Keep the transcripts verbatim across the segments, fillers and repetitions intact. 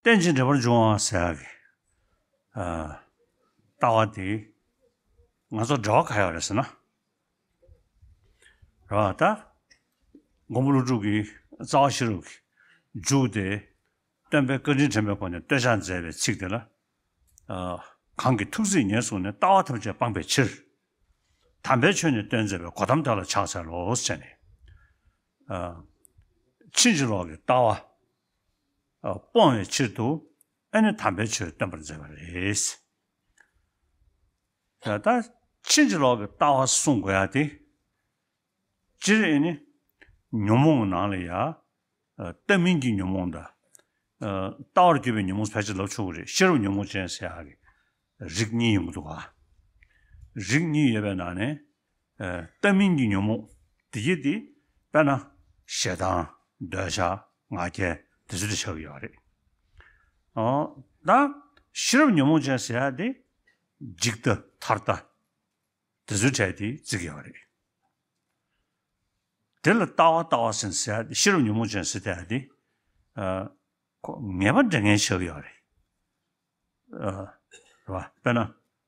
རྟེན་ཅིང་འབྲེལ་པར་འབྱུང་བ་ཟེར་ཡག་གི་ཨ་ལྟ་བ་དེ་ང་ཚོ་འབྲེལ་བ་ག་ཡོད་རེད་ཟེར་ན། རེད་བ། ད་མགོན་པོ་ཀླུ་སྒྲུབ་ཀྱིས་རྩ་བ་ཤེས་རབ་ཀྱི་མཇུག་དེ་སྟོན་པའི་བཀའ་དྲིན་དྲན་པའི་སྒོ་ནས་བསྟོད་བྱར་མཛད་པའི་ཚིག་དེ་ལ། ཨ་གང་གིས་ཐུགས་བརྩེས་ཉེར་བཟུང་ནས། ལྟ་བ་ཐམས་ཅད་སྤངས་པའི་ཕྱིར། དམ་པའི་ཆོས་ནི་སྟོན་མཛད་པའི། གོ་ཏམ་དེ་ལ་ཕྱག་འཚལ་ལོ་ཟེར་ནས། ཨ་ཕྱིན་ཅི་ལོག་གི་ལྟ་བ་ཨ་སྤོང་བའི་ཕྱིར་དུ་ཨ་ནི་དམ་པའི་ཆོས་སྟོན་པར་མཛད་པ་རེད། ད་ཕྱིན་ཅི་ལོག་གི་ལྟ་བ་གསུང་དགོས་ཡ་དེ། སྤྱིར་ཨེ་ནི་ཉོན་མོངས་ནང་ལ་ཡ། ལྟ་མིན་གྱི་ཉོན་མོངས་དང་། ལྟ་བར་གྱུར་པའི་ཉོན་མོངས་ཕལ་ཆེར་ལབ་ཆོག་གི་རེད། ཤེས་རབ་ཉོན་མོངས་ཅན་ཟེར་ཡག་གི་རིགས་གཉིས་ཡོང་གི་འདུག་ག་རིགས་གཉིས་ཡོད་པའི་ནང་ནས། ལྟ་མིན་གྱི་ཉོན་མོངས་དེ་གྱད་དེ། དཔེར་ན་ཞེ་སྡང་། འདོད་ཆགས། ང་རྒྱལ་དེ་ཚོ་དེ་ཆགས་ཀྱི་ཡོད་རེད། ཨོ། ད་ཤེས་རབ་ཉོན་མོངས་ཅན་ཟེར་ཡག་དེ་འཇིག་ལྟ་ཐར་ལྟ་དེ་ཚོའི་གྲས་དེ་བརྩི་གི་ཡོད་རེད། དེ་ལ་ལྟ་བ་ལྟ་བ་ཟེར་ཟེར་ཡག་དེ། ཤེས་རབ་ཉོན་མོངས་ཅན་ཟེར་དེ་ཡག་དེ། ཨ་ཁོ་ངེས་པ་འདྲེན་མཁན་ཆགས་ཀྱི་ཡོད་རེད། ཨ་རེད་བ། དཔེར་ན་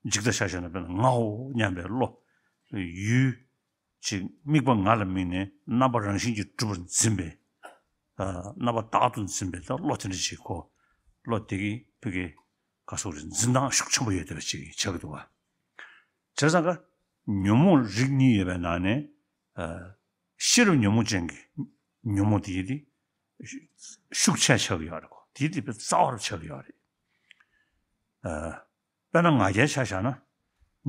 འཇིག་ལྟ་ཆ་བཞག་ན། དཔེར་ན་ངའོ་སྙམ་པའི་བློ། ཡུལ་ཅིག་དམིགས་པ་ང་ལ་དམིགས་ནས་རྣམ་པ་རང་བཞིན་གྱིས་གྲུབ་པར་འཛིན་པའི། ཨ་རྣམ་པ་བདག་ཏུ་འཛིན་པའི་ད་བློ་དེ་འདྲ་ཞིག་གོ། བློ་དེ་གི་ཕ་གི་ག་སོགས་རེད། འཛིན་སྟངས་ཤུགས་ཆེན་པོ་ཡོད་བསྡད་པ་ཅིག་ཆགས་ཀྱི་འདུག་བ། བྱས་ཙང་ཀ་ཉོན་མོངས་རིགས་གཉིས་ཡོད་པའི་ནང་ནས། ཨ་ཤེས་རབ་ཉོན་མོངས་ཅན་གྱི་ཉོན་མོངས་དེ་ཡི་དེ་ཤུགས་ཆེ་ཆགས་ཀྱི་ཡོད་རེད་གོ། དེ་ཡི་དེ་རྩ་བ་རུ་ཆགས་ཀྱི་ཡོད་རེད། ཨ་དཔེར་ན་ང་རྒྱལ་ཆ་བཞག་ན།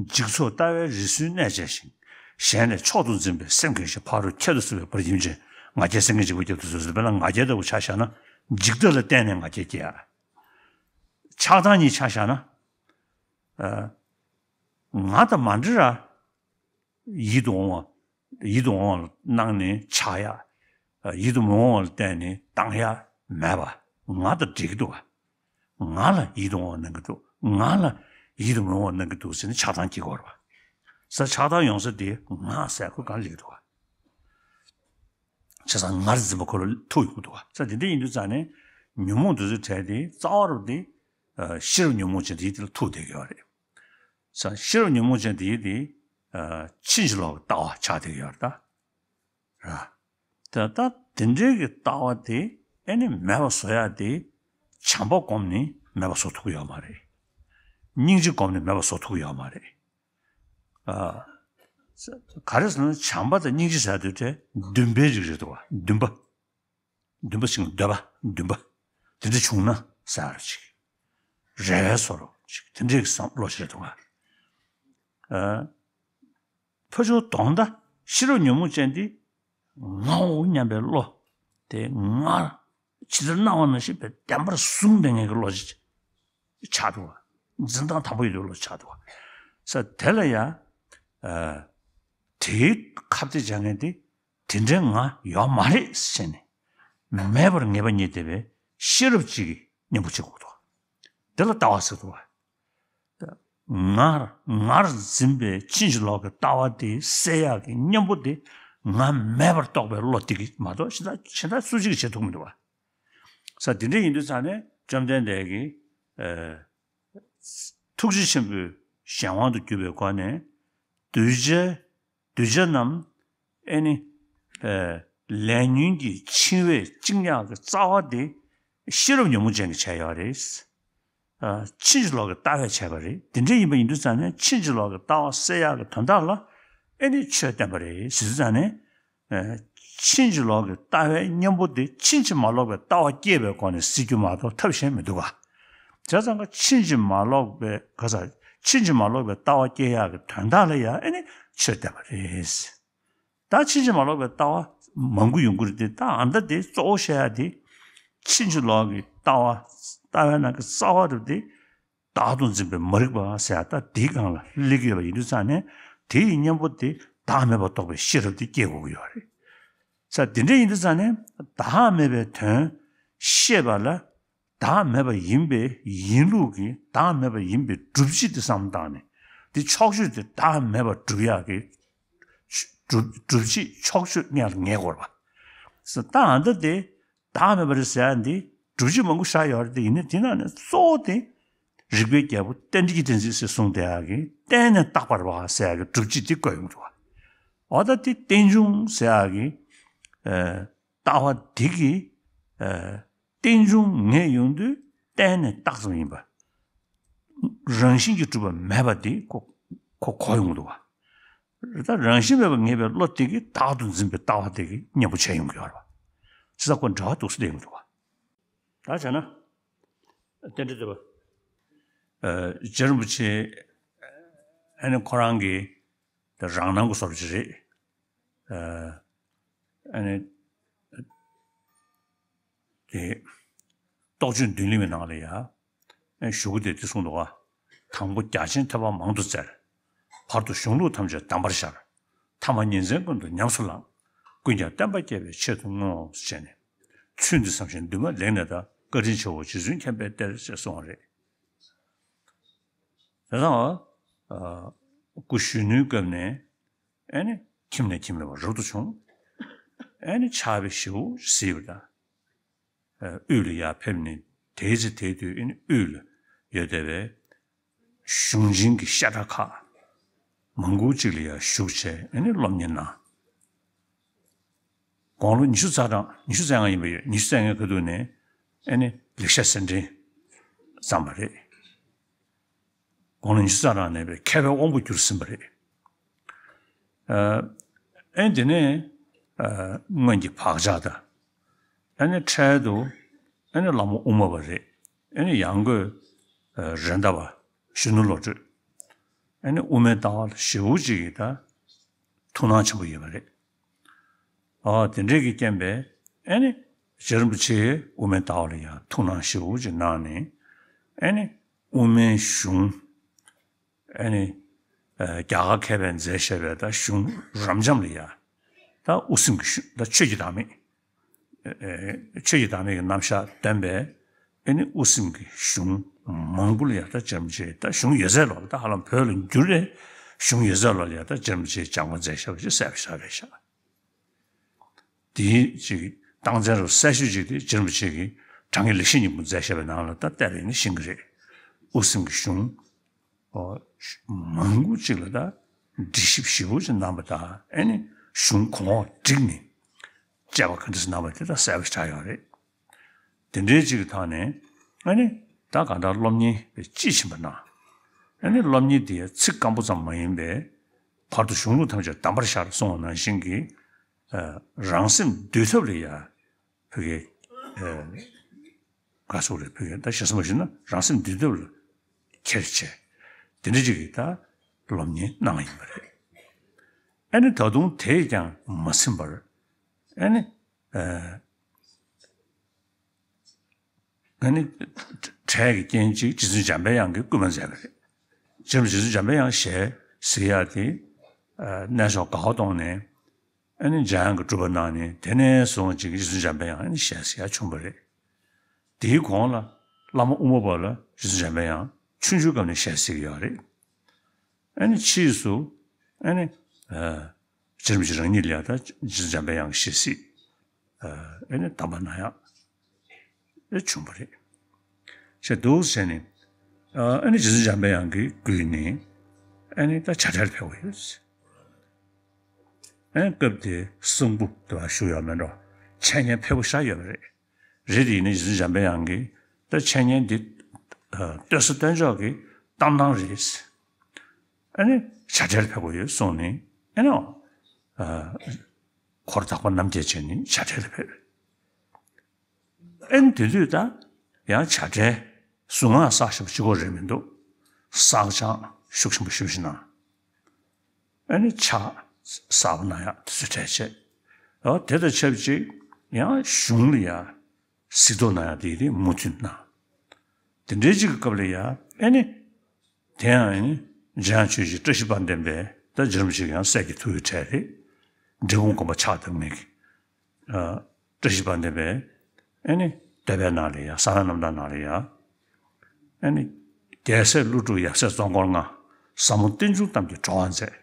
འཇིག་ཚོགས་ལྟ་བའི་རི་སུལ་གནས་བཅས་ཤིང་། གཞན་ལས་མཆོག་ཏུ་འཛིན་པའི་སེམས་ཀུན་ཞི། ཕ་རོལ་ཁྱད་དུ་གསོད་པའི་བར་གྱིས་འབྱིན། ང་རྒྱལ་སེང་གེ་འཇིགས་པ་རྒྱབ་ཏུ་གསོད་ཟེར། དཔེར་ན་ང་རྒྱལ་ལྟ་བུ་ཆ་བཞག་ན། འཇིག་ལྟ་ལ་བརྟེན་ནས་ང་རྒྱལ་སྐྱེ་ཡ། ཆགས་སྡང་གཉིས་ཆ་བཞག་ན། ཨ་ང་དང་མ་འདྲི་ར། ཡིད་དུ་འོང་བ། ཡིད་དུ་འོང་བ་ལ་སྣང་ནས་ཆགས་ཡ། ཡིད་དུ་མི་འོང་བ་ལ་བརྟེན་ནས་སྡང་ཡ་མེད་པ། ང་དང་འདྲེས་ཀྱི་འདུག་བ། ང་ལ་ཡིད་དུ་འོང་བ་སྣང་གི་འདུག། ང་ལ་ཡིད་དུ་མི་འོང་བ་སྣང་གི་འདུག་ཟེར་ནས་ཆགས་སྡང་སྐྱེ་གི་ཡོད་རེད་བ། ས་ཆགས་སྡང་ཡོང་ས་དེ་ང་ཟེར་ཁོ་གང་སླེབས་ཀྱི་འདུག་བ། བྱས་ཙང་ངར་འཛིན་པ་ཁོ་ལ་ཐུག་ཡོང་གི་འདུག་བ། ས་དེ་འདྲ་ཡིན་དུས་ཙང་ནས་ཉོན་མོངས་དེ་ཚོའི་གྲས་དེ་རྩ་བ་རུ་དེ། ཨ་ཤེས་རབ་ཉོན་མོངས་ཅན་དེ་ཡི་དེ་ལ་ཐུག་བསྡད་ཀྱི་ཡོད་རེད། ས་ཤེས་རབ་ཉོན་མོངས་ཅན་དེ་ཡི་དེ། ཨ་ཕྱིན་ཅི་ལོག་གི་ལྟ་བ་ཆགས་བསྡད་ཀྱི་ཡོད་རེད་ད། ར། ད་ད་དེ་འདྲའི་གི་ལྟ་བ་དེ་ཨེ་ནི་མེད་པ་བཟོ་ཡ་དེ། བྱམས་པ་བསྒོམས་ནས་མེད་པ་བཟོ་ཐུབ་ཀྱི་ཡོད་མ་རེད། སྙིང་རྗེ་བསྒོམས་ནས་མེད་པ་བཟོ་ཐུབ་ཀྱི་ཡོད་མ་རེད། ཨ་ག་རེ་ཟེར་ན་བྱམས་པ་དང་སྙིང་རྗེ་ཟེར་དུས་དེ་འདུན་པའི་རིགས་རེད་འདུག་བ། འདུན་པ། འདུན་པ་ཞིག་ལ་འདོད་པ་འདུན་པ། དེ་འདྲ་བྱུང་ན་ཟེར་ཅིག། རེ་བའི་བཟོ་འདྲ་ཅིག་དེ་འདྲའི་བསམ་བློ་ཞིག་རེད་འདུག་བ། ཨ། ཕར་ཕྱོགས་དོན་དག་ཤེས་རབ་ཉོན་མོངས་ཅན་དེ་ངའོ་སྙམ་པའི་བློ་དེ་ང་ཇི་ལྟར་སྣང་བ་ནང་བཞིན་པའི་བདེན་པར་བཟུང་བསྡད་མཁན་གྱི་བློ་ཅིག་ཆགས་འདུག་བ། འཛིན་སྟངས་དམ་པོ་ཡོད་པའི་བློ་ཆགས་འདུག་བ། ས་དེ་ལ་ཡང་། ཨ། དེའི་ཁ་གཏད་བྱ་མཁན་དེ་དེ་འདྲའི་ང་ཡོད་མ་རེད་ཟེར་ནས་མེད་པར་ངེས་པ་རྙེད་བསྡད་པའི་ཤེས་རབ་ཅིག་གིས་མཉམ་པོ་བྱེད་དགོས་འདུག་བ། དེ་ལ་ལྟ་བ་ཟེར་འདུག་བ། ངར་ངར་འཛིན་པའི་ཕྱིན་ཅི་ལོག་གི་ལྟ་བ་དེ་སེལ་ཡག་གི་གཉེན་པོ་དེ་ང་མེད་པར་རྟོགས་པའི་བློ་དེ་གིས་མ་གཏོགས་གཞན་དག་གཞན་དག་སུ་གཅིག་གིས་བྱེད་ཐུབ་མི་འདུག་བ། ས་དེ་འདྲ་ཡིན་དུས་ཙང་ནས་བཅོམ་ལྡན་འདས་ཀྱིས་ཨ་ཐུགས་རྗེ་ཆེན་པོའི་གཞན་དབང་དུ་གྱུར་པའི་སྒོ་ནས་གདུལ་བྱ་གདུལ་བྱ་རྣམས་ཨེ་ནི་ཨ་ལས་ཉོན་གྱི་འཆིང་བས་བཅིངས་ཡག་གི་རྩ་བ་དེ་ཤེས་རབ་ཉོན་མོངས་ཅན་གྱིས་བྱས་ཡོད་རེད། ཨ་ཕྱིན་ཅི་ལོག་གི་ལྟ་བས་བྱས་པ་རེད། དེ་འདྲ་ཡིན་པ་ཡིན་དུས་ཙང་ནས་ཕྱིན་ཅི་ལོག་གི་ལྟ་བ་སེལ་ཡག་གི་དོན་དག་ལ་ཨེ་ནི་ཆོས་བསྟན་པ་རེད་ཟེར་དུས་ཙང་ནས། ཨ་ཕྱིན་ཅི་ལོག་གི་ལྟ་བའི་གཉེན་པོ་དེ་ཕྱིན་ཅི་མ་ལོག་པའི་ལྟ་བ་སྐྱེས་པའི་སྒོ་ནས་སེལ་རྒྱུ་མ་གཏོགས་ཐབས་གཞན་མི་འདུག་ག། བྱས་ཙང་ཀ་ཕྱིན་ཅི་མ་ལོག་པའི་ག་ས་ཕྱིན་ཅི་མ་ལོག་པའི་ལྟ་བ་སྐྱེ་ཡག་གི་དོན་དག་ལ་ཡང་ཨེ་ནི་ཆོས་བསྟན་པ་རེད། ད་ཕྱིན་ཅི་མ་ལོག་པའི་ལྟ་བ་མང་པོ་ཡོང་གི་རེད་དེ། ད་ཨ་མདའ་དེ་གཙོ་བོ་བཤད་ཡ་དེ་ཕྱིན་ཅི་ལོག་གི་ལྟ་བ་ལྟ་བའི་ནང་གི་རྩ་བ་རུ་དེ་བདག་ཏུ་འཛིན་པའི་མ་རིག་པ་ཟེར་ཡ་ད་དེའི་སྒང་ལ་སླེབས་ཀྱི་ཡོད་པ་ཡིན་དུས་ཙང་ནས་དེ་ཡི་གཉེན་པོ་དེ་བདག་མེད་པར་རྟོགས་པའི་ཤེས་རབ་དེ་སྐྱེ་དགོས་ཀྱི་ཡོད་རེད། ས་དེ་འདྲ་ཡིན་དུས་ཙང་ནས་བདག་མེད་པའི་དོན་ཤེས་པ་ལ། བདག་མེད་པ་ཡིན་པའི་ཡིན་ལུགས་ཀྱི་བདག་མེད་པ་ཡིན་པའི་སྒྲུབ་བྱེད་དེ་བསམ་བཏང་ནས་དེ་ཕྱོགས་ཆོས་དེ་བདག་མེད་པར་སྒྲུབ་ཡག་གི་སྒྲུབ་སྒྲུབ་བྱེད་ཕྱོགས་ཆོས་ངེས་ལ་ངེས་དགོས་པ། ས་ད་ཨ་མདའ་དེ་བདག་མེད་པ་རེད་ཟེར་ཡ་འདི་ སྒྲུབ་བྱེད་མང་པོ་བཞག་ཡོད་རེད་དེ། ཡིན་ན་དེ་ནང་ནས་གཙོ་བོ་དེ་རིག་པའི་རྒྱལ་པོ་རྟེན་འབྲེལ་གྱི་གཏན་ཚིགས་ཟེར་གསུངས་བསྡད་ཡག་གི་བརྟེན་ནས་བཏགས་པར་བ་ཟེར་ཡག་གི་སྒྲུབ་བྱེད་དེ་བཀོད་ཡོང་འདུག་བ། འོ་ད་དེ་རྟེན་འབྱུང་ཟེར་ཡག་གི་ཨ་ལྟ་བ་དེ་གི་ཨ་རྟེན་འབྱུང་ངེས་ཡོང་དུས་བརྟེན་ནས་བཏགས་ཙམ་ཡིན་པ། རང་བཞིན་གྱིས་གྲུབ་པ་མེད་པ་དེ་ཁོ་ཁོ་གོ་ཡོང་གི་འདུག་བ། ད་རང་བཞིན་མེད་པར་ངེས་པའི་བློ་དེ་གིས་བདག་ཏུ་འཛིན་པའི་ལྟ་བ་དེ་གིས་གཉེན་པོ་བྱས་ཡོང་གི་ཡོད་རེད་བ། ཇི་ལྟར་ཁོ་འབྲེལ་བ་འདུག་སེ་བསྡད་ཡོང་གི་འདུག་བ། ད་བྱས་ན། རྟེན་འབྲེལ་ལྟ་བ། ཨ་རྗེ་རིན་པོ་ཆེ་ཨ་ནི་ཁོ་རང་གི་ད་རང་སྣང་གི་བཟོ་འདྲ་ཅིག་རེད། ཨ་ནི་དེ་རྟོགས་བརྗོད་མདུན་ལེགས་མའི་ནང་ལ་ཡ་ཨ་ཞུ་གི་དེ་དེ་གསུངས་འདུག་ག། དང་པོ་རྒྱ་ཆེན་ཐོས་པ་མང་དུ་བཙལ། བར་དུ་གཞུང་ལུགས་ཐམས་ཅད་གདམས་པར་ཤར། ཐ་མ་ཉིན་མཚན་ཀུན་ཏུ་ཉམས་སུ་བླངས། ཀུན་ཀྱང་བསྟན་པ་རྒྱས་པའི་ཆེད་དུ་བསྔོ་ཞེས་ནས། ཚུལ་འདི་བསམ་ཞིང་འདུན་མ་ལེགས་ནས་ད། བཀའ་དྲིན་ཆེའོ་རྗེ་བཙུན་མཁྱེན་པའི་གཏེར་ཞེས་གསུངས་པ་རེད། དེ་དང་། ཨ་སྐུ་གཞོན་ནུའི་སྐབས་ནས་ཨ་ནི་ཁྱིམ་ནས་ཁྱིམ་ལ་རབ་ཏུ་བྱུང་། ཨ་ནི་ཕྱག་དཔེ་ཞེ་པོ་གཟིགས་པ་དང་། ཨ་དབུས་ལ་ཡར་ཕེབས་ནས་དེའི་ཚེ་དེའི་དུས་ཨ་ནི་དབུས་ལ་ཡོད་བསྡད་པའི་གཞུང་ཆེན་གྱི་བཤད་གྲྭ་ཁག་མང་པོ་ཅིག་ལ་ཡར་ཞུགས་བྱས་ཨ་ནི་སློབ་གཉེར་གནང་། དགུང་ལོ་ཉི་ཤུ་རྩ་གྲངས། ཉི་ཤུ་རྩ་ལྔ་ཡིན་པ་ཡོད། ཉི་ཤུ་རྩ་ལྔའི་ཁ་ཐུག་ནས་ཨ་ནི་ལེགས་བཤད་གསེར་ཕྲེང་བརྩམས་པ་རེད། དགུང་ལོ་ཉི་ཤུ་རྩ་གྲངས་ནས་པའི་མཁས་པའི་དབང་པོ་གྱུར་ཟིན་པ་རེད། ཨ་ཨ་དེ་ནས་ཨ་སྔོན་གྱི་བག་ཆགས་དང་། ཨ་ནི་འཕྲལ་དུ་ཨ་ནི་བླ་མ་དབུ་མ་པ་རེད། ཨ་ནི་ཡང་སྒོས་ཨ་རེད་མདའ་བ་གཞོན་ནུ་བློ་གྲོས། ཨ་ནི་དབུ་མའི་ལྟ་བ་ལ་ཞེ་པོ་ཅིག་གི་ད་ཐུགས་སྣང་ཆེན་པོ་ཡོད་པ་རེད། ཨ་དེ་འདྲས་ཀྱི་རྐྱེན་པས་ཨ་ནི་རྗེ་རིན་པོ་ཆེའི་དབུ་མའི་ལྟ་བ་ལ་ཡང་ཐུགས་སྣང་ཞེ་པོ་ཅིག་གནང་ནས། ཨ་ནི་དབུ་མའི་གཞུང་ཨ་ནི་ཨ་རྒྱ་གར་མཁས་པས་མཛད་བཞག་པའི་ད་གཞུང་རབ་འབྱམས་ལ་ཡང་ད་དབུ་སེམས་ཀྱི་གཞུང་ད་ཆོས་ཀྱི་བདག་མེད། ཨ་ཨ་ཆོས་ཀྱི་བདག་མེད་ཀྱི་རྣམ་གཞག་སྟོན་པའི་ཨ་ནི་དབུ་སེམས་ཀྱི་གཞུང་མང་པོ་ལ་ཡང་ད་རྗེ་རིན་པོ་ཆེ་ད་གཞུང་ཡོད་ཚད་ལོག་ལ་ད་ཧ་ལམ་བོད་ལ་འགྱུར་བའི་གཞུང་ཡོད་ཚད་ལོག་ལ་ཡང་ད་རྗེ་རིན་པོ་ཆེས་སྦྱང་བ་མཛད་བཞག་པ་ཞིག་གསལ་པོ་ཞིག་རེད་ཤག། དེའི་ཅིག་རྟགས་མཚན་རུ་གསལ་ཤོས་ཅིག་དེ་རྗེ་རིན་པོ་ཆེ་གིས་དྲང་ངེས་ལེགས་བཤད་སྙིང་པོ་མཛད་བཞག་པའི་ནང་ལ་ད་བལྟས་པ་ཡིན་ན་ཤེས་ཀྱི་རེད། དབུ་སེམས་ཀྱི་གཞུང་ཨོ་མང་པོ་ཅིག་ལ་ད་འདྲི་ཞིབ་ཞིབ་པོ་ཅིག་གནང་བ་དང་། ཨ་ནི་གཞུང་གོང་འོག་བསྒྲིགས་ནས་དཔྱད་པ་ག་འདྲ་ཞིག་གནང་བ་དེ་ད་གསལ་པོ་ཞིག་ཆགས་ཡོད་རེད། དེ་འདྲའི་ཅིག་གི་ཐོག་ནས་ཨ་ནི་ད་གང་ལྟར་སློབ་གཉེར་དཔེ་དཔྱིས་ཕྱིན་པ་གནང་། ཨ་ནི་སློབ་གཉེར་དེ་ཚིག་སྐམ་པོ་ཙམ་མ་ཡིན་པའི་བར་དུ་གཞུང་ལུགས་ཐམས་ཅད་གདམས་པར་ཤར་གསུངས་པ་ནང་བཞིན་གྱི་ཨ་རང་སེམས་འདུལ་ཐབས་ལ་ཡ་ཕ་གི་ཨ་ག་སོགས་རེད། ཕ་གི་ད་ཞེ་ས་མ་ཞུས་ན་རང་སེམས་འདུལ་ཐབས་ལ་འཁྱེར་བྱས་དེ་འདྲ་ཅིག་གི་ད་སློབ་གཉེར་གནང་བ་ཡིན་པ་རེད། ཨ་ནི་ད་དུང་དེས་ཀྱང་མ་ཚིམ་པར་ཨ་ནི་ཨ་ཨ་ནི་འཕྲལ་གྱི་རྐྱེན་གཅིག་རྗེ་བཙུན་འཇམ་པའི་དབྱངས་ཀྱིས་སྐུལ་མ་མཛད་པ་རེད། རྗེ་རྗེ་བཙུན་འཇམ་པའི་དབྱངས་ཞལ་གཟིགས་ཡག་དེ་ཨ་གནས་མཆོག་དགའ་བ་གཏོང་ནས་ཨ་ནི་འཇམ་དབྱངས་ཀྱི་སྤྲུལ་པ་གནང་ནས། དེ་ནས་བཟུང་ཅིག་རྗེ་བཙུན་འཇམ་པའི་དབྱངས་ཨ་ནི་ཞལ་གཟིགས་ཡག་བྱུང་བ་རེད། དེའི་གོང་ལ་བླ་མ་དབུ་མ་པ་ལ་རྗེ་བཙུན་འཇམ་པའི་དབྱངས་ཆུང་ཆུང་སྐབས་ནས་ཞལ་གཟིགས་ཡོད་རེད། ཨ་ནི་ཕྱིས་སུ་ཨ་ནི་ཨ་རྗེ་རིན་པོ་ཆེ་རང་ཉིད་ལ་ཡང་ད་རྗེ་བཙུན་འཇམ་པའི་དབྱངས་ཀྱི་ཞལ་གཟིགས་ཨ་ནི་དམ་པ་གནང་ཡག་ཨེ་བྱུང་བ་རེད། ཞེས་འདུག་བྱས་ནས་ཨ་ནི་རྗེ་བཙུན་འཇམ་པའི་དབྱངས་ཀྱིས་བསྐུལ་ནས་ཨ་ནི་ད་བྱ་བྲལ་ཕེབས་པ་ཡོད། ཨ་ནི་སྐབས་དེ་གསང་ཕུ་དེ་བ་བཞུགས་ཡོད་མེད་འགྲོ། འཆད་ཉན་ཕེབས་པོ་ཤར་ཡོད་པ་རེད། རེད་དེ་ཡིན་ན་རྗེ་བཙུན་འཇམ་པའི་དབྱངས་ཀྱིས་ད་འཆད་ཉན་འདི་ཨ་སྟོན་ས་སྟོན་ཕྱོགས་ཀྱི་གཏམ་ནང་རེད། ཨ་ནི་བྱ་བྲལ་ཕེབས་པ་ཡོད་གསུངས་ནས་ཨ་ནི་ཨ་འཁོར་དག་པ་རྣམས་བསྐྱལ་བྱས་ནས་བྱ་བྲལ་ལ་ཕེབས། ཨ་ནི་དེ་དུས་ད་ཡང་བྱ་བྲལ་གཟུངས་སྔགས་བསགས་བཞག་པ་གཅིག་པོ་རེད་མི་འདུག། བསགས་སྦྱང་ཤུགས་ཆེན་པོ་ཞེ་པོ་ཅིག་གནང་། ཨ་ནི་ཕྱག་གསར་པ་གནང་ཡག་དེ་ཚོ་གྲས་བྱས། ཨ་དེ་དང་ཆབས་ཅིག་ཡང་གཞུང་ལ་ཡང་གཟིགས་རྟོག་གནང་ཡག་དེ་དེ་མུ་མཐུད་གནང་། དེ་འདྲའི་ཅིག་གི་སྐབས་ལ་ཡང་ཨ་ནི་དེ་ཡང་ཨ་ནི་འཇམ་དབྱངས་ཆོས་རྗེ་བཀྲ་ཤིས་དཔལ་ལྡན་པས་ད་རྗེ་རིན་པོ་ཆེ་ཡང་སྲས་ཀྱི་ཐུགས་ཡོད་གྲས་རེད། འབྲས་སྤུངས་དགོན་པ་ཕྱག་བཏབ་མཁན་གྱི་ཨ་བཀྲ་ཤིས་དཔལ་ལྡན་པས་ཨ་ནི་བསྟོད་པའི་ནང་ལ་ཡང་གསང་བའི་རྣམ་ཐར་ནང་ལ་ཡང་། ཨ་ནི་རྒྱལ་སྲས་ཀླུ་སྒྲུབ་ཡབ་སྲས་ཙོང་ཁོག་ལྔ། ཟབ་མོ་རྟེན་འབྱུང་གཏམ་གྱི་གྲོགས་མཛད།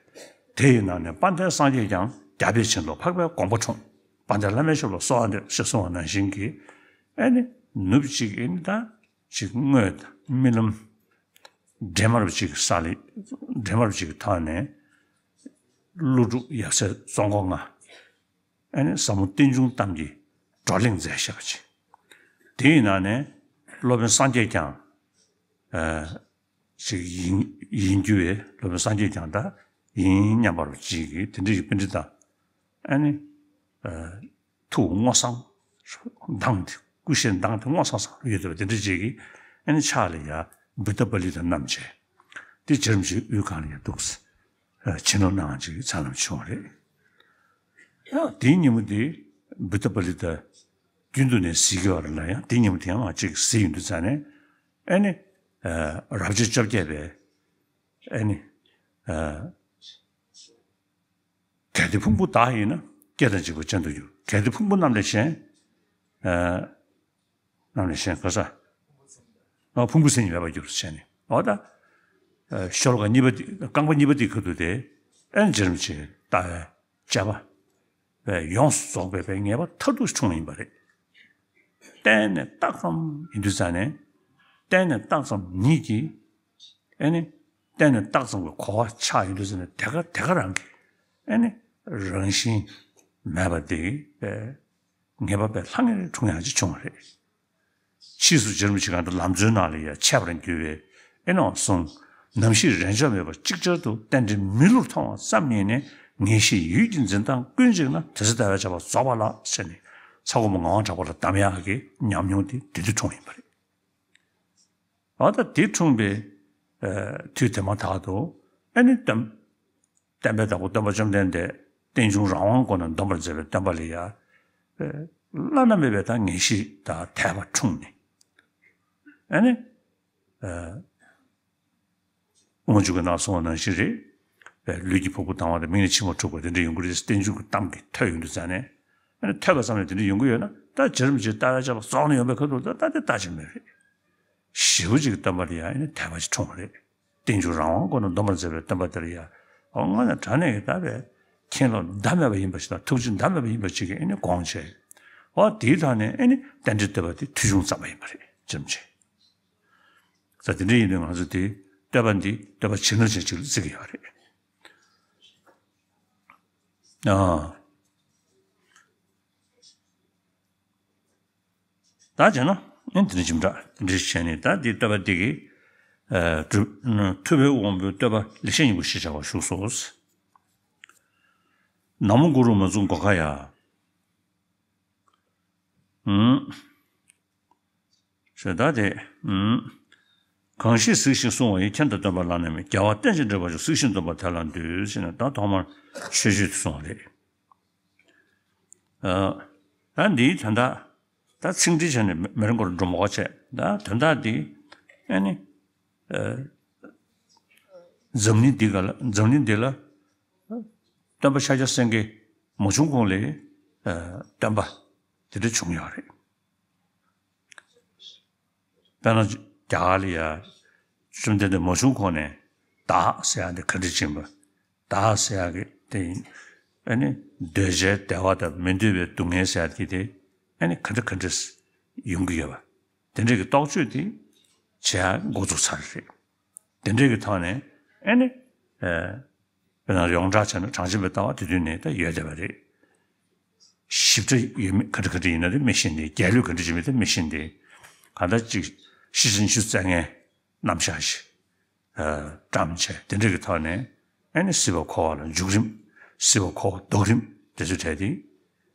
དེ་ཡི་ནང་ནས་དཔལ་ལྡན་སངས་རྒྱས་ཀྱང་། རྒྱལ་པོའི་བྱིན་རླབས་འཕགས་པའི་དགོངས་པ་འཁྲུངས། དཔལ་ལྡན་བླ་མའི་ཞབས་ལ་གསོལ་བ་འདེབས་ཞེས་གསུངས་པ་ནང་བཞིན་གྱི་ཨ་ནི་ ནུབ་གཅིག་ཨེ་ནི་ད་གཅིག་དངོས་དང་རྨི་ལམ་འདྲེས་མ་རུ་གཅིག་གི་ས་ལ་འདྲེས་མ་རུ་གཅིག་གི་ཐོག་ནས་ཀླུ་སྒྲུབ་ཡབ་སྲས་ཙོང་ཁ་ལྔ། ཨ་ནི་ཟབ་མོ་རྟེན་འབྱུང་གཏམ་གྱི་བགྲོ་གླེང་མཛད་བཞག་པ་ཅིག་དེའི་ནང་ནས་སློབ་དཔོན་སངས་རྒྱས་བསྐྱངས་ཨ་ཅིག་ཡིན་ཡིན་རྒྱུ་བས། སློབ་དཔོན་སངས་རྒྱས་བསྐྱངས་ད་ཡིན་སྙམ་པ་རུ་ཅིག་གིས་དེ་འདྲ་ཞིག་པཎྜི་ཏ་ཨ་ནི་ཨ་ཐུགས་མངའ་གསང་མདངས་དེ་སྐུ་བཞེས་མདངས་དེ་མངའ་གསང་གསང་ཡོད་དེ་བ་དེ་འདྲ་ཅིག་གིས་ཨ་ནི་ཕྱག་ལ་ཡ་བུདྡྷ་པཱ་ལི་ཏ་བསྣམས་བྱས་དེ་རྗེ་རིན་པོ་ཆེ་དབུའི་སྒང་ལ་ཡ་འདུག་སེ་ཨ་ཕྱིན་ལོག་གནང་ཅིག་མཚན་ལམ་བྱུང་བ་རེད། ཡང་དེའི་ཉིན་མོ་དེ་བུདྡྷ་པཱ་ལི་ཏ་རྒྱུན་དུ་ནས་གཟིགས་ཀྱི་ཡོད་རེད་ལ། ཡང་དེའི་ཉིན་མོ་དེ་ཡང་ང་གཅིག་གཟིགས་ཡོང་དུས་ཙང་ནས་ཨ་ནི་ཨ་རབ་བྱེད་བཅོ་བརྒྱད་པའི་ཨ་ནི་ཨ་གལ་ཏེ་ཕུང་པོ་བདག་ཡིན་ན། སྐྱེ་དང་འཇིག་པ་ཅན་དུ་འགྱུར། གལ་ཏེ་ཕུང་པོ་རྣམས་ལས་གཞན། ཨ་རྣམས་ལས་གཞན་ག་ས། ཨ་ཕུང་པོ་མཚན་ཉིད་མེད་པར་འགྱུར་ཟེར་ནས། འོ་ད། ཨ་ཤོ་ལོ་ཀ་གཉིས་པ་འདི་རྐང་པ་གཉིས་པ་འདིའི་ཁ་ཐུག་དེ་ཨེ་ནི་རྗེ་རིན་པོ་ཆེས་ལྟ་བའི་དཔྱད་པ་བས་ཡོངས་སུ་རྫོགས་པའི་པའི་ངེས་པ་མཐར་ཐུག་འཁྲུངས་ཡིན་པ་རེད། བསྟན་ནས་རྟགས་ཙམ་ཡིན་དུས་ཙང་ནས་བསྟན་ནས་རྟགས་ཙམ་ཉིད་ཀྱིས་ཨེ་ནི་བསྟན་ནས་རྟགས་ཙམ་གྱི་གོ་བ་ཆགས་ཡོང་དུས་ཙང་ནས་དེ་ག་དེ་ག་རང་གི་ཨེ་ནི་རང་བཞིན་མེད་པ་དེ་པའི་ངེས་པ་པའི་ལྷང་ངེར་འཁྲུངས་ཡག་ཅིག་བྱུང་བ་རེད། ཕྱིས་སུ་རྗེ་རིན་པོ་ཆེ་གང་དུ་ལམ་གཙོའི་ནང་ལ་ཡང་འཆད་པར་འགྱུར་བས་ཨེ་ནོ་གསུངས། ནམ་ཞིག་རེས་འཇོག་མེད་པར་ཅིག་ཅར་དུ་རྟེན་འབྲེལ་མི་བསླུར་མཐོང་བ་ཙམ་ཡིན་ནས་ངེས་ཤེས་ཡུལ་གྱི་འཛིན་སྟངས་ཀུན་གཅིག་ན་དེ་ཚེ་ལྟ་བའི་ཆ་བ་རྫོགས་པ་ལགས་ཟེར་ནས་ཚ་གོང་མ་ངག་དབང་གྲགས་པ་ལ་གདམས་ཡག་གི་ཉམས་མྱོང་དེ་དེ་དུས་འཁྲུངས་ཡིན་པ་རེད། འོ་ད་དེ་འཁྲུངས་པའི་ཨ་དུས་དེ་མ་ཐག་ཏུ་ཨེ་ནི་སྟོན་བསྟན་པའི་བདག་པོ་སྟོན་པ་བཅོམ་ལྡན་འདས་རྟེན་འབྱུང་རང་དབང་སྒོ་ནས་སྡོམ་པར་མཛད་པའི་སྟོན་པ་ལ་ཡ། བླ་ན་མེད་པའི་ད་ངེས་ཤེས་དང་དད་པ་འཁྲུངས་ནས། ཨ་ནི། དབང་ཕྱུག་གིས་ནང་གསུངས་པ་ནང་བཞིན་རེད། ལུས་ཀྱི་ཕུང་པོ་དང་བ་དང་མིག་ནི་མཆི་མ་འཁྲུགས་པ་དེ་འདྲ་ཡོང་གི་རེད། རྟེན་འབྱུང་གི་གཏམ་གྱིས་ཐོས་ཡོང་དུས་ཙང་ནས། ཨ་ནི་ཐོས་པ་ཙམ་ལས་དེ་འདྲ་ཡོང་གི་ཡོད་ན་ད་རྗེ་རིན་པོ་ཆེ་ལྟ་བའི་ཆ་བ་རྫོགས་ནས་ཡོང་པའི་ཁ་ཐུག་ད་ད་དེ་ལྟ་ཅི་མེད་རེད། ཞེ་པོ་ཅིག་གི་སྟོན་པ་ལ་ཡང་ཨེ་ནི་དད་པ་ཅིག་འཁྲུངས་པ་རེད། རྟེན་འབྱུང་རང་དབང་སྒོ་ནས་སྡོམ་པར་མཛད་པའི་སྟོན་པ་དེ་ལ་ཡང་། འོ་ང་ནི་དྲང་གནས་ཀྱི་ལྟ་བའི་མཁྱེན་རློབས་ཟླ་མེད་པ་ཡིན་པ་ཞིག་དང་ཐུགས་རྗེ་ཟླ་མེད་པ་ཡིན་པ་ཅིག་གིས་ཨེ་ནི་དགོངས་བྱས། འོ་དེའི་ཐོག་ནས་ཨེ་ནི་རྟེན་འབྲེལ་བསྟོད་པ་དེ་ཐོས་བྱུང་ཙམ་པ་ཡིན་པ་རེད། ཅམ་ཆེ། ས་དེ་འདྲ་ཡིན་དུས་ང་ཚོ་དེ་བསྟོད་པ་འདི་བསྟོད་པ་ཇི་ལྟར་བྱེད་ཅིག་ལ་བརྩི་གི་ཡོད་རེད། ཨ། ད་བྱས་ན་ཨེ་འདི་འདྲ་ཅིག་འདྲ་འདི་འདྲ་བྱས་ནས་ད་འདི་བསྟོད་པ་འདི་གི་ཨ་སྒྲུབ་ཐུབ་པའི་དབང་པོའི་བསྟོད་པ་ལེགས་བཤད་སྙིང་པོ་ཞེས་བྱ་བ་བཞུགས་སོ། ན་མོ་གུ་རུ་མ་ཚུགས་སྒོ་ཁ་ཡ། ཨུམ། ཞེས་ད་དེ། ཨུམ། གང་ཞིག་གཟིགས་ཤིང་བསྲུང་བ་ཡི། མཁྱེན་དང་སྟོན་པ་བླ་ན་མེད། རྒྱལ་བ་རྟེན་ཅིང་འབྲེལ་བར་འབྱུང་། གཟིགས་ཤིང་འདོམས་པ་དེ་ལ་འདུད། ཟེར་ནས་ད་ཐོག་མར་མཆོད་བརྗོད་དེ་གསུངས་པ་རེད། ཨ། ད་འདིའི་དོན་དག་ད་ཚིག་འགྲེལ་བྱས་ནས་མི་མི་རིང་པོར་འགྲོ་མ་དགོས་བྱས། ད་དོན་དག་འདི་ཨ་ནི་ཨ་འཛམ་གླིང་འདི་ག་ལ་འཛམ་གླིང་འདི་ལ་སྟོན་པ་ཤཱཀྱ་སེང་གེ་མ་བྱུང་གོང་ལས་ཨ་སྟོན་པ་དེ་འདྲ་བྱུང་ཡོད་རེད། དཔེར་ན་རྒྱ་གར་ལ་ཡ་བཅོམ་ལྡན་འདས་མ་བྱུང་གོང་ནས་བདག་ཟེར་ཡག་འདི་ག་འདྲ་ཅིག་ཡིན་པ། བདག་ཟེར་ཡག་གི་དེ་ཨ་ནི་འདོད་བྱའི་བདེ་བ་དང་མི་འདོད་པའི་སྡུག་བསྔལ་ཟེར་ཡག་གི་དེ་ཨ་ནི་ག་འདྲ་ག་འདྲ་ཡོང་གི་ཡོད་པ། དེ་འདྲ་གི་རྟོག་དཔྱོད་དེ་བྱེད་ཡག་འགོ་བཙུགས་ཚར་རེད། དེ་འདྲ་གི་ཐོག་ནས་ཨ་ནི་ཨ། དཔེར་ན་ཡོངས་གྲགས་བྱས་ན་གྲངས་ཅན་པའི་ལྟ་བ་དེ་དུས་ནས་ད་ཡོད་བསྡད་པ་རེད། ཞིབ་ཕྲ་ཡོད་མེད་ག་འདྲ་ག་འདྲ་ཡིན་ན་དེ་མི་ཤེས་ཏེ། རྒྱལ་ལུས་ག་འདྲ་ཅིག་མེད་དེ་མི་ཤེས་ཏེ། གང་ལྟར་ཅིག་ཤེས་བཞིན་ཆུ་ཚད་ངན་རྣམ་གཞག་ཞིག་བཀྲམ་བྱས། དེ་འདྲ་གི་ཐོག་ནས་ཨ་ནི་སྲིད་པ་འཁོར་བ་ལ་འཇུག་རིམ། སྲིད་པ་འཁོར་བ་ལྡོག་རིམ་དེ་ཚོའི་གྲས་དེ་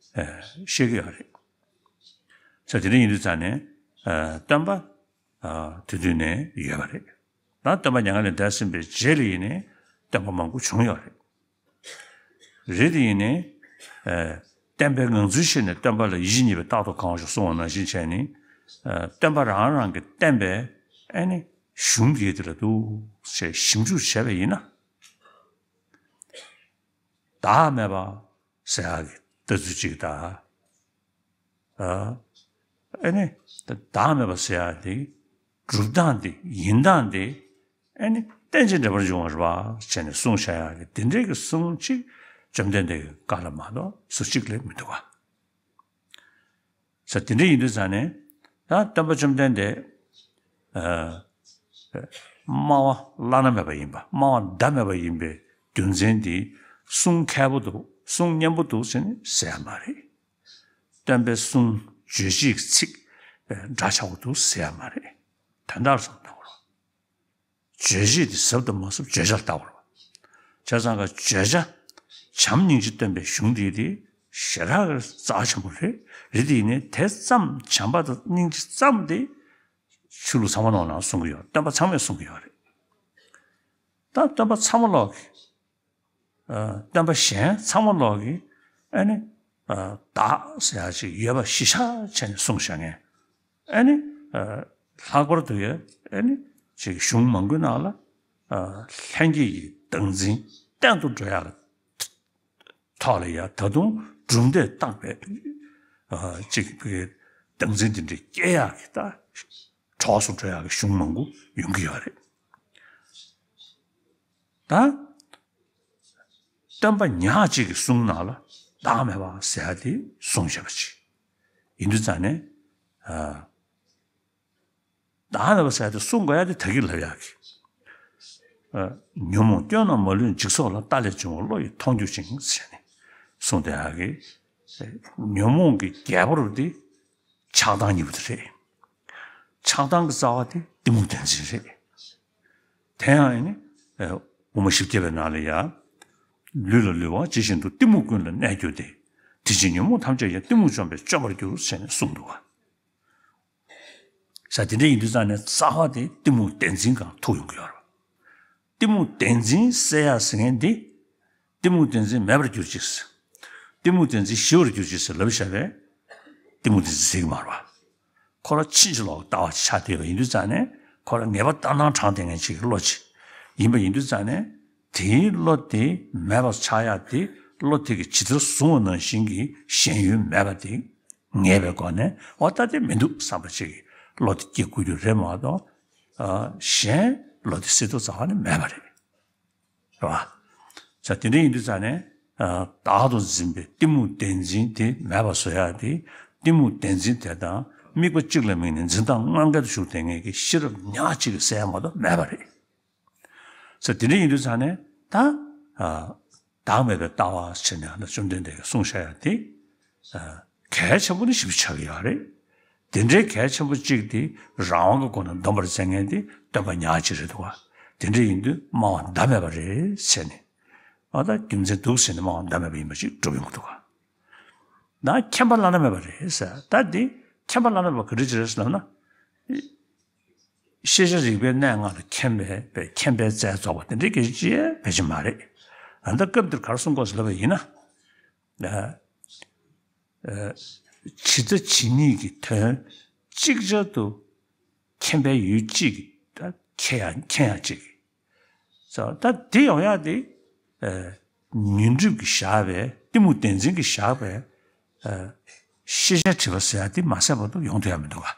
བཤད་ཀྱི་ཡོད་རེད། ས་དེ་འདྲ་ཡིན་དུས་ཙང་ནས་སྟོན་པ་དེ་དུས་ནས་ཡོད་པ་རེད། ད་སྟོན་པ་མྱ་ངན་ལས་འདས་ཟིན་པའི་རྗེས་ལ་ཡིན་ནའི་སྟོན་པ་མང་པོ་བྱུང་ཡོད་རེད། རེད་དེ་ཡིན་ནའི། ཨ། བསྟན་པའི་ངང་ཚུལ་ཤེས་ནས་སྟོན་པ་ལ་ཡིད་ཆེས་རྙེད་པའི་རྟག་ཏུ་གང་བ་ཞིག་གསུངས་པ་ནང་བཞིན་བྱས་ནས། ཨ། སྟོན་པ་རང་རང་གིས་བསྟན་པའི་ཨ་ནི་གཞུང་འདི་དེ་ལ་འདུག་ཅེས་ཞིབ་འཇུག་བྱས་པ་ཡིན་ན། བདག་མེད་པ་ཟེར་ཡག་གི་ལྟ་ཚུལ་གཅིག་དང་། ཨ། ཨ་ནི་བདག་མེད་པ་ཟེར་ཡག་དེ་སྒྲུབ་སྟངས་དེ་ཡིན་སྟངས་དེ་ཨ་ནི་རྟེན་ཅིང་འབྲེལ་བར་འབྱུང་བ་རེད་པ་བྱས་ནས་གསུངས་བཞག་ཡག་གི་དེ་འདྲའི་གི་གསུང་གཅིག་བཅོམ་ལྡན་འདས་ཀྱི་བཀའ་ལ་མ་གཏོགས་སུ་གཅིག་ལས་མི་འདུག་ག། ས་དེ་འདྲ་ཡིན་དུས་ཙང་ནས་ ད་སྟོན་པ་བཅོམ་ལྡན་འདས། ཨ། སྨྲ་བ་བླ་ན་མེད་པ་ཡིན་པ། སྨྲ་བ་ཟླ་མེད་པ་ཡིན་པའི་རྒྱུ་མཚན་དེ་གསུང་མཁས་པོ་འདུག་གསུང་སྙན་པོ་འདུག་ཟེར་ནས་ཟེར་ཡ་མ་རེད། སྟོན་པའི་གསུང་བརྗོད་བྱེད་ཀྱི་ཚིག་འདྲ་ཆགས་པོ་འདུག་ཟེར་ཡ་མ་རེད། དོན་དག་བསམ་བློ་བཏང་དགོས་རེད། རྗོད་བྱེད་དེ་ཟབ་དང་མ་ཟབ་བརྗོད་བྱ་ལ་ལྟ་བར། བྱས་ཙང་ཀ་བརྗོད་བྱ་བྱམས་སྙིང་རྗེ་སྟོན་པའི་གཞུང་འདི་དེ་ཞེ་དྲག་གི་རྩ་ཆེན་པོ་རེད། རེད་དེ་ཡིན་ནའི་དེ་ཙམ་བྱམས་པ་དང་སྙིང་རྗེ་ཙམ་དེ་ཆོས་ལུགས་ཚང་མ་ནང་ལ་གསུང་གི་ཡོད། སྟོན་པ་ཚང་མས་གསུང་གི་ཡོད་རེད། ད་སྟོན་པ་ཚང་མ་ལོག་གི། ཨ། སྟོན་པ་གཞན་ཚང་མ་ལོག་གི། ཨ་ནི། ཨ། བདག་ཟེར་ཡ་ཅིག་ཡོད་པ་གཞི་བཞག་བྱས་ནས་གསུངས་བཞག་མཁན། ཨ་ནི། ཨ། ལྷག་པར་དུ་ཡ། ཨ་ནི། ཅིག་གཞུང་མང་པོའི་ནང་ལ། ཨ། ལྷན་སྐྱེས་ཀྱི་བདག་འཛིན་གཏན་དུ་འགྲོ་ཡ་ལ་ཐོག་ལ་ཡ་ད་དུང་གྲུབ་མཐས་བཏགས་པའི། ཨ། ཅིག་གི་བདག་འཛིན་དེ་འདྲ་སྐྱེ་ཡག་གི་ད་གྲོགས་སུ་འགྲོ་ཡག་གི་གཞུང་མང་པོ་ཡོང་གི་ཡོད་རེད། ད་སྟོན་པ་ཉག་གཅིག་གི་གསུང་ནང་ལ་བདག་མེད་པ་ཟེར་ཡ་དེ་གསུངས་བཞག་པ་ཅིག་ཡིན་དུས་ཙང་ནས། ཨ། བདག་མེད་པ་ཟེར་ཡ་དེ་གསུང་དགོས་ཡ་དེ་ད་གིན་ལབ་ཡག་གི། ཨ། ཉོན་མོངས་སྐྱོན་རྣམས་མ་ལུས་འཇིག་ཚོགས་ལ། ལྟ་ལས་བྱུང་བའི་བློ་ཡིས་མཐོང་གྱུར་ཅིང་ཟེར་ནས་གསུངས་བསྡད་ཡག་གི། ཉོན་མོངས་ཀྱི་རྒྱལ་པོ་རུ་དེ་ཆགས་སྡང་གཉིས་པོ་དེ་རེད། ཆགས་སྡང་གི་རྩ་བ་དེ་གཏི་མུག་བདེན་འཛིན་རེད། དེ་ཡང་ཨ་ནི། ཨ། དབུ་མ་བཞི་བརྒྱ་པའི་ནང་ལ་ཡ། ལུས་ལ་ལུས་པ་ཇི་བཞིན་དུ། གཏི་མུག་ཀུན་ལ་གནས་གྱུར་ཏེ། དེ་ཕྱིར་ཉོན་མོངས་ཐམས་ཅད་ཡང་། གཏི་མུག་བཅོམ་པས་སྐྱོབ་པར་འགྱུར་ཟེར་ནས་གསུངས་འདུག་བ། ས་དེ་འདྲ་ཡིན་དུས་ཙང་ནས་རྩ་བ་དེ་གཏི་མུག་བདེན་འཛིན་སྒང་ཐུག་ཡོང་གི་ཡོད་རེད། གཏི་མུག་བདེན་འཛིན་སེལ་ཡག་ཟེར་མཁན་འདི། གཏི་མུག་བདེན་འཛིན་མེད་པར་གྱུར་ཅིག། གཏི་མུག་བདེན་འཛིན་ཞི་བར་གྱུར་ཅིག་ཟེར་ལབ་བཞག་པས། གཏི་མུག་བདེན་འཛིན་ཟེར་གྱི་མ་རེད་བ། ཁོ་རང་ཕྱིན་ཅི་ལོག་ལྟ་བ་ཆགས་བསྡད་པ་ཡིན་དུས་ཙང་ནས། ཁོ་རང་ངེས་པ་ཏག་ཏག་དྲངས་བསྡད་མཁན་ཅིག་གི་བློ་ཅིག་ཡིན་པ་ཡིན་དུས་ཙང་ནས། དེའི་བློ་དེ་མེད་པར་ཆགས་ཡག་དེ། བློ་དེ་གིས་ཇི་ལྟར་བཟུང་བ་ནང་བཞིན་གྱི་ཞེན་ཡུལ་མེད་པ་དེ། ངེས་པའི་སྒོ་ནས་འོ་ད་དེ་མི་འདུག་བསམ་པ་ཅིག་གི་བློ་དེ་སྐྱེ་དགོས་རྒྱུ་རེད་མ་གཏོགས། ཨ། གཞན་བློ་དེ་སྲིད་དུ་རྩ་བ་ནས་མེད་པ་རེད། རེད་བ། ས་དེ་འདྲ་ཡིན་དུས་ཙང་ནས། ཨ། བདག་ཏུ་འཛིན་པའི་གཏི་མུག་བདེན་འཛིན་དེ་མེད་པ་བཟོ་ཡག་དེ། གཏི་མུག་བདེན་འཛིན་དེ་དང་དམིགས་པ་གཅིག་ལ་དམིགས་ནས་འཛིན་སྟངས་དངོས་འགལ་དུ་ཞུགས་བསྡད་མཁན་གྱི་ཤེས་རབ་ཉག་གཅིག་གི་སེལ་ཡག་མ་གཏོགས་མེད་པ་རེད། ས་དེ་འདྲ་ཡིན་དུས་ཙང་ནས་ད། ཨ། བདག་མེད་པའི་ལྟ་བ་ཟེར་ནས་ཨ་ནི་བཅོམ་ལྡན་འདས་ཀྱིས་གསུངས་བཞག་ཡག་དེ། ཨ། གལ་ཆེན་པོ་ནི་ཞེ་པོ་ཆགས་ཀྱི་ཡོད་རེད། དེ་འདྲའི་གལ་ཆེན་པོ་གཅིག་དེ་རང་དབང་གི་སྒོ་ནས་འདོམས་པར་མཛད་མཁན་དེ་སྟོན་པ་ཉག་གཅིག་རེད་འདུག་བ། དེ་འདྲ་ཡིན་དུས་སྨྲ་བ་ཟླ་མེད་པ་རེད་ཟེར་ནས། ཨ། ད་རྒྱུ་མཚན་འདུག་ཟེར་ནས་སྨྲ་བ་ཟླ་མེད་པ་ཡིན་པ་ཞིག་སྒྲུབ་ཡོང་གི་འདུག་བ། ད་མཁྱེན་པ་བླ་ན་མེད་པ་རེད་ཟེར། ད་འདི་མཁྱེན་པ་བླ་ན་མེད་པ་ག་འདྲ་ཅིག་རེད་ཟེར་ལབ་ན། ཤེས་བྱ་རིག་པའི་གནས་ལྔ་ལ་མཁྱེན་པའི་མཁྱེན་པའི་རྩལ་རྫོགས་པ་དེ་འདྲའི་སྐད་ཆ་ཅིག་ཕལ་ཆེར་མ་རེད། ཨ། ད་སྐབས་འདིར་ག་རེ་གསུང་དགོས་ཟེར་ལབ་པ་ཡིན་ན། ཨ། ཨ། ཇི་ལྟ་ཇི་སྙེད་ཀྱི་དོན་ཅིག་ཅར་དུ་མཁྱེན་པའི་ཡུལ་གཅིག་གིས་ད་མཁྱེན་ཡང་མཁྱེན་ཡང་གཅིག། ས་ད་དེ་ཡོང་ཡག་དེ། ཨ། ཉོན་སྒྲིབ་ཀྱིས་བཞག་པའི་གཏི་མུག་བདེན་འཛིན་གྱིས་བཞག་པའི། ཨ། ཤེས་བྱ་དྲི་བ་ཟེར་ཡག་དེ་མ་ཟད་བར་དུ་ཡོང་ཐུབ་ཡག་མི་འདུག་ག།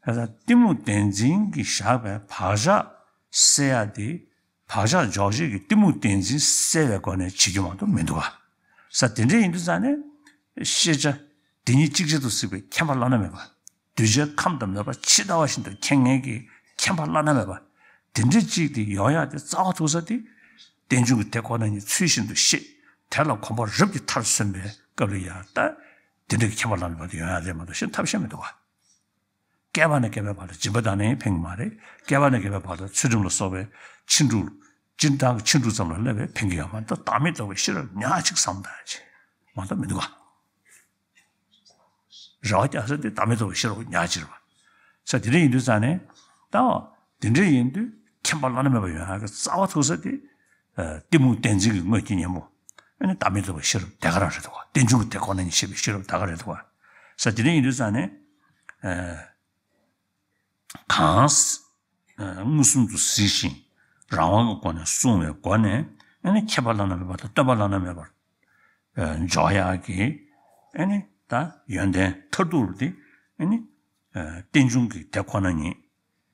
ཨ། གཏི་མུག་བདེན་འཛིན་གྱིས་བཞག་པའི་བག་ཆགས་སེལ་ཡག་དེ། བག་ཆགས་འཇོག་བྱེད་ཀྱི་གཏི་མུག་བདེན་འཛིན་སེལ་བའི་སྒོ་ནས་བྱེད་རྒྱུ་མ་གཏོགས་མི་འདུག་བ། ས་དེ་འདྲ་ཡིན་དུས་ཙང་ནས། ཤེས་བྱ་དེ་ཉིད་ཅིག་ཅར་དུ་གཟིགས་པའི་མཁྱེན་པ་བླ་ན་མེད་པ། གདུལ་བྱའི་ཁམས་དང་མོས་པ་ཇི་ལྟ་བ་བཞིན་དུ་མཁྱེན་མཁན་གྱི་མཁྱེན་པ་བླ་ན་མེད་པ། དེ་འདྲ་ཅིག་དེ་ཡོང་ཡག་དེ་རྩ་བ་ཐུག་ས་དེ། རྟེན་འབྱུང་གི་དེ་ཁོ་ན་ཉིད་ཚུལ་བཞིན་དུ་ཤེས། དེ་ལ་གོམས་པ་རབ་ཀྱིས་མཐར་སོན་པའི་སྐབས་ལ་ཡང་ད། དེ་འདྲ་གི་མཁྱེན་པ་བླ་ན་མེད་པ་དེ་ཡོང་ཡག་རེད་མ་གཏོགས་གཞན་ཐབས་གཞན་མི་འདུག་བ། བསྐལ་པ་ནས་བསྐལ་པའི་བར་དུ་སྦྱིན་པ་བཏང་ནས་ཕན་གྱི་མ་རེད། བསྐལ་པ་ནས་བསྐལ་པའི་བར་དུ་ཚུལ་ཁྲིམས་ལ་སོགས་པའི་ཕྱིན་དྲུག་སྤྱིར་བཏང་གི་ཕྱིན་དྲུག་ཙམ་ལ་སླེབས་པས་ཕན་གྱི་ཡོད་མ་གཏོགས་བདག་མེད་རྟོགས་པའི་ཤེས་རབ་ཉག་གཅིག་བསམ་བཏང་ཡག་ཅིག་མ་གཏོགས་མི་འདུག་ག། རེ་བ་རྒྱག་ས་དེ་བདག་མེད་རྟོགས་པའི་ཤེས་རབ་ཉག་གཅིག་རེད་པ། ས་དེ་འདྲ་ཡིན་དུས་ཙང་ནས་ད་དེ་འདྲ་ཡིན་དུས་མཁྱེན་པ་བླ་ན་མེད་པ་ཡོང་ཡག་གི་རྩ་བ་ཐུག་ས་དེ། ཨ། གཏི་མུག་བདེན་འཛིན་གྱི་དངོས་ཀྱི་གཉེན་པོ། ཨ་ནི་བདག་མེད་རྟོགས་པའི་ཤེས་རབ་དེ་ག་རང་རེད་འདུག་ག། རྟེན་འབྱུང་གི་དེ་ཁོ་ན་ཉིད་ཤེས་པའི་ཤེས་རབ་དེ་ག་རེད་འདུག་ག། ས་དེ་འདྲ་ཡིན་དུས་ཙང་ནས། ཨ། གང་། ཨ། མངོན་སུམ་དུ་གཟིགས་ཤིང་རང་དབང་གི་སྒོ་ནས་གསུངས་པའི་སྒོ་ནས། ཨ་ནི་མཁྱེན་པ་བླ་ན་མེད་པ་དང་སྟོན་པ་བླ་ན་མེད་པར། ཨ། འཇོག་ཡག་གི། ཨ་ནི་ད་ཡོན་ཏན་མཐར་ཐུག་ལ་དེ། ཨ་ནི། ཨ། རྟེན་འབྱུང་གི་དེ་ཁོ་ན་ཉིད་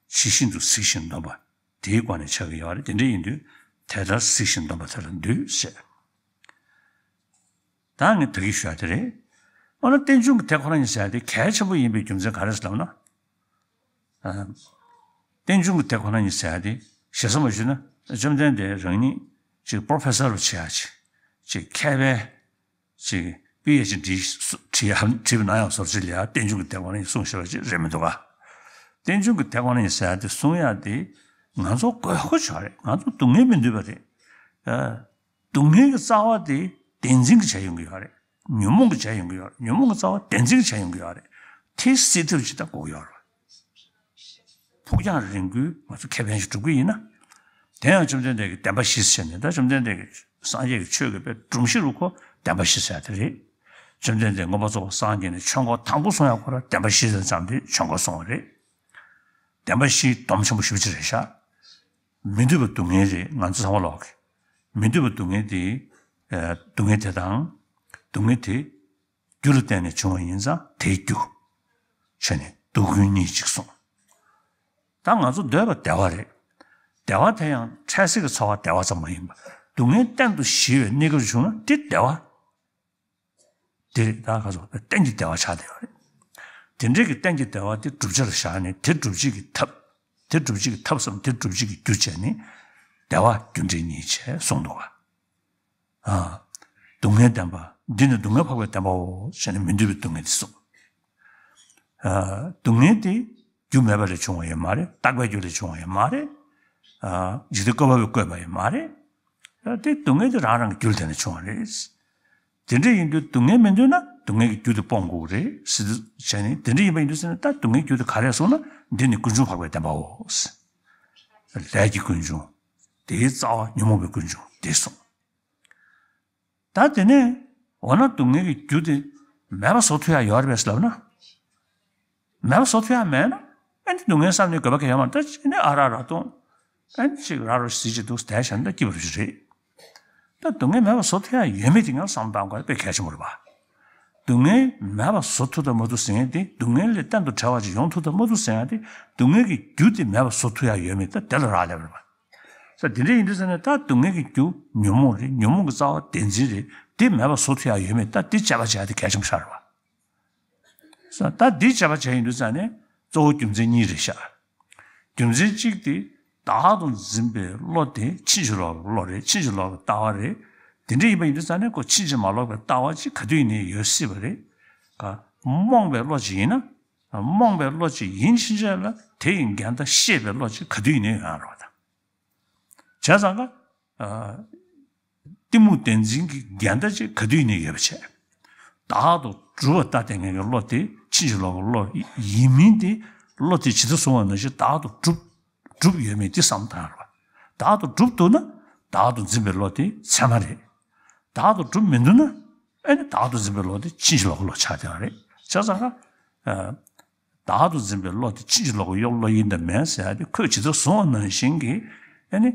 ཇི་བཞིན་དུ་གཟིགས་ཤིང་འདོམས་པ་དེའི་སྒོ་ནས་ཆགས་ཀྱི་ཡོད་རེད། དེ་འདྲ་ཡིན་དུས་དེ་ལྟར་གཟིགས་ཤིང་འདོམས་པ་དེ་ལ་འདུད་ཟེར། ད་ངས་ད་གིན་ཞུ་ཡག་དེ་རེད། འོ་ན་རྟེན་འབྱུང་གི་དེ་ཁོ་ན་ཉིད་ཟེར་ཡ་དེ་གལ་ཆེན་པོ་ཡིན་པའི་རྒྱུ་མཚན་ག་རེ་ཟེར་ལབ་ན། ཨ། རྟེན་འབྱུང་གི་དེ་ཁོ་ན་ཉིད་ཟེར་ཡ་དེ་ཞེ་ས་མ་ཞུས་ན་བཅོམ་ལྡན་འདས་རང་ཉིད་ཅིག་པོ་རོ་ཕེ་སར་རུ་བྱེད་ཡ་ཅིག་ཅིག་མཁས་པའི་ཅིག་པི་ཨེཆ་ཌི་བྲིས་ཡ་བྲིས་པ་ན་ཡང་བཟོ་བྱེད་ལ་ཡ་རྟེན་འབྱུང་གི་དེ་ཁོ་ན་ཉིད་གསུངས་བཞག་པ་ཅིག་རེད་མི་འདུག་ག། རྟེན་འབྱུང་གི་དེ་ཁོ་ན་ཉིད་ཟེར་ཡ་དེ་གསུང་ཡ་དེ་ང་ཚོ་དགོས་མཁོ་ཆགས་རེད། ང་ཚོ་སྡུག་བསྔལ་མི་འདོད་པ་རེད། ཨ། སྡུག་བསྔལ་གྱི་རྩ་བ་དེ་བདེན་འཛིན་གྱིས་བྱས་ཡོང་གི་ཡོད་རེད། ཉོན་མོངས་ཀྱིས་བྱས་ཡོང་གི་ཡོད་རེད། ཉོན་མོངས་ཀྱི་རྩ་བ་བདེན་འཛིན་གྱིས་བྱས་ཡོང་གི་ཡོད་རེད། དེ་སེལ་ཐབས་ཅིག་ད་དགོས་ཀྱི་ཡོད་རེད། ཕུགས་རྒྱང་རིང་པོའི་ང་ཚོ་ཁེ་ཕན་ཞིག་སྒྲུབ་ཀྱི་ཡིན་ན། དེ་ཡང་བཅོམ་ལྡན་འདས་ཀྱིས་བདེན་པ་བཞི་ཟེར་ནས་ད་བཅོམ་ལྡན་འདས་ཀྱིས་སངས་རྒྱས་ཀྱི་ཆོས་ཀྱི་དཔེ་སྒྲོམ་གཞི་རུ་ཁོ་བདེན་པ་བཞི་ཟེར་དེ་རེད། བཅོམ་ལྡན་འདས་མངོན་པར་རྫོགས་པར་སངས་རྒྱས་ནས་ཆོས་འཁོར་དང་པོ་གསུང་ཡག་ཁོ་རང་བདེན་པ་བཞི་ཟེར་ཙམ་དེ་ཆོས་འཁོར་གསུང་བ་རེད། བདེན་པ་བཞིའི་སྡོམ་ཆེན་པོ་ཞེ་པོ་ཅིག་རེད་ཤག། མི་འདོད་པའི་སྡུག་བསྔལ་རེད། ང་ཚོ་ཚང་མ་ལོག་གི། མི་འདོད་པའི་སྡུག་བསྔལ་དེ། ཨ། སྡུག་བསྔལ་དེ་དང་། སྡུག་བསྔལ་དེ་རྒྱུ་ལ་བརྟེན་ནས་བྱུང་བ་ཡིན་ཙང་དེའི་རྒྱུ་བྱས་ནས་སྡུག་ཀུན་གཉིས་ཅིག་གསུངས། ད་ང་ཚོ་འདོད་པ་བདེ་བ་རེད། བདེ་བ་དེ་ཡང་འཕྲལ་སེལ་གྱི་ཚོར་བ་བདེ་བ་ཙམ་མ་ཡིན་པར་སྡུག་བསྔལ་གཏན་དུ་ཞི་བའི་གནས་སྐབས་བྱུང་ན་དེ་བདེ་བ། དེ་རེད། ད་ག་ཚོད་གཏན་གྱི་བདེ་བ་ཆགས་བསྡད་ཡོད་རེད། དེ་འདྲའི་གི་གཏན་གྱི་བདེ་བ་དེ་བསྒྲུབ་བྱ་ལ་བཞག་ནས་དེ་སྒྲུབ་བྱེད་ཀྱི་ཐབས། དེ་སྒྲུབ་བྱེད་ཀྱི་ཐབས་སམ་དེ་སྒྲུབ་བྱེད་ཀྱི་རྒྱུ་བྱས་ནས་བདེ་བ་རྒྱུ་འབྲས་གཉིས་བྱས་གསུངས་འདུག་ག། ཨ། སྡུག་བསྔལ་བདེན་པ། འདི་ནི་སྡུག་བསྔལ་འཕགས་པའི་བདེན་པའོ་ཞེས་ནས་མི་འདོད་པའི་སྡུག་བསྔལ་དེ་གསུངས། ཨ། སྡུག་བསྔལ་དེ་རྒྱུ་མེད་པ་ལས་བྱུང་བ་ཡང་མ་རེད། རྟག་པའི་རྒྱུ་ལས་བྱུང་བ་ཡང་མ་རེད། ཨ། འཇིག་རྟེན་བཀོད་པ་པས་བཀོད་པ་ཡང་མ་རེད། ཨ། དེ་སྡུག་བསྔལ་དེ་རང་རང་གི་རྒྱུ་ལ་བརྟེན་ནས་བྱུང་བ་རེད། དེ་འདྲ་ཡིན་དུས་སྡུག་བསྔལ་མི་འདོད་ན་སྡུག་བསྔལ་གྱི་རྒྱུ་དེ་སྤོང་དགོས་རེད་ཟེར་དུས་བྱས་ནས། དེ་འདྲ་ཡིན་པ་ཡིན་དུས་ཟེར་ན་ད་སྡུག་བསྔལ་རྒྱུ་དེ་ག་རེ་གསུངས་ན། འདི་ནི་ཀུན་འབྱུང་འཕགས་པའི་བདེན་པའོ། ལས་ཀྱི་ཀུན་འབྱུང་། དེའི་རྩ་བ་ཉོན་མོངས་པའི་ཀུན་འབྱུང་དེ་གསུངས། ད་དེ་ནས་འོ་ན་སྡུག་བསྔལ་གྱི་རྒྱུ་དེ་མེད་པ་བཟོ་ཐུབ་ཡ་ཡོད་རེད་པས་ལབ་ན། མེད་པ་བཟོ་ཐུབ་ཡ་མེད་ན་ཨ་ནི་སྡུག་བསྔལ་བསམ་ནས་དགོས་པ་གང་ཡང་མ་རེད། ད་ཅི་ནས་ཨ་རག་རག་འཐུང་། ཨ་ནི་ཅིག་ར་རོ་ཟིག་ཅིག་འདུག་བསྡད་བཞག་ན་ད་སྐྱིད་པོ་ཞིག་རེད། ད་སྡུག་བསྔལ་མེད་པ་བཟོ་ཐུབ་ཡ་ཡོད་མེད་དེ་ང་བསམ་བློ་བཏང་དགོས་དཔེ་གལ་ཆེན་པོ་རེད་པ། སྡུག་བསྔལ་མེད་པ་བཟོ་ཐུབ་དང་མ་ཐུབ་ཟེར་མཁན་དེ། སྡུག་བསྔལ་ལས་གཏན་དུ་བྲལ་བ་ཅིག་ཡོང་ཐུབ་དང་མ་ཐུབ་ཟེར་ཡ་དེ། སྡུག་བསྔལ་གྱི་རྒྱུ་དེ་མེད་པ་བཟོ་ཐུབ་ཡ་ཡོད་མེད་ད་དེ་ལ་རག་ལས་པ་རེད་པ། ས་དེ་འདྲ་ཡིན་དུས་ཙ་ནས་ད་སྡུག་བསྔལ་གྱི་རྒྱུ་ཉོན་མོངས་རེད། ཉོན་མོངས་ཀྱི་རྩ་བ་བདེན་འཛིན་རེད། དེ་མེད་པ་བཟོ་ཐུབ་ཡ་ཡོད་མེད་ད་དེ་དཔྱད་པ་བྱས་ཏེ་གལ་ཆེན་པོ་ཆགས་རེད་པ། ས་ད་འདི་དཔྱད་པ་བྱས་ཡིན་དུས་ཙ་ནས་གཙོ་བོ་རྒྱུ་མཚན་གཉིས་རེད་ཤག། རྒྱུ་མཚན་གཅིག་དེ་བདག་ཏུ་འཛིན་པའི་བློ་དེ་ཕྱིན་ཅི་ལོག་གི་བློ་རེད། ཕྱིན་ཅི་ལོག་གི་ལྟ་བ་རེད། དེ་འདྲ་ཡིན་པ་ཡིན་དུས་ཙ་ནས་ཁོ་ཕྱིན་ཅི་མ་ལོག་པའི་ལྟ་བ་ཅིག་ག་དུས་ཡིན་ནའི་ཡོད་སྲིད་པ་རེད། ག་རྨོངས་པའི་བློ་ཅིག་ཡིན་ན། རྨོངས་པའི་བློ་ཅིག་ཡིན་ཕྱིན་ཆད་ལ་དེ་ཡི་འགལ་ཟླ་ཤེས་པའི་བློ་ཅིག་ག་དུས་ཡིན་ནའི་ཡོང་ཡ་རེད་པ། ད་བྱས་ཙང་ཀ། ཨ། གཏི་མུག་བདེན་འཛིན་གྱི་འགལ་ཟླ་ཅིག་ག་དུས་ཡིན་ནའི་ཡོད་པ་བྱས། བདག་ཏུ་གྲུབ་པ་ལྟ་བསྡད་མཁན་གྱི་བློ་དེ་ཕྱིན་ཅི་ལོག་གི་བློ་ཡིན་མིན་དེ། བློ་དེ་ཇི་ལྟར་བཟུང་བ་ནང་བཞིན་བདག་ཏུ་གྲུབ་གྲུབ་ཡོད་མེད་དེ་བསམ་བཏང་རེད་པ། བདག་ཏུ་གྲུབ་འདུག་ན་བདག་ཏུ་འཛིན་པའི་བློ་དེ་ཚད་མ་རེད། བདག་ཏུ་གྲུབ་མི་འདུག་ན་ཨ་ནི་བདག་ཏུ་འཛིན་པའི་བློ་དེ་ཕྱིན་ཅི་ལོག་གི་བློ་ཆགས་བསྡད་པ་རེད། བྱས་ཙང་ཀ། ཨ། བདག་ཏུ་འཛིན་པའི་བློ་དེ་ཕྱིན་ཅི་ལོག་གི་བློ་ཡིན་དང་མིན་ཟེར་ཡ་དེ་ཁོས་ཇི་ལྟར་བཟུང་བ་ནང་བཞིན་གྱི། ཨ་ནི།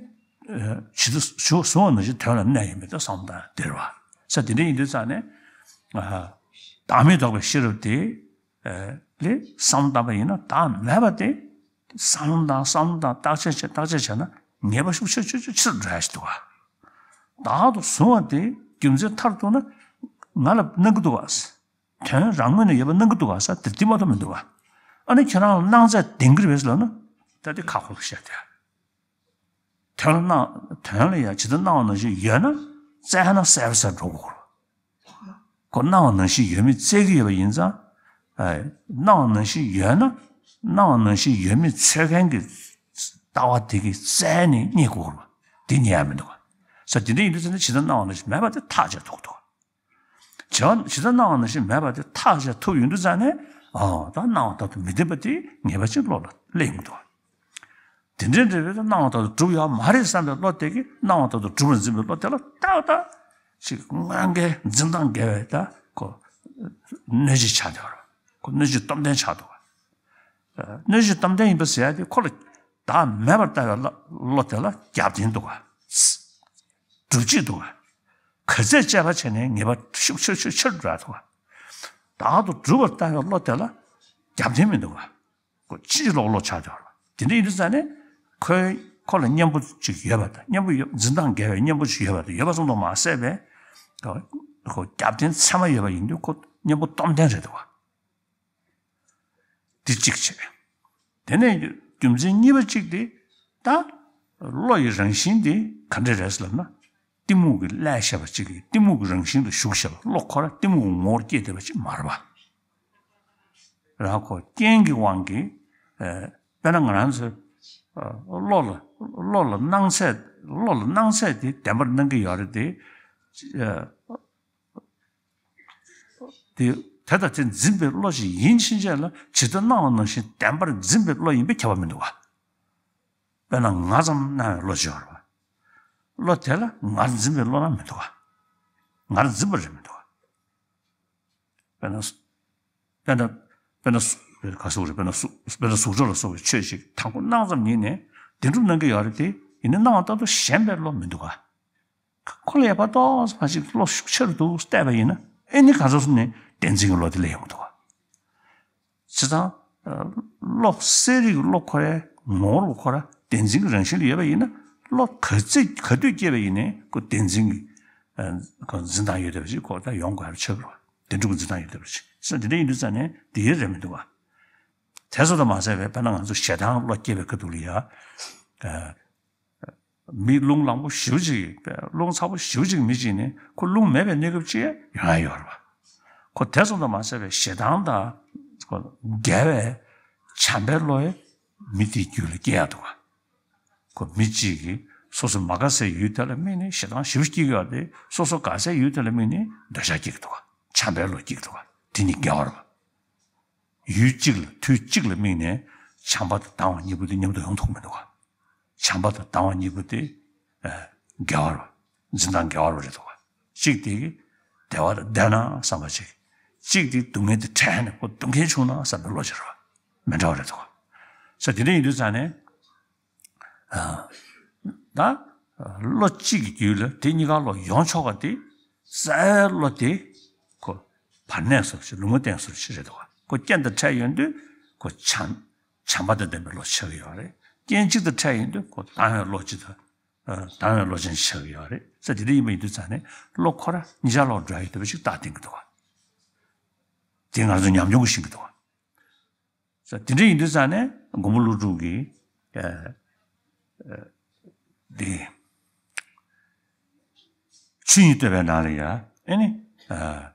ཨ། ཇི་ལྟར་བཟུང་བ་ནང་བཞིན་དོན་ལ་གནས་ཡོད་མེད་དེ་བསམ་བཏང་དེ་རེད་པ། ས་དེ་འདྲ་ཡིན་དུས་ཙ་ནས། ཨ། བདག་མེད་རྟོགས་པའི་ཤེས་རབ་དེ། ཨ། ལས་བསམ་བཏང་པ་ཡིན་ན་བདག་མེད་པ་དེ་བསམ་བཏང་བསམ་བཏང་བརྟག་དཔྱད་བྱས་བརྟག་དཔྱད་བྱས་ན་ངེས་པ་ཤུགས་ཆེ་ཆེ་ཆེ་ཆེར་འགྲོ་ཡ་ཞིག་འདུག་ག། བདག་ཏུ་བཟུང་བ་དེ་རྒྱུ་མཚན་མཐར་གཏུགས་ན་ང་ལ་གནང་གི་འདུག་ག། དོན་རང་ངོས་ནས་ཡོད་པ་གནང་གི་འདུག་ག་ས་དེ་དེ་མ་གཏོགས་མི་འདུག་ག། ཨ་ནི་ཁྱེད་རང་ལ་གནང་ཚད་ལྡན་གྱི་རེད་པས་ལབ་ན། ད་དེ་ཁག་པོ་རེད་བཤད་དེ། དོན་ལ་གནང་དོན་ལ་ཡང་ཇི་ལྟར་གནང་བ་ནང་བཞིན་ཡོད་ན་བཙལ་ན་གསལ་པོ་གསལ་འགྲོ་དགོས་རེད། ཁོ་གནང་བ་ནང་བཞིན་ཡོད་མེད་བཙལ་གྱི་ཡོད་པ་ཡིན་ཙང་། ཨ། གནང་བ་ནང་བཞིན་ཡོད་ན་གནང་བ་ནང་བཞིན་ཡོད་མེད་འཚོལ་མཁན་གྱི་ལྟ་བ་དེ་གིས་བཙལ་ནས་རྙེད་དགོས་རེད་པ། དེ་རྙེད་ཡ་མི་འདུག་ག། ས་དེ་འདྲ་ཡིན་དུས་ཙ་ན་ཇི་ལྟར་གནང་བ་ནང་བཞིན་མེད་པ་དེ་ཐག་བཅད་ཐུབ་ཀྱི་འདུག་ག། བྱ་བ་ཇི་ལྟར་སྣང་བ་ནང་བཞིན་མེད་པ་དེ་ཐག་བཅད་ཐུབ་ཡོང་དུས་ཙ་ནས། ཨ། ད་སྣང་བ་ལྟར་དུ་མི་བདེན་པ་དེ་ངེས་པ་ཅིག་བློ་ལ་སླེབས་ཡོང་གི་འདུག་དེ་འདྲའི་འབྲེལ་བའི་སྣང་བ་ལྟར་དུ་གྲུབ་ཡོད་མ་རེད་བསམ་པའི་བློ་དེ་གིས་སྣང་བ་ལྟར་དུ་གྲུབ་པར་འཛིན་པའི་བློ་དེ་ལ་ཏག་ཏག་ཅིག་དངོས་འགལ་འཛིན་སྟངས་འགལ་བའི་ད་ཁོ་གནོད་བྱེད་ཆགས་བསྡད་པ་རེད། ཁོ་གནོད་བྱེད་སྟོབས་ལྡན་ཆགས་འདུག་ག། གནོད་བྱེད་སྟོབས་ལྡན་ཡིན་པ་ཟེར་ཡ་དེ་ཁོ་ལ་བདག་མེད་པར་ལྟ་བའི་བློ་དེ་ལ་རྒྱབ་རྟེན་འདུག་ག། སྒྲུབ་བྱེད་འདུག་ག། ག་ཚད་དཔྱད་པ་བྱས་ནས་ངེས་པ་ཤུགས་ཆེ་ཆེ་ཆེར་འགྲོ་ཡ་འདུག་ག། བདག་ཏུ་གྲུབ་པར་ལྟ་བའི་བློ་དེ་ལ་རྒྱབ་རྟེན་མི་འདུག་ག། ཁོ་ཕྱིན་ཅི་ལོག་བློ་ཆགས་ཡོད་རེད། དེ་འདྲ་ཡིན་དུས་ཙ་ནས་ཁོའི་ཁོ་ལ་གཉེན་པོ་ཅིག་ཡོད་པ་དང་། གཉེན་པོ་ཡོད། འཛིན་སྟངས་འགལ་བའི་གཉེན་པོ་ཅིག་ཡོད་པ་དང་། ཡོད་པ་ཙམ་དུ་མ་ཟད་པའི་ཁོ་རྒྱབ་རྟེན་ཚད་མ་ཡོད་པ་ཡིན་དུས་ཁོ་ གཉེན་པོ་སྟོབས་ལྡན་རེད་འདུག་བ། འདི་གཅིག་བྱས། དེ་ནས་རྒྱུ་མཚན་གཉིས་པ་གཅིག་དེ། ད་བློ་ཡི་རང་བཞིན་དེ་ག་འདྲ་རེད་ལབ་ན། གཏི་མུག་གི་བསླད་བཞག་པ་གཅིག་གིས་གཏི་མུག་གི་རང་བཞིན་དུ་ཞུགས་བཞག་པ། བློ་ཁོ་རང་གཏི་མུག་གི་ངོ་བོར་སྐྱེས་བསྡད་པ་ཅིག་མ་རེད་པ། ར་ཁོ་རྐྱེན་གྱི་དབང་གིས། ཨ། དཔེར་ན་ང་རང་ཚོའི། ཨ། བློ་ལ་བློ་ལ་སྣང་ཚད། བློ་ལ་སྣང་ཚད་དེ་བདེན་པར་སྣང་གི་ཡོད་རེད་དེ། ཨ། དེ་དེ་དང་དེ་འཛིན་པའི་བློ་ཞིག་ཡིན་ཕྱིན་ཆད་ལ་ཇི་ལྟར་སྣང་བ་ནང་བཞིན་བདེན་པར་འཛིན་པའི་བློ་ཡིན་པས་ཁྱབ་པ་མི་འདུག་བ། དཔེར་ན་ང་ཙམ་སྣང་བའི་བློ་ཅིག་ཡོད་རེད་བ། བློ་དེ་ལ་ངར་འཛིན་པའི་བློ་སྣང་མི་འདུག་བ། ངར་འཛིན་པ་རེད་མི་འདུག་བ། དཔེར་ན། དཔེར་ན། དཔེར་ན་ག་སོགས་རེད། དཔེར་ན་གཟུགས། དཔེར་ན་གཟུགས། དཔེར་ན་གཟུགས་སྒྲ་ལ་སོགས་པའི་ཆོས་ཤིག་དང་པོ་སྣང་ཙམ་ཉིད་ནས་བདེན་གྲུབ་སྣང་གི་ཡོད་རེད་དེ། ཡིན་ན་སྣང་བ་ལྟར་དུ་ཞེན་པའི་བློ་མི་འདུག་ག། ཁོ་ལ་ཡ་ཕར་ཏོག་ཙམ་ཞིག་བློ་ཤུགས་ཆེ་རུ་འདུག་བལྟས་པ་ཡིན་ན། ཨེ་ནི་གང་ཟག་གསུམ་ནས་བདེན་འཛིན་གྱི་བློ་དེ་སླེབས་ཡོང་གི་འདུག་ག། བྱས་ཙང་། ཨ། བློ་གསལ་རིག་གི་བློ་ཁོ་རའི་ངོ་བོ་ཁོ་ར་བདེན་འཛིན་གྱི་རང་བཞིན་ལ་ཡོད་པ་ཡིན་ན། བློ་ག་ཚོད་ག་དུས་སྐྱེས་པ་ཡིན་ནའི་ཁོ་བདེན་འཛིན་གྱི། ཨ། ཁོ་འཛིན་སྟངས་ཡོད་བསྡད་པ་ཞིག་ཁོ་ད་ཡོང་དགོས་པ་ཆགས་ཀྱི་རེད། བདེན་གྲུབ་ཀྱི་འཛིན་སྟངས་ཡོད་བསྡད་པ་ཞིག་ཟེར། དེ་འདྲ་ཡིན་དུས་ཙང་ནས་དེ་ཡོད་རེད་མི་འདུག་ག། དེ་ཚོ་དང་མ་ཟད་པའི། དཔེར་ན་ང་ཚོ་ཞེ་སྡང་བློ་སྐྱེས་པའི་ཁ་ཐུག་ལ་ཡ། ཨ། མི་རླུང་ལངས་པོ་ཞེ་པོ་ཅིག་རླུང་ཚ་པོ་ཞེ་པོ་ཅིག་མི་གཅིག་ནི་ཁོ་རླུང་མེད་པའི་གནས་སྐབས་ཅིག་ཡོང་ཡ་ཡོད་རེད་པ། ཁོ་དེ་ཙམ་དུ་མ་ཟད་པའི་ཞེ་སྡང་དང་ཁོ་འགལ་བའི་བྱམས་པའི་བློ་ཡང་མི་དེའི་རྒྱུད་ལ་སྐྱེ་ཡ་འདུག་ག། ཁོ་མི་གཅིག་གིས་སོ་སོ་མ་དགའ་སའི་ཡུལ་དེ་ལ་དམིགས་ནས་ཞེ་སྡང་ཞེ་པོ་སྐྱེ་གི་ཡོད་དེ། སོ་སོ་དགའ་སའི་ཡུལ་དེ་ལ་དམིགས་ནས་འདོད་ཆགས་སྐྱེ་གི་འདུག་ག། བྱམས་པའི་བློ་སྐྱེ་གི་འདུག་ག། དེ་གཉིས་འགལ་བ་རེད་པ། ཡུལ་གཅིག་ལ་དུས་གཅིག་ལ་དམིགས་ནས་བྱམས་པ་དང་སྡང་བ་གཉིས་པོ་དེ་མཉམ་དུ་ཡོང་ཐུབ་མི་འདུག་ག། བྱམས་པ་དང་སྡང་བ་གཉིས་པོ་དེ། ཨ། འགལ་བ་རེད། འཛིན་སྟངས་འགལ་བ་རེད་འདུག་ག། གཅིག་དེ་གིས་བདེ་བ་དང་བདེ་སྣང་བསམ་པ་ཅིག། གཅིག་དེ་སྡུག་བསྔལ་དེ་དྲན་ནས་ཁོ་སྡུག་མཁན་བྱུང་ན་བསམ་པའི་བློ་ཅིག་རེད་པ། མི་འདྲ་བ་རེད་འདུག་ག། ས་དེ་འདྲ་ཡིན་དུས་ཙང་ནས། ཨ། ད་བློ་གཅིག་གི་རྒྱུད་ལ་དེ་གཉིས་ཀ་བློ་ཡོང་ཆོག་པ་དེ། རྩ་བའི་བློ་དེ་ཁོ་བར་གནས་སོ་ཞེས། ལུང་མ་བསྟན་སོ་ཞེས་རེད་འདུག་ག། ཁོ་རྐྱེན་དང་འཕྲད་ཡོང་དུས་ཁོ་བྱམས། བྱམས་པ་དང་ལྡན་པའི་བློ་ཆགས་ཀྱི་ཡོད་རེད། རྐྱེན་གཅིག་དང་འཕྲད་ཡོང་དུས་ཁོ་སྡང་བའི་བློ་གཅིག་དང་། ཨ། སྡང་བའི་བློ་ཅན་ཆགས་ཀྱི་ཡོད་རེད། ས་དེ་འདྲ་ཡིན་པ་ཡིན་དུས་ཙང་ནས་བློ་ཁོ་ར་གཉིས་ཆར་ལོག་འགྲོ་ཡི་འདུག་པ་ཞིག་རྟགས་བསྟན་གྱི་འདུག་ག། དེ་ང་ཚོ་ཉམས་མྱོང་གིས་ཤེས་ཀྱི་འདུག་ག། ས་དེ་འདྲ་ཡིན་དུས་ཙང་ནས་མགོན་པོ་ཀླུ་སྒྲུབ་ཀྱིས། ཨ། ཨ། འདི། ཆོས་ཉིད་བསྟོད་པའི་ནང་ལ་ཡ། ཨེ་ནི། ཨ།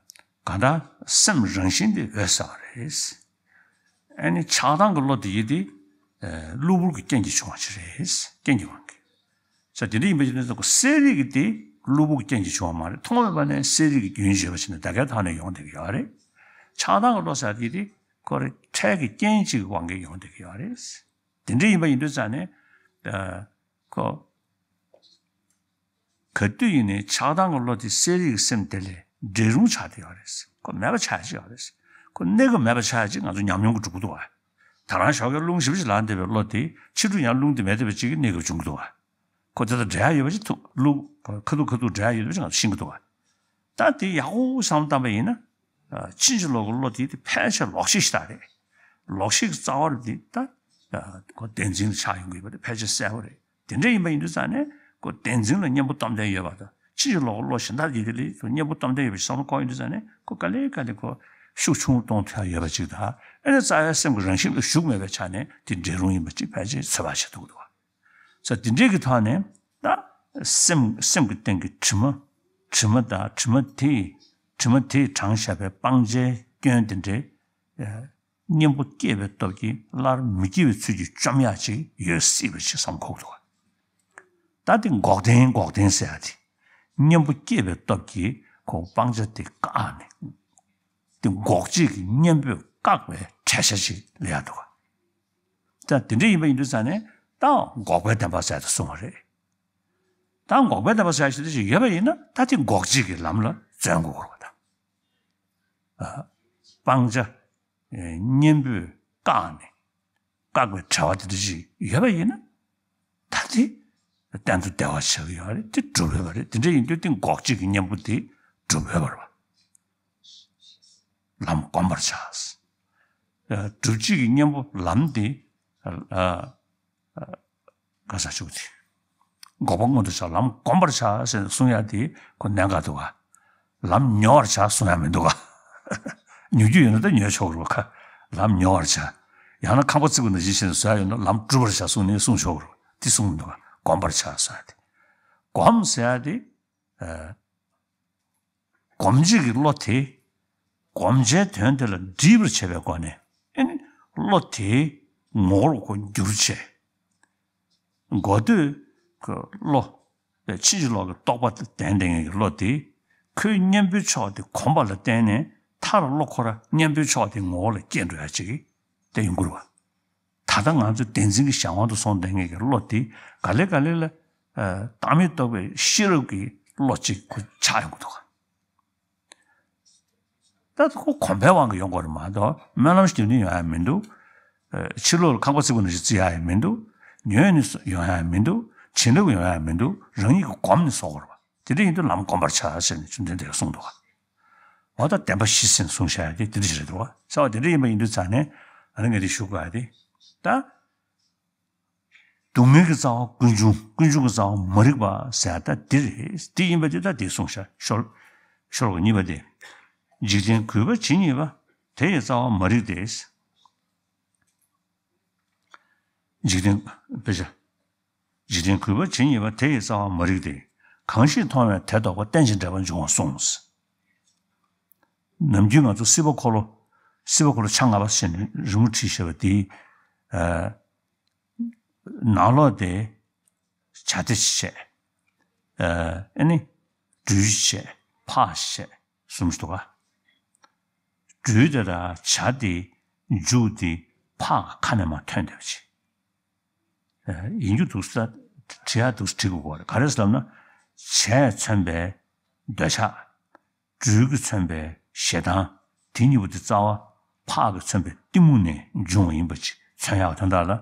གང་ལྟར་སེམས་རང་བཞིན་དེ་འོད་གསལ་བ་རེད། ཨེ་ནི་ཆགས་སྡང་གི་བློ་དེ་ཡིས་དེ། ཨ། གློ་བུར་གྱི་རྐྱེན་གྱིས་བྱུང་བ་ཞིག་རེད། རྐྱེན་གྱི་དབང་གིས། ས་དེ་འདྲ་ཡིན་པ་ཞིག་ནས་གསལ་རིག་གི་དེ་གློ་བུར་གྱི་རྐྱེན་གྱིས་བྱུང་བ་མ་རེད། མཐོང་བའི་བར་ནས་གསལ་རིག་གི་རྒྱུན་བརྗོད་པ་ཞིག་ནི་ད་གའི་ཐོག་ནས་ཡོང་བསྡད་ཀྱི་ཡོད་རེད། ཆགས་སྡང་གི་བློ་ཟེར་དེ་དེ་ཁོ་རེ་འཕྲལ་གྱི་རྐྱེན་གཅིག་གི་དབང་གིས་ཡོང་བསྡད་ཀྱི་ཡོད་རེད། དེ་འདྲ་ཡིན་པ་ཡིན་དུས་ཙང་ནས། ཨ། ཁོ། ག་དུས་ཡིན་ནའི་ཆགས་སྡང་གི་བློ་དེ་གསལ་རིག་གི་སེམས་དེ་ལས་འབྲས་རུང་ཆགས་བསྡད་ཡོད་རེད། ཁོ་མེད་པ་ཆགས་ཀྱི་ཡོད་རེད། ཁོ་གནས་སྐབས་མེད་པ་ཆགས་ཀྱི། ང་ཚོ་ཉམས་མྱོང་གིས་སྒྲུབ་ཀྱི་འདུག་བ། ད་རང་ཞོགས་ཀས་རླུང་ཞེ་པོ་ཞིག་ལངས་བསྡད་པའི་བློ་དེ་ཕྱི་དྲོ་ཡང་རླུང་དེ་མེད་བསྡད་པ་ཅིག་གི་གནས་སྐབས་བྱུང་གི་འདུག་བ། ཁོ་དེ་དང་འབྲེལ་ཡ་ཡོད་པ་ཅིག་ཐུག་ལུག་ཁ་ཐུག་ཁ་ཐུག་འབྲེལ་ཡ་ཡོད་པ་ཅིག་ང་ཚོ་ཤེས་ཀྱི་འདུག་བ། ད་དེ་ཡག་པོ་བསམ་བློ་བཏང་པ་ཡིན་ན། ཨ། ཕྱིན་ཅི་ལོག་གི་བློ་དེ་དེ་ཕལ་ཆེར་ལོག་ཤེས་ཤིག་རེད། ལོག་ཤེས་ཀྱི་རྩ་བ་རེད་དེ། ད། ཨ། ཁོ་བདེན་འཛིན་ལ་ཆགས་ཡོང་གི་ཡོད་པ་དེ་ཕལ་ཆེར་གསལ་པོ་རེད། དེ་འདྲ་ཡིན་པ་ཡིན་དུས་ཙང་ནས་ཁོ་བདེན་འཛིན་ལ་གཉེན་པོ་སྟོབས་ལྡན་ཡོད་པ་དང་། ཕྱིན་ཅི་ལོག་གི་བློ་གཞན་དག་དེ་དེ་ལ་གཉེན་པོ་སྟོབས་ལྡན་ཡོད་པ་ཞིག་བསམ་བློ་འཁོར་ཡོང་དུས་ཙང་ནས་ཁོ་ག་ལེ་ག་ལེ་ཁོ་ཤུགས་ཆུང་རུ་གཏོང་ཐུབ་ཡ་ཡོད་པ་ཅིག་དང་། ཨ་ནི་རྩ་བའི་སེམས་ཀྱི་རང་བཞིན་ལ་ཞུགས་མེད་པའི་ཆ་ནས་དེ་འབྲས་རུང་ཡིན་པ་ཅིག་ཕལ་ཆེར་ཚོད་དཔག་བྱེད་ཐུབ་ཀྱི་འདུག་བ། ས་དེ་འདྲའི་གི་ཐོག་ནས་ད་སེམས། སེམས་ཀྱི་སྟེང་གི་དྲི་མ། དྲི་མ་དང་དྲི་མ་དེས། དྲི་མ་དེས་དྲངས་བཞག་པའི་སྤང་བྱའི་སྐྱོན་དེ་འདྲའི། ཨ། གཉེན་པོ་སྐྱེས་པའི་སྟོབས་ཀྱིས་སླར་མི་སྐྱེ་བའི་ཚུལ་གྱིས་བཅོམ་ཡག་ཅིག་ཡོད་སྲིད་པ་ཞིག་བསམ་ཁོག་འདུག་བ། ད་དེ་འགོག་བདེན། འགོག་བདེན་ཟེར་ཡ་དེ། གཉེན་པོ་སྐྱེས་པའི་སྟོབས་ཀྱིས་ཁོ་སྤང་བྱ་དེ་བཀག་ནས། དེ་འགོག་བྱེད་ཀྱི་གཉེན་པོས་བཀག་པའི་འཕྲལ་ཆ་ཅིག་སླེབས་ཡག་འདུག་བ། ད་དེ་འདྲ་ཡིན་པ་ཡིན་དུས་ཙང་ནས་ད་འགོག་པའི་བདེན་པ་ཟེར་དུ་གསུངས་པ་རེད། ད་འགོག་པའི་བདེན་པ་ཟེར་ཞིག་དེ་ཞིག་ཡོད་པ་ཡིན་ན། ད་དེ་འགོག་བྱེད་ཀྱི་ལམ་ལ་བརྩོན་དགོས་པ་དང་། ཨ། སྤང་བྱ། ཨེ། གཉེན་པོས་བཀག་ནས། བཀག་པའི་བྱ་བ་དེ་འདྲ་ཞིག་ཡོད་པ་ཡིན་ན། ད་དེ་གཏན་དུ་བདེ་བ་ཆགས་ཀྱི་ཡོད་རེད། དེ་སྒྲུབ་འོས་པ་རེད། དེ་འདྲ་ཡིན་དུས་དེ་འགོག་བྱེད་ཀྱི་གཉེན་པོ་དེ་སྒྲུབ་འོས་པ་རེད་བ། ལམ་བསྒོམ་པར་བྱ། སྒྲུབ་བྱེད་ཀྱི་གཉེན་པོ་ལམ་དེ། ཨ། ཨ། ག་ས་བཅུག་དེ། འགོག་པ་མངོན་དུ་བྱ། ལམ་བསྒོམ་པར་བྱ་ཟེར་གསུང་ཡ་དེ་ཁོ་གནད་འགག་འདུག་ག། ལམ་ཉོ་བར་བྱ་གསུང་ཡ་མི་འདུག་ག། ཉོ་རྒྱུ་ཡོད་ན་ད་ཉོས་ཆོག་གི་རེད་པ། ཁ་ལམ་ཉོ་བར་བྱ། ཡང་ན་ཁང་པ་བརྩིགས་པ་ནང་བཞིན་བྱས་ནས་བཟོ་ཡ་ཡོད་ན་ལམ་བསྒྲུབ་པར་བྱ་གསུངས་ནས་གསུངས་ཆོག་གི་རེད་པ། དེ་གསུངས་མི་འདུག་ག་སྒོམ་པར་བྱ་ཟེར་ཡ་དེ། སྒོམ་ཟེར་ཡ་དེ། ཨ། སྒོམ་བྱེད་ཀྱི་བློ་དེ། སྒོམ་བྱའི་དོན་དེ་ལ་འདྲིས་པར་བྱེད་པའི་སྒོ་ནས། ཨེ་ནི། བློ་དེའི་ངོ་བོར་ཁོ་འགྱུར་བྱས། འགོག་འདོད་ཀྱི་བློ། ཕྱིན་ཅི་ལོག་གི་རྟོག་པ་ལྡན་བསྡད་མཁན་གྱི་བློ་དེ། ཁོའི་གཉེན་པོའི་ཕྱོགས་དེ་གོམས་པ་ལ་བརྟེན་ནས་མཐར་བློ་ཁོ་ར་གཉེན་པོའི་ཕྱོགས་དེ་ངོ་བོ་ལ་སྐྱེས་འགྲོ་ཡ་ཅིག་དེ་ཡོང་གི་རེད་པ། ད་ལྟ་ང་ཚོ་བདེན་འཛིན་གྱི་གཞན་དབང་དུ་སོང་བསྡད་མཁན་གྱི་བློ་དེ་ག་ལེ་ག་ལེ་ལ། ཨ། བཏང་མི་རྟོག་པའི་ཤེས་རབ་ཀྱི་བློ་གཅིག་ཁོ་ཆགས་ཡོང་གི་འདུག་ག་ད་ཁོ་གོམས་པའི་དབང་གིས་ཡོང་གི་རེད་མ་གཏོགས་སྨོན་ལམ་ཞིག་འདེབས་ནི་ཡོང་ཡ་མི་འདུག་ཨ། ཕྱི་ལོགས་ལ་ཁང་པ་བརྩིགས་པ་ནང་བཞིན་བརྩིགས་ཡ་ཡང་མི་འདུག་ཉོས་ནས་ཡོང་ཡ་ཡང་མི་འདུག་བྱིན་རླབས་ཡོང་ཡ་ཡང་མི་འདུག་རང་ཉིད་ཀྱིས་གོམས་ནས་བཟོ་དགོས་རེད་པ། དེ་འདྲ་ཡིན་དུས་ལམ་སྒོམ་པར་བྱ་ཟེར་ནས་བཅོམ་ལྡན་འདས་ཀྱིས་གསུངས་འདུག་ག་འོ་ད་བདེན་པ་བཞི་ཟེར་ནས་གསུངས་བཞག་ཡ་དེ་དེ་འདྲ་ཞིག་རེད་འདུག་ག་ཟེར་བ་དེ་འདྲ་ཡིན་པ་ཡིན་དུས་ཙང་ནས་ཨ་ནི་ངས་དེ་ཞུ་དགོས་ཡ་དེ། ད། སྡུག་བསྔལ་གྱི་རྩ་བ་ཀུན་འབྱུང་། ཀུན་འབྱུང་གི་རྩ་བ་མ་རིག་པ་ཟེར་ཡ་ད་འདི་རེད། འདི་ཡིན་པ་དེ་ད་འདི་གསུངས་བཞག་ཤོ་ལོ་ཀ་གཉིས་པ་དེ། འཇིག་རྟེན་གུས་པ་ཇི་སྙེད་པ། དེ་ཡི་རྩ་བ་མ་རིག་སྟེ། འཇིག་རྟེན། དཔེ་ཆ། འཇིག་རྟེན་གུས་པ་ཇི་སྙེད་པ། དེ་ཡི་རྩ་བ་མ་རིག་སྟེ། གང་ཞིག་མཐོང་བས་དེ་རྟོགས་པ། རྟེན་ཅིང་འབྲེལ་པར་འབྱུང་བ་གསུངས། ནམ་རྒྱུན་ང་ཚོ་སྲིད་པ་འཁོར་ལོ། སྲིད་པ་འཁོར་ལོ་ཆ་ལྔ་པ་ཟེར་ནས་རི་མོ་བྲིས་བཞག་པ་དེ། ཨ། ནང་ལོགས་དེ་བྱ་དེ་བྱས། ཨ་ནི་སྦྲུལ་བྱས། ཕག་བྱས། གསུམ་ཞིག་འདུག་ག་སྦྲུལ་དེ་དང་བྱ་དེ་མཇུག་དེ་ཕག་ཁ་ནས་མར་ཐོན་བསྡད་པ་ཅིག་ཨ། ཡིན་རྒྱུ་འདུག་ས། བྲིས་ཡ་འདུག་ས་བྲིས་དགོས་ཀྱི་རེད། ག་རེ་ཟེར་ལབ་ན། བྱས་མཚོན་པའི་འདོད་ཆགས། སྦྲུལ་གྱིས་མཚོན་པའི་ཞེ་སྡང་། དེ་གཉིས་པོ་དེ་རྩ་བ་ཕག་གིས་མཚོན་པའི་གཏི་མུག་ནས་འབྱུང་བ་ཡིན་པ་ཅིག་མཚོན་ཡག་དོན་དག་ལ་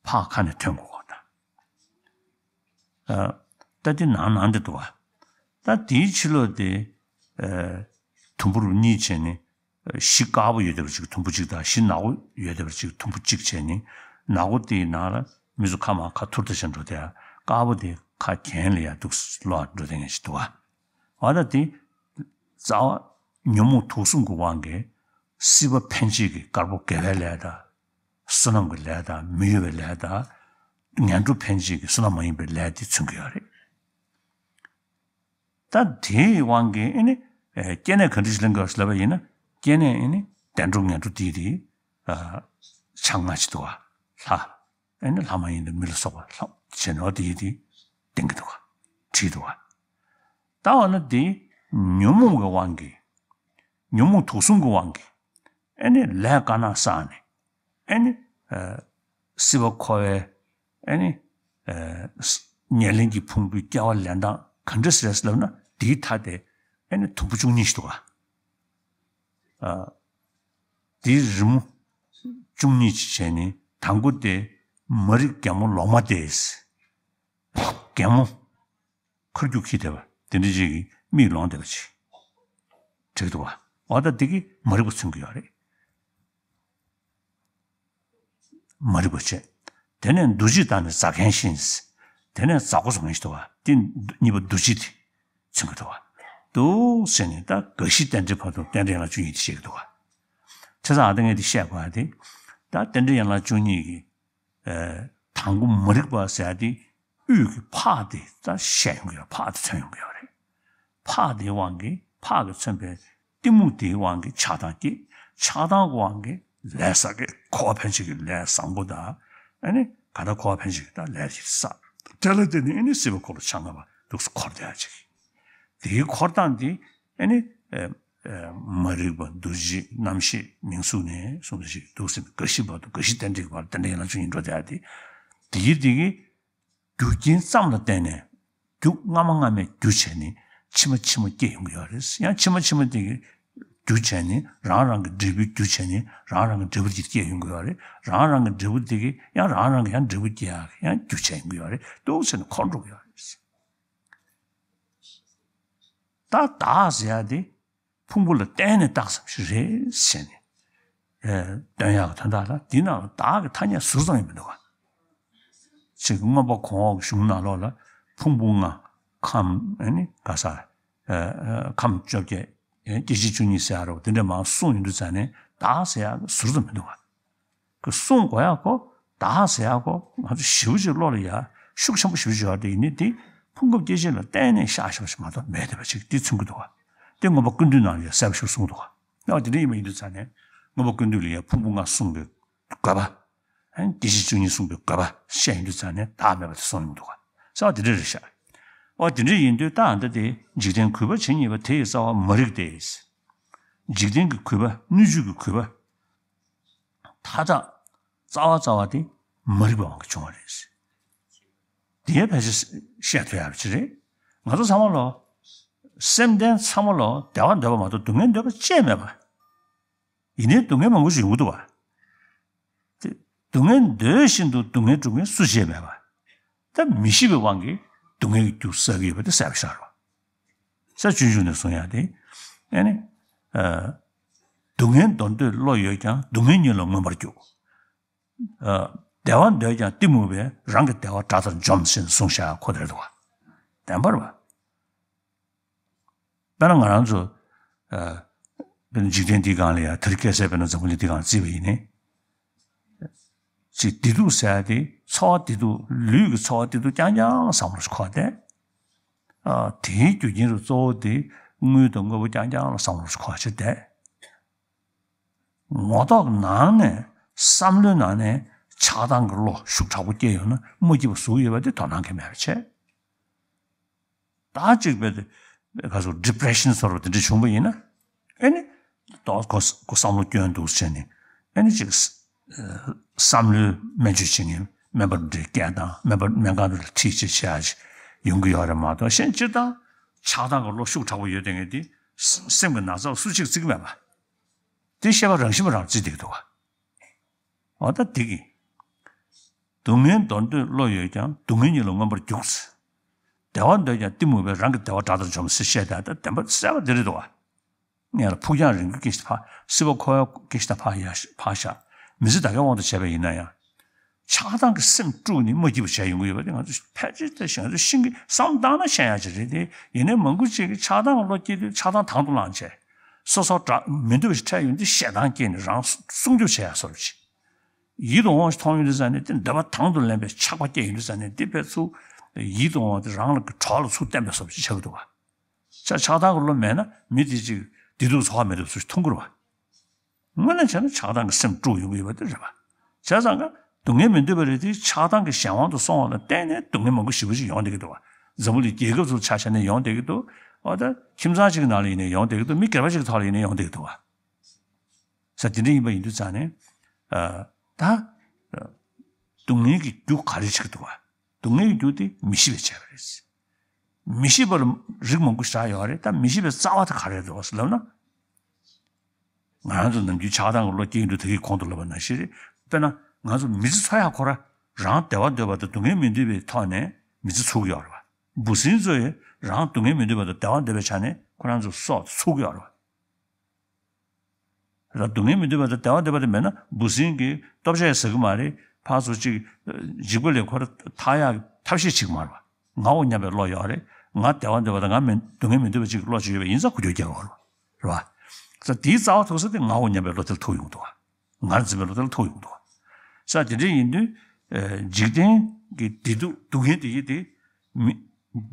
ཕག་ཁ་ནས་ཐོན་དགོས་ཀྱི་ད། ཨ། ད་དེ་ནང་ནང་དེ་འདུག་ག་ད་དེའི་ཕྱི་ལོགས་དེ། ཨ། དུམ་བུར་གཉིས་བྱས་ནས། གཞི་དཀར་པོ་ཡོད་བསྡད་པ་ཅིག་དུམ་བུ་གཅིག་དང་། གཞི་ནག་པོ་ཡོད་བསྡད་པ་ཅིག་དུམ་བུ་གཅིག་བྱས་ནས། ནག་པོ་དེའི་ནང་ལ་མི་ཚོ་ཁ་མར་ཁ་ཐུར་ཐུར་བྱས་འགྲོ་བསྡད་ཡ། དཀར་པོ་དེ་ཁ་གྱེན་ལ་ཡར་འདུག་སེ་ལོག་འགྲོ་བསྡད་མཁན་ཞིག་འདུག་ག་འོ་ད་དེ། རྩ་བ་ཉོན་མོངས་དུག་གསུམ་གྱི་དབང་གིས་སྲིད་པ་འཕེན་བྱེད་ཀྱི་དཀར་པོ་དགེ་བའི་ལས་དང་། བསོད་ནམས་ཀྱི་ལས་དང་། མི་གཡོ་བའི་ལས་དང་། ངན་འགྲོ་འཕེན་བྱེད་ཀྱི་བསོད་ནམས་མ་ཡིན་པའི་ལས་དེ་མཚོན་གྱི་ཡོད་རེད། ད་དེའི་དབང་གིས་ཨེ་ནི། ཨེ། སྐྱེ་གནས་ག་འདྲ་ཞིག་ལེན་དགོས་ལབ་པ་ཡིན་ན། སྐྱེ་གནས་ཨེ་ནི་བདེ་འགྲོ་ངན་འགྲོ་དེ་དེ། ཨ། ཆ་ལྔ་ཅིག་འདུག་ག་ལྷ། ཨེ་ནི་ལྷ་མ་ཡིན་པའི་མི་ལ་སོགས་པ་ལྷ་བྱས་ནས་འོ་དེ་དེ་བསྟན་གྱི་འདུག་ག་བྲིས་འདུག་ག་ད་འོ་ན་དེ་ཉོན་མོངས་ཀྱི་དབང་གིས། ཉོན་མོངས་དུག་གསུམ་གྱི་དབང་གིས། ཨེ་ནི་ལས་དཀར་ནག་བསགས་ནས། ཨེ་ནི། ཨ། སྲིད་པ་འཁོར་བའི། ཨེ་ནི། ཨ། ཉེར་ལེན་གྱི་ཕུང་པོའི་སྐྱེ་བ་ལེན་སྟངས་ག་འདྲ་ཟེར་ལབ་ན། དེའི་མཐའ་དེ་ཨེ་ནི་དུམ་བུ་བཅུ་གཉིས་ཤིག་འདུག་ག་ཨ། དེའི་རི་མོ་བཅུ་གཉིས་ཅིག་བྱས་ནས། དང་པོ་དེ་མ་རིག་རྒན་མོ་ལོག་མ་སྟེ། རྒན་མོ། ཁ་སྐྱུག་ཁྱི་དེ་བ་དེ་འདྲ་ཅིག་གིས་མིག་ལོང་བསྡད་པ་ཅིག་བྲིས་འདུག་ག་འོ་ད་དེ་གིས་མ་རིག་པ་མཚོན་གྱི་ཡོད་རེད། མ་རིག་པ་བྱས། དེ་ནས་འདུ་བྱེད་དག་ནི་ཟ་མཁན་བཞིན། དེ་ནས་ཟ་དགོས་བཟོ་མཁན་ཞིག་འདུག་ག་དེ་གཉིས་པ་འདུ་བྱེད་དེ་མཚོན་གྱི་འདུག་ག་འདུག་ཟེར་ནས་ད་རྒ་ཤི་རྟེན་འབྲེལ་བར་དུ་རྟེན་འབྲེལ་ཡན་ལག་བཅུ་གཉིས་དེ་བཤད་ཀྱི་འདུག་ག་བྱས་ཙང་ཨ་ད་ངས་དེ་བཤད་དགོས་ཡ་དེ། ད་རྟེན་འབྲེལ་ཡན་ལག་བཅུ་གཉིས་ཀྱི། ཨ། དང་པོ་མ་རིག་པ་ཟེར་ཡ་དེ། དབུས་ཀྱི་ཕག་དེ་ད་བཤད་ཡོང་གི་ཡོད། ཕག་དེ་མཚོན་ཡོང་གི་ཡོད་རེད། ཕག་དེའི་དབང་གིས། ཕག་གིས་མཚོན་པའི་གཏི་མུག་དེའི་དབང་གིས་ཆགས་སྡང་སྐྱེས། ཆགས་སྡང་གི་དབང་གིས་ལས་བསགས་ཀྱི། འཁོར་བ་འཕེན་བྱེད་ཀྱི་ལས་བཟང་པོ་དང་། ཨ་ནི་གང་ལྟར་འཁོར་བ་འཕེན་བྱེད་ཀྱི་ད་ལས་ཅིག་བསགས། དེ་ལ་བརྟེན་ནས་ཨ་ནི་སྲིད་པ་འཁོར་ལོ་ཆ་ལྔ་པ་འདུག་སེ་འཁོར་བསྡད་ཡ་ཅིག་དེའི་འཁོར་སྟངས་དེ་ཨ་ནི། ཨ། ཨ། མ་རིག་པ། འདུ་བྱེད། རྣམ་ཤེས། མིང་གཟུགས་ནས་གསུངས་པ་ཞིག་འདུག་སེ། རྒ་ཤི་བར་དུ། རྒ་ཤི་རྟེན་འབྲེལ་བར་དུ་རྟེན་འབྲེལ་ཡན་ལག་བཅུ་གཉིས་འགྲོ་བསྡད་ཡ་དེ། དེ་གི་དེ་གི་རྒྱུ་རྐྱེན་ཙམ་ལ་བརྟེན་ནས། རྒྱུ་སྔ་མ་སྔ་མའི་རྒྱུ་བྱས་ནས་ཕྱི་མ་ཕྱི་མ་སྐྱེ་ཡོང་གི་ཡོད་རེད། ཡང་ཕྱི་མ་ཕྱི་མ་དེ་གི་རྒྱུ་བྱས་ནས། རང་རང་གི་འབྲས་བུའི་རྒྱུ་བྱས་ནས། རང་རང་གི་འབྲས་བུ་དེ་སྐྱེ་ཡོང་གི་ཡོད་རེད། རང་རང་གི་འབྲས་བུ་དེ་གི་ཡང་རང་རང་གི་ཡང་འབྲས་བུ་སྐྱེ་ཡ་ཡང་རྒྱུ་བྱས་ཡོང་གི་ཡོད་རེད། འདུག་སེ་ནས་འཁོར་འགྲོ་གི་ཡོད་རེད། ད་བདག་ཟེར་ཡ་དེ་ཕུང་པོ་ལ་བརྟེན་ནས་བཏགས་ཙམ་ཞིག་རེད་ཟེར་ནས། ཨེ། སྟོན་ཡག་གི་དོན་དག་ལ་འདི་ནང་ལ་བདག་གི་ཐ་སྙད་ཟུར་ཙམ་ཡང་མི་འདུག་ག་ཅིག་མངོན་པ་གོང་འོག་གི་གཞུང་ནང་ལོགས་ལ་ཕུང་པོ་ལྔ། ཁམས། ཨ་ནི་ག་ས། ཨེ། ཨེ། ཁམས་བཅོ་བརྒྱད། སྐྱེ་མཆེད་བཅུ་གཉིས་ཟེར་ཡ་རོ་དེ་འདྲ་མང་གསུངས་ཡོང་དུས་ཙང་ནས་བདག་ཟེར་ཡ་ཟུར་ཙམ་མི་འདུག་ག་གསུང་དགོས་ཡག་གོ། བདག་ཟེར་ཡག་གོ། ང་ཚོ་ཞེ་པོ་ཅིག་བློ་ལ་ཡ་ཤུགས་ཆེན་པོ་ཞེ་པོ་ཅིག་ཡོད་དེ་ཡིན་ནའི་དེ་ཕུང་པོ་སྐྱེ་མཆེད་ལ་བརྟེན་ནས་ཤར་ཤར་ཞིག་མ་གཏོགས་མེད་བསྡད་པ་ཅིག་དེ་མཚོན་གྱི་འདུག་ག་དེ་མངོན་པ་ཀུན་བཏུས་ནང་ལ་ཡ་གསལ་པོ་ཞིག་གསུངས་འདུག་ག་ཡང་དེ་འདྲ་ཡིན་པ་ཡིན་དུས་ཙང་ནས་མངོན་པ་ཀུན་བཏུས་ལ་ཡ་ཕུང་པོ་ལྔ་གསུངས་པའི་དགོས་པ། སྐྱེ་མཆེད་བཅུ་གཉིས་གསུངས་པའི་དགོས་པ་བཤད་ཡོང་དུས་ཙང་ནས་བདག་མེད་པ་དེ་གསུངས་ཡོང་འདུག་ག་ས་བ་དེ་འདྲ་རེད་ཤག་འོ་དེ་འདྲ་ཡིན་དུས་ད་ཨ་ད་དེ་འཇིག་རྟེན་གུས་པ་བྱེད་ཉེས་པ་དེ་ཡི་རྩ་བ་མ་རིག་སྟེ། འཇིག་རྟེན་གྱི་གུས་པ་སྣོད་བཅུད་ཀྱི་གུས་པ། མཐའ་དག་རྩ་བ་རྩ་བ་དེ་མ་རིག་པའི་དབང་གིས་བྱུང་བ་རེད། དེ་ཡང་ཕལ་ཆེར་བཤད་ཐུབ་ཡག་ཅིག་རེད། ང་ཚོ་ཚང་མ་ལོ། སེམས་ལྡན་ཚང་མ་ལོ་བདེ་བ་འདོད་པ་མ་གཏོགས་སྡུག་བསྔལ་འདོད་པ་ཅིག་མེད་པ། ཡིན་ནའི་སྡུག་བསྔལ་མང་པོ་ཞིག་ཡོང་གི་འདུག་བ། དེ་སྡུག་བསྔལ་འདོད་བཞིན་དུ་སྡུག་བསྔལ་སྒྲུབ་མཁན་སུ་ཞིག་མེད་པ། ད་མི་ཤེས་པའི་དབང་གིས་སྡུག་བསྔལ་གྱི་རྒྱུ་བསགས་ཀྱི་ཡོད་པ་དེ་གསལ་པོ་ཤར་བ། ས་སྤྱོད་འཇུག་ནས་གསུང་ཡག་དེ། ཨེ་ནི། ཨ། སྡུག་བསྔལ་འདོར་འདོད་བློ་ཡོད་ཀྱང་སྡུག་བསྔལ་ཉིད་ལ་མངོན་པར་རྒྱུག་ཨ། བདེ་བ་འདོད་ཀྱང་གཏི་མུག་པས་རང་གི་བདེ་བ་དགྲ་ལྟར་འཇོམས་ཞེས་གསུངས་བཞག་ཁོ་དེར་འདུག་བ། བདེན་པར་བ། དཔེར་ན་ང་རང་ཚོ། ཨ། དཔེར་ན་འཇིག་རྟེན་འདིའི་སྒང་ལ་ཡ་དེར་སྐྱེ་ས་དཔེར་ན་འཛམ་བུ་གླིང་འདིའི་སྒང་བརྩིས་པ་ཡིན་ནའི། ཅིག་བདེ་སྡུག་ཟེར་ཡ་དེ་ཚོར་བ་བདེ་སྡུག་ལུས་ཀྱི་ཚོར་བ་བདེ་སྡུག་རྐྱང་རྐྱང་ལ་བསམ་བློ་ཞིག་འཁོར་ཏེ། ཨ། དེའི་རྒྱུ་རྐྱེན་རུ་གཙོ་བོ་དེ་དངུལ་དང་དངོས་པོ་རྐྱང་རྐྱང་ལ་བསམ་བློ་ཞིག་འཁོར་བྱས་ཏེ། ངོ་ཐོག་ནང་ནས་བསམ་བློའི་ནང་ནས་ཆགས་སྡང་གི་བློ་ཤུགས་དྲག་པོ་སྐྱེས་ཡོང་ན་མ་སྐྱིད་པ་ཟུག་ཡོད་པ་དེ་དོ་སྣང་གིས་མེད་པ་བྱས། ད་ཅིག་བས་ག་སོ་depression་ཟེར་བ་དེ་འདྲ་བྱུང་བ་ཡིན་ན། ཨེ་ནི། ཏོག་ཙམ་ཁོ་བསམ་བློ་སྐྱོན་འདུག་ཟེར་ནས། ཨེ་ནི་ཅིག་བསམ་བློའི་སྨན་བཅོས་བྱེད་མཁན་སྨན་པ་འདྲ་སྐད་བཏང་སྨན་པ་སྨན་ཁང་དུ་ཁྲིད་བྱེད་བྱེད་ཡག་ཅིག་ཡོང་གི་ཡོད་རེད་མ་གཏོགས་གཞན་སྤྱིར་བཏང་ཆགས་སྡང་གི་བློ་ཤུགས་དྲག་པོ་ཡོད་དེ་ངས་དེ་སེམས་ཀྱི་ན་ཚ་ལ་སུ་གཅིག་བརྩི་གི་མེད་པ། དེ་ཤེས་པ་རང་བཞིན་པ་རང་བརྩི་བསྡད་ཀྱི་འདུག་བ། འོ་ད་འདི་གི། སྡུག་བསྔལ་འདོར་འདོད་བློ་ཡོད་ཀྱང་སྡུག་བསྔལ་ཉིད་ལ་མངོན་པར་རྒྱུག་བདེ་བ་འདོད་ཀྱང་གཏི་མུག་པས་རང་གི་བདེ་བ་དགྲ་ལྟར་འཇོམས་ཟེར་བཤད་ད་ད་བདེན་པ་གསལ་བ་འདི་རེད་དོ། སྔོན་ལ་ཕུགས་རྒྱང་རིང་པོའི་སྐད་ཆ་ཕར་སྲིད་པ་འཁོར་བའི་སྐད་ཆ་ཕར་ཡ་ཕར་བཞག་མི་ཚེ་ད་གའི་དབང་དུ་བྱས་པ་ཡིན་ན་ཡང་། ཆགས་སྡང་གི་སེམས་དཀྲུགས་ནས་མ་སྐྱིད་པ་བྱས་ཡོང་གི་ཡོད་པ་དེ་ང་ཚོ་ཕལ་ཆེར་དེ་ང་ཚོ་ཤིང་གི་བསམ་བཏང་ན་ཤེས་ཡ་ཅིག་རེད་དེ་ཡིན་ནའི་མང་པོ་ཅིག་གིས་ཆགས་སྡང་གི་བློ་སྐྱེས་དུས་ཆགས་སྡང་དང་དུ་བླངས་བྱས། སོ་སོ་དགྲ་མི་འདོད་པ་ཞིག་འཕྲད་ཡོང་དུས་ཞེ་སྡང་སྐྱེས་ནས་རང་སྲུང་སྐྱོབ་བྱེད་ཡ་བཟོ་འདྲ་ཅིག་ཡིད་དུ་འོང་བ་ཞིག་མཐོང་ཡོང་དུས་ཙང་ནས་དེ་འདོད་པ་དང་དུ་ལེན་པའི་ཆགས་པ་སྐྱེ་ཡོང་དུས་ཙང་ནས་དེ་ཕར་ཚུར་ཡིད་དུ་འོང་བ་དེ་རང་ལ་གི་གྲོགས་ལ་ཚུར་བསྟན་པའི་བཟོ་འདྲ་ཅིག་ཆགས་ཀྱི་འདུག་བ། ཆགས་ཆགས་སྡང་གི་བློ་མེད་ན་མི་དེ་ཅིག་བདེ་སྡུག་ཚོར་བ་མེད་པའི་བཟོ་ཞིག་མཐོང་གི་རེད་བ། དངོས་གནས་བྱས་ན་ཆགས་སྡང་གི་སེམས་དཀྲུགས་ཡོང་གི་ཡོད་པ་དེ་རེད་བ། བྱས་ཙང་ཀ་སྡུག་བསྔལ་མི་འདོད་པ་རེད་དེ་ཆགས་སྡང་གི་གཞན་དབང་དུ་སོང་བ་ལ་བརྟེན་ནས་སྡུག་བསྔལ་མང་པོ་ཞེ་པོ་ཅིག་ཡོང་བསྡད་ཀྱི་འདུག་བ། འཛམ་བུ་གླིང་རྒྱལ་ཁབ་ཚོ་ཆ་བཞག་ནས་ཡོང་བསྡད་ཀྱི་འདུག་འོ་ད་ཁྱིམ་ཚང་གཅིག་གི་ནང་ལ་ཡིན་ནའི་ཡོང་བསྡད་ཀྱི་འདུག་མི་སྒེར་པ་གཅིག་གི་ཐོག་ལ་ཡིན་ནའི་ཡོང་བསྡད་ཀྱི་འདུག་བ། ས་དེ་འདྲ་ཡིན་པ་ཡིན་དུས་ཙང་ནས། ཨ། ད། སྡུག་བསྔལ་གྱི་རྒྱུ་ག་རེ་བྱེད་ཀྱི་འདུག་བ། སྡུག་བསྔལ་གྱི་རྒྱུ་དེ་མི་ཤེས་པས་བྱས་པ་རེད། མི་ཤེས་པ་ལ་རིགས་མང་པོ་བཞག་ཡོད་རེད་ད་མི་ཤེས་པའི་རྩ་བ་དེ་ག་རེ་རེད་ཟེར་ལབ་ན། ང་རང་ཚོ་ནམ་རྒྱུན་ཆགས་སྡང་གི་བློ་སྐྱེ་ཡོང་དུས་ད་གིན་གོང་དུ་ལབ་པ་ནང་བཞིན་རེད། དཔེར་ན་ང་ཚོ་མི་ཚེ་འཚོ་ཡག་ཁོ་ར་རང་བདེ་བ་འདོད་པ་དང་སྡུག་བསྔལ་མི་འདོད་པའི་ཐོག་ནས་མི་ཚེ་འཚོ་གི་ཡོད་རེད་བ། འབུ་སྲིན་ཚོ་ཡི་རང་སྡུག་བསྔལ་མི་འདོད་པ་དང་བདེ་བ་འདོད་པའི་ཆ་ནས་ཁོ་རང་ཚོ་སྲོག་འཚོ་གི་ཡོད་རེད་བ། ར་སྡུག་བསྔལ་མི་འདོད་པ་དང་བདེ་བ་འདོད་པ་དེ་མེད་ན་འབུ་སྲིན་གྱིས་ལྟོ་ཆས་ཟ་གི་མ་རེད། ཕར་ཚུར་ཅིག་འཇིགས་པ་ལས་ཁོ་ར་ཐར་ཡག་ཐབས་ཤེས་བྱེད་ཀྱི་མ་རེད་བ། ངའོ་སྙམ་པའི་བློ་ཡོད་རེད། ང་བདེ་བ་འདོད་པ་དང་ང་མི་སྡུག་བསྔལ་མི་འདོད་པ་ཅིག་གི་བློ་ཅིག་ཡོད་པ་ཡིན་ཙང་འགུལ་སྐྱོད་རྒྱག་གི་ཡོད་རེད་བ། ས་དེའི་རྩ་བ་ཐུག་ས་དེ་ངའོ་སྙམ་པའི་བློ་དེ་ལ་ཐུག་ཡོང་གི་འདུག་བ། ང་ར་འཛིན་པའི་བློ་དེ་ལ་ཐུག་ཡོང་གི་འདུག་བ། ས་དེ་འདྲ་ཡིན་དུས། ཨ། འཇིག་རྟེན་གྱི་བདེ་སྡུག་སྡུག་བསྔལ་དེ་ཡི་དེ། མི།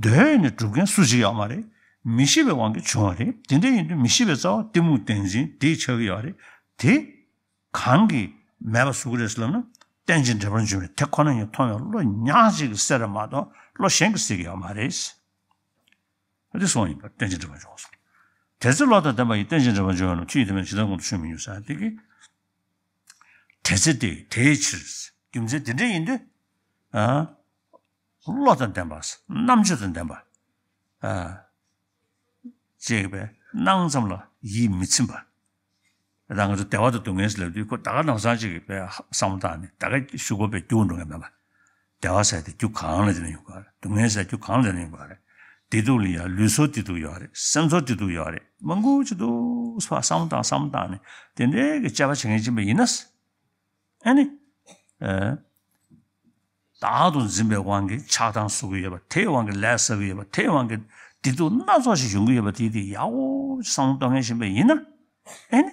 འདོད་ནས་སྒྲུབ་མཁན་སུ་ཞིག་ཡོད་མ་རེད། མི་ཤེས་པའི་དབང་གིས་བྱུང་བ་རེད། དེ་འདྲ་ཡིན་དུས་མི་ཤེས་པའི་རྩ་བ་གཏི་མུག་བདེན་འཛིན་དེས་ཆགས་ཀྱི་ཡོད་རེད། དེ་གང་གིས་མེད་པ་བཟོ་གི་རེད་ཟེར་ལབ་ན། རྟེན་ཅིང་འབྲེལ་པར་འབྱུང་བའི་དེ་ཁོ་ན་ཉིད་མཐོང་བའི་བློ་ཉག་གཅིག་གིས་སེལ་རེད་མ་གཏོགས་བློ་གཞན་གྱིས་སེལ་གྱི་ཡོད་མ་རེད། འདི་གསུངས་ཡིན་པ་རྟེན་ཅིང་འབྲེལ་པར་འབྱུང་བ་གསུངས། དེ་ཚེ་བློ་དང་ལྡན་པ་ཡིས། རྟེན་ཅིང་འབྲེལ་པར་འབྱུང་བའི་བློ། ཆོས་ཉིད་དེ་མེད་ན་ཇི་ལྟར་མངོན་དུ་ཆོས་མི་མྱོང་ཟེར་དེ་གི། དེ་ཚེ་དེ་དེའི་ཕྱིར། རྒྱུ་མཚན་དེ་འདྲ་ཡིན་དུས། ཨ། བློ་དང་ལྡན་པ། རྣམ་དཔྱོད་དང་ལྡན་པ། ཨ། ཅེས་པའི་སྣང་ཙམ་ལ་ཡིད་མི་ཚིམ་པ། ད་ང་ཚོ་བདེ་བ་དང་སྡུག་བསྔལ་ཟེར་ལབ་དུས་ཁོ་ད་ག་ནང་བཟང་ཅིག་གི་བསམ་བློ་བཏང་ནས་ད་ག་ཞུ་དགོས་པའི་རྒྱུ་འགྲོ་མཁན་མེད་པ། བདེ་བ་ཟེར་དེ་རྒྱུ་གང་ལ་བརྟེན་ནས་ཡོང་གི་རེད། སྡུག་བསྔལ་ཟེར་རྒྱུ་གང་ལ་བརྟེན་ནས་ཡོང་གི་རེད། བདེ་སྡུག་ལ་ཡང་ལུས་སྲོག་བདེ་སྡུག་ཡོད་རེད། སེམས་ཚོར་བདེ་སྡུག་ཡོད་རེད། མང་པོ་ཅིག་འདུག་ཟེར་བསམ་བློ་བཏང་བསམ་བློ་བཏང་ནས་དེ་འདྲའི་གི་དཔྱད་པ་བྱེད་མཁན་ཅིག་ཡིན་པ་ཡིན་ན། ཨ་ནི། ཨ། བདག་ཏུ་འཛིན་པའི་དབང་གིས་ཆགས་སྡང་བཟོ་གི་ཡོད་པ། དེའི་དབང་གིས་ལས་བསགས་ཀྱི་ཡོད་པ། དེའི་དབང་གིས་བདེ་སྡུག་སྣ་ཚོགས་ཤིག་ཡོང་གི་ཡོད་པ་དེ་དེ་ཡག་པོ་བསམ་བློ་གཏོང་མཁན་ཞིག་ཡིན་པ་ཡིན་ན། ཨེ་ནི།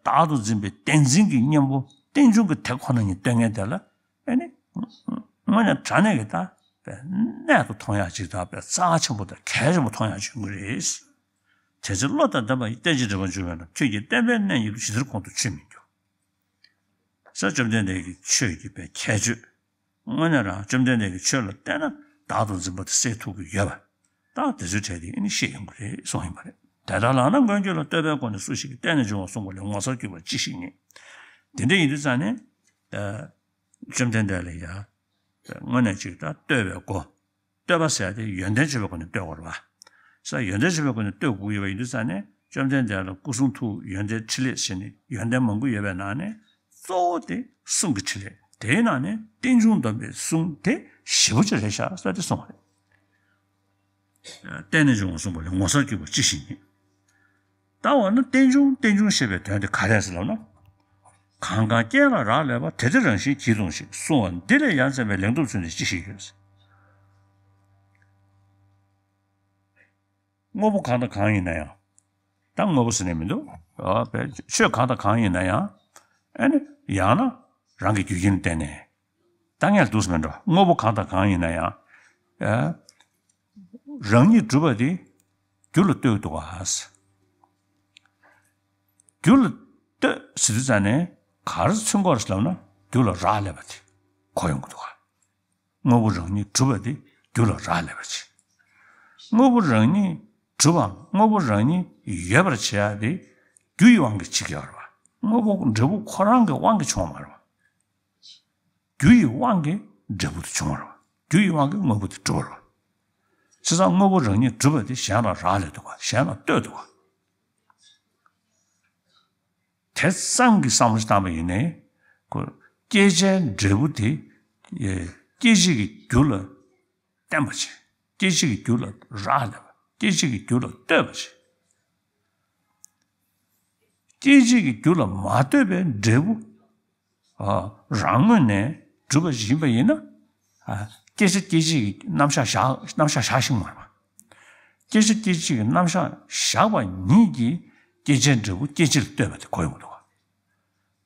བདག་ཏུ་འཛིན་པའི་བདེན་འཛིན་གྱི་གཉེན་པོ་རྟེན་འབྱུང་གི་དེ་ཁོ་ན་ཉིད་སྟོན་མཁན་དེ་ལ། ཨེ་ནི། དངོས་གནས་དྲང་གནས་ཀྱི་ད་པའི་གནད་དུ་མཐོང་ཡག་ཅིག་དང་པའི་རྩ་ཆེན་པོ་དང་གལ་ཆེན་པོ་མཐོང་ཡག་ཅིག་ཡོང་གི་རེད། དེ་ཚེ་བློ་དང་ལྡན་པ་ཡིས། རྟེན་ཅིང་འབྲེལ་པར་འབྱུང་བས་ན། ཁྱོད་ཀྱིས་བསྟན་པའི་གནས་ཉིད་དུ། ཇི་ལྟར་ཁོང་དུ་ཆུད་མི་འགྱུར། ས་བཅོམ་ལྡན་འདས་ཀྱི་ཆོས་ཀྱི་པའི་ཁྱད་ཆོས། དངོས་གནས་རང་བཅོམ་ལྡན་འདས་ཀྱི་ཆོས་ལ་བལྟས་ན་བདག་ཏུ་འཛིན་པ་དེ་སེལ་ཐུབ་ཀྱི་ཡོད་པ། ད་དེ་ཚོའི་གྲས་དེ་ཨེ་ནི་ཤེས་ཡོང་གི་རེད་གསུངས་ཡིན་པ་རེད། དེ་ལྟར་ལགས་ན་མངོན་གྱུར་ལ། བསྟོད་པའི་སྒོ་ནས་སུ་ཞིག་གིས། བརྟེན་ནས་འབྱུང་བ་གསུངས་པ་ལས། ངོ་མཚར་གྱུར་པ་ཅི་ཞིག་ཉིད། དེ་འདྲ་ཡིན་དུས་ཙང་ནས། ཨ། བཅོམ་ལྡན་འདས་ལ་ཡ། དངོས་གནས་ཅིག་ད་བསྟོད་པའི་སྒོ། བསྟོད་པ་ཟེར་ཡ་དེ་ཡོན་ཏན་བརྗོད་པའི་སྒོ་ནས་བསྟོད་དགོས་རེད་པ། ས་ཡོན་ཏན་བརྗོད་པའི་སྒོ་ནས་བསྟོད་དགོས་ཀྱི་ཡོད་པ་ཡིན་དུས་ཙང་ནས། བཅོམ་ལྡན་འདས་ལ་སྐུ་གསུང་ཐུགས་ཡོན་ཏན་ཕྲིན་ལས་ཟེར་ནས་ཡོན་ཏན་མང་པོ་ཡོད་པའི་ནང་ནས། གཙོ་བོ་དེ་གསུང་གི་ཕྲིན་ལས། དེའི་ནང་ནས་རྟེན་འབྱུང་སྡོམ་པའི་གསུང་དེ་ཞེ་པོ་ཅིག་རེད་ཤག་ས་དེ་གསུངས་པ་རེད། བརྟེན་ནས་འབྱུང་བ་གསུངས་པ་ལས། ངོ་མཚར་གྱུར་པ་ཅི་ཞིག་ཉིད། ད་འོ་ན་རྟེན་འབྱུང་། རྟེན་འབྱུང་ཞེས་པའི་དོན་དེ་ག་རེ་ཟེར་ལབ་ན། གང་གང་རྐྱེན་ལ་རག་ལས་པ། དེ་དེ་རང་བཞིན་གྱིས་སྟོང་ཞིང་། གསུང་བ་འདི་ལས་ཡ་མཚན་པའི་ལན་ཐོབ་ཚུལ་ནི་ཅི་ཞིག་ཡོད། དངོས་པོ་གང་དང་གང་ཡིན་ན་ཡང་། ད་དངོས་པོ་ཟེར་ནས་མི་འདུག་ཨ། བས་ཆོས་གང་དང་གང་ཡིན་ན་ཡང་། ཨེ་ནི་ཡང་ན་རང་གི་རྒྱུ་རྐྱེན་ལ་བརྟེན་ནས། ད་ངས་འདུག་སེ་མིན་འགྲོ། དངོས་པོ་གང་དང་གང་ཡིན་ན་ཡང་། ཨ། རང་ཉིད་གྲུབ་པ་དེ་རྒྱུ་ལ་ལྟོས་འདུག་ག་རྒྱུ་ལ་ལྟོས་ཟེར་དུས་ཙང་ནས་ག་རེ་མཚོན་གྱི་ཡོད་རེད་ལབ་ན། རྒྱུ་ལ་རག་ལས་པ་དེ་གོ་ཡོང་གི་འདུག་ག་དངོས་པོ་རང་ཉིད་གྲུབ་པ་དེ་རྒྱུ་ལ་རག་ལས་པ་ཅིག་དངོས་པོ་རང་ཉིད་གྲུབ་པའམ་དངོས་པོ་རང་ཉིད་ཡོད་པར་བྱེད་ཡ་དེ་རྒྱུ་ཡི་དབང་གིས་བྱེད་ཀྱི་ཡོད་རེད་པ། དངོས་པོ་འབྲས་བུ་ཁོ་རང་གི་དབང་གིས་བྱུང་བ་མ་རེད་པ། རྒྱུ་ཡི་དབང་གིས་འབྲས་བུ་དེ་བྱུང་བ་རེད་པ། རྒྱུ་ཡི་དབང་གིས་དངོས་པོ་དེ་གྲུབ་པ་རེད་པ། བྱས་ཙང་དངོས་པོ་རང་ཉིད་གྲུབ་པ་དེ་གཞན་ལ་རག་ལས་འདུག་ག་གཞན་ལ་ལྟོས་འདུག་ག་དེ་ཙམ་གྱི་བསམ་བློ་ཞིག་བཏང་པ་ཡིན་ནའི། ཁོ་སྐྱེད་བྱའི་འབྲས་བུ་དེ། ཨེ། སྐྱེད་བྱེད་ཀྱི་རྒྱུ་ལ་བརྟེན་པ་བྱས། སྐྱེད་བྱེད་ཀྱི་རྒྱུ་ལ་རག་ལས་པ། སྐྱེད་བྱེད་ཀྱི་རྒྱུ་ལ་ལྟོས་པ་བྱས། སྐྱེད་བྱེད་ཀྱི་རྒྱུ་ལ་མ་ལྟོས་པའི་འབྲས་བུ། ཨ། རང་ངོས་ནས་གྲུབ་པ་ཞིག་ཡིན་པ་ཡིན་ན། ཨ། སྐྱེད་བྱ་སྐྱེད་བྱེད་ཀྱི་རྣམ་གཞག་བཞག་རྣམ་གཞག་བཞག་ཤེས་ཀྱི་མ་རེད་པ། སྐྱེད་བྱ་སྐྱེད་བྱེད་ཀྱི་རྣམ་གཞག་བཞག་པ་ཉིད་ཀྱིས་སྐྱེད་བྱའི་འབྲས་བུ་སྐྱེད་བྱེད་ལ་ལྟོས་པ་དེ་གོ་ཡོང་གི་འདུག་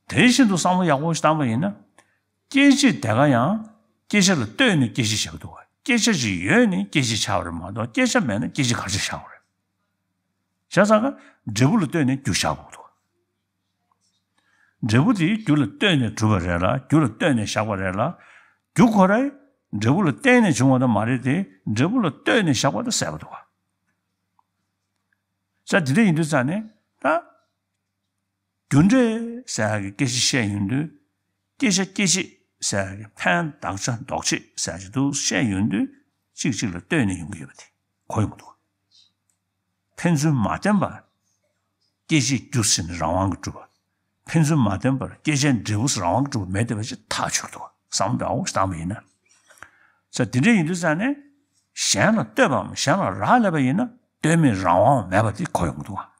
ག་དེ་བཞིན་དུ་བསམ་བློ་ཡག་པོ་ཞིག་བཏང་པ་ཡིན་ན། སྐྱེད་བྱེད་དེ་ག་ཡང་སྐྱེད་བྱ་ལ་ལྟོས་ནས་སྐྱེད་བྱེད་བྱེད་ཀྱི་འདུག་ག་སྐྱེད་བྱ་ཅིག་ཡོད་ནས་སྐྱེད་བྱེད་ཆགས་པ་རེད་མ་གཏོགས། སྐྱེད་བྱ་མེད་ན་སྐྱེད་བྱེད་ག་རེ་ཆགས་པ་རེད། བྱས་ཙང་ཀ་འབྲས་བུ་ལ་ལྟོས་ནས་རྒྱུ་བཞག་དགོས་འདུག་འབྲས་བུ་དེ་རྒྱུ་ལ་ལྟོས་ནས་གྲུབ་པ་རེད་ལ། རྒྱུ་ལ་ལྟོས་ནས་བཞག་པ་རེད་ལ། རྒྱུ་ཁོ་རང་འབྲས་བུ་ལ་བརྟེན་ནས་བྱུང་བ་དེ་མ་རེད་དེ། འབྲས་བུ་ལ་ལྟོས་ནས་བཞག་པ་དེ་གསལ་པོ་འདུག་ག་ས་དེ་འདྲ་ཡིན་དུས་ཙང་ནས་ད། རྒྱུ་འབྲས་ཟེར་ཡག་གི་སྐད་ཆ་བཤད་ཡོང་དུས། སྐྱེད་བྱ་སྐྱེད་བྱེད་ཟེར་ཡག་གི་ཕན་འདོགས་བྱ་འདོགས་བྱེད་ཟེར་ཡག་ཅིག་འདུག་བཤད་ཡོང་དུས། གཅིག་གཅིག་ལ་ལྟོས་ནས་ཡོང་གི་ཡོད་པ་དེ་གོ་ཡོང་གི་འདུག་ཕན་ཚུན་མ་བརྟེན་པར་སྐྱེད་བྱེད་རྒྱུ་ཟེར་ནས་རང་དབང་གིས་གྲུབ་པ། ཕན་ཚུན་མ་བརྟེན་པར་སྐྱེད་བྱའི་འབྲས་བུ་ཟེར་རང་དབང་གིས་གྲུབ་པ་མེད་བསྡད་པ་ཞིག་ཐག་ཆོད་འདུག་བསམ་བློ་ཡག་པོ་ཞིག་བཏང་པ་ཡིན་ན། ས་དེ་འདྲ་ཡིན་དུས་ཙང་ནས། གཞན་ལ་ལྟོས་པའམ་གཞན་ལ་རག་ལས་པ་ཡིན་ན། ལྟོས་མེད་རང་དབང་མེད་པ་དེ་གོ་ཡོང་གི་འདུག་ག་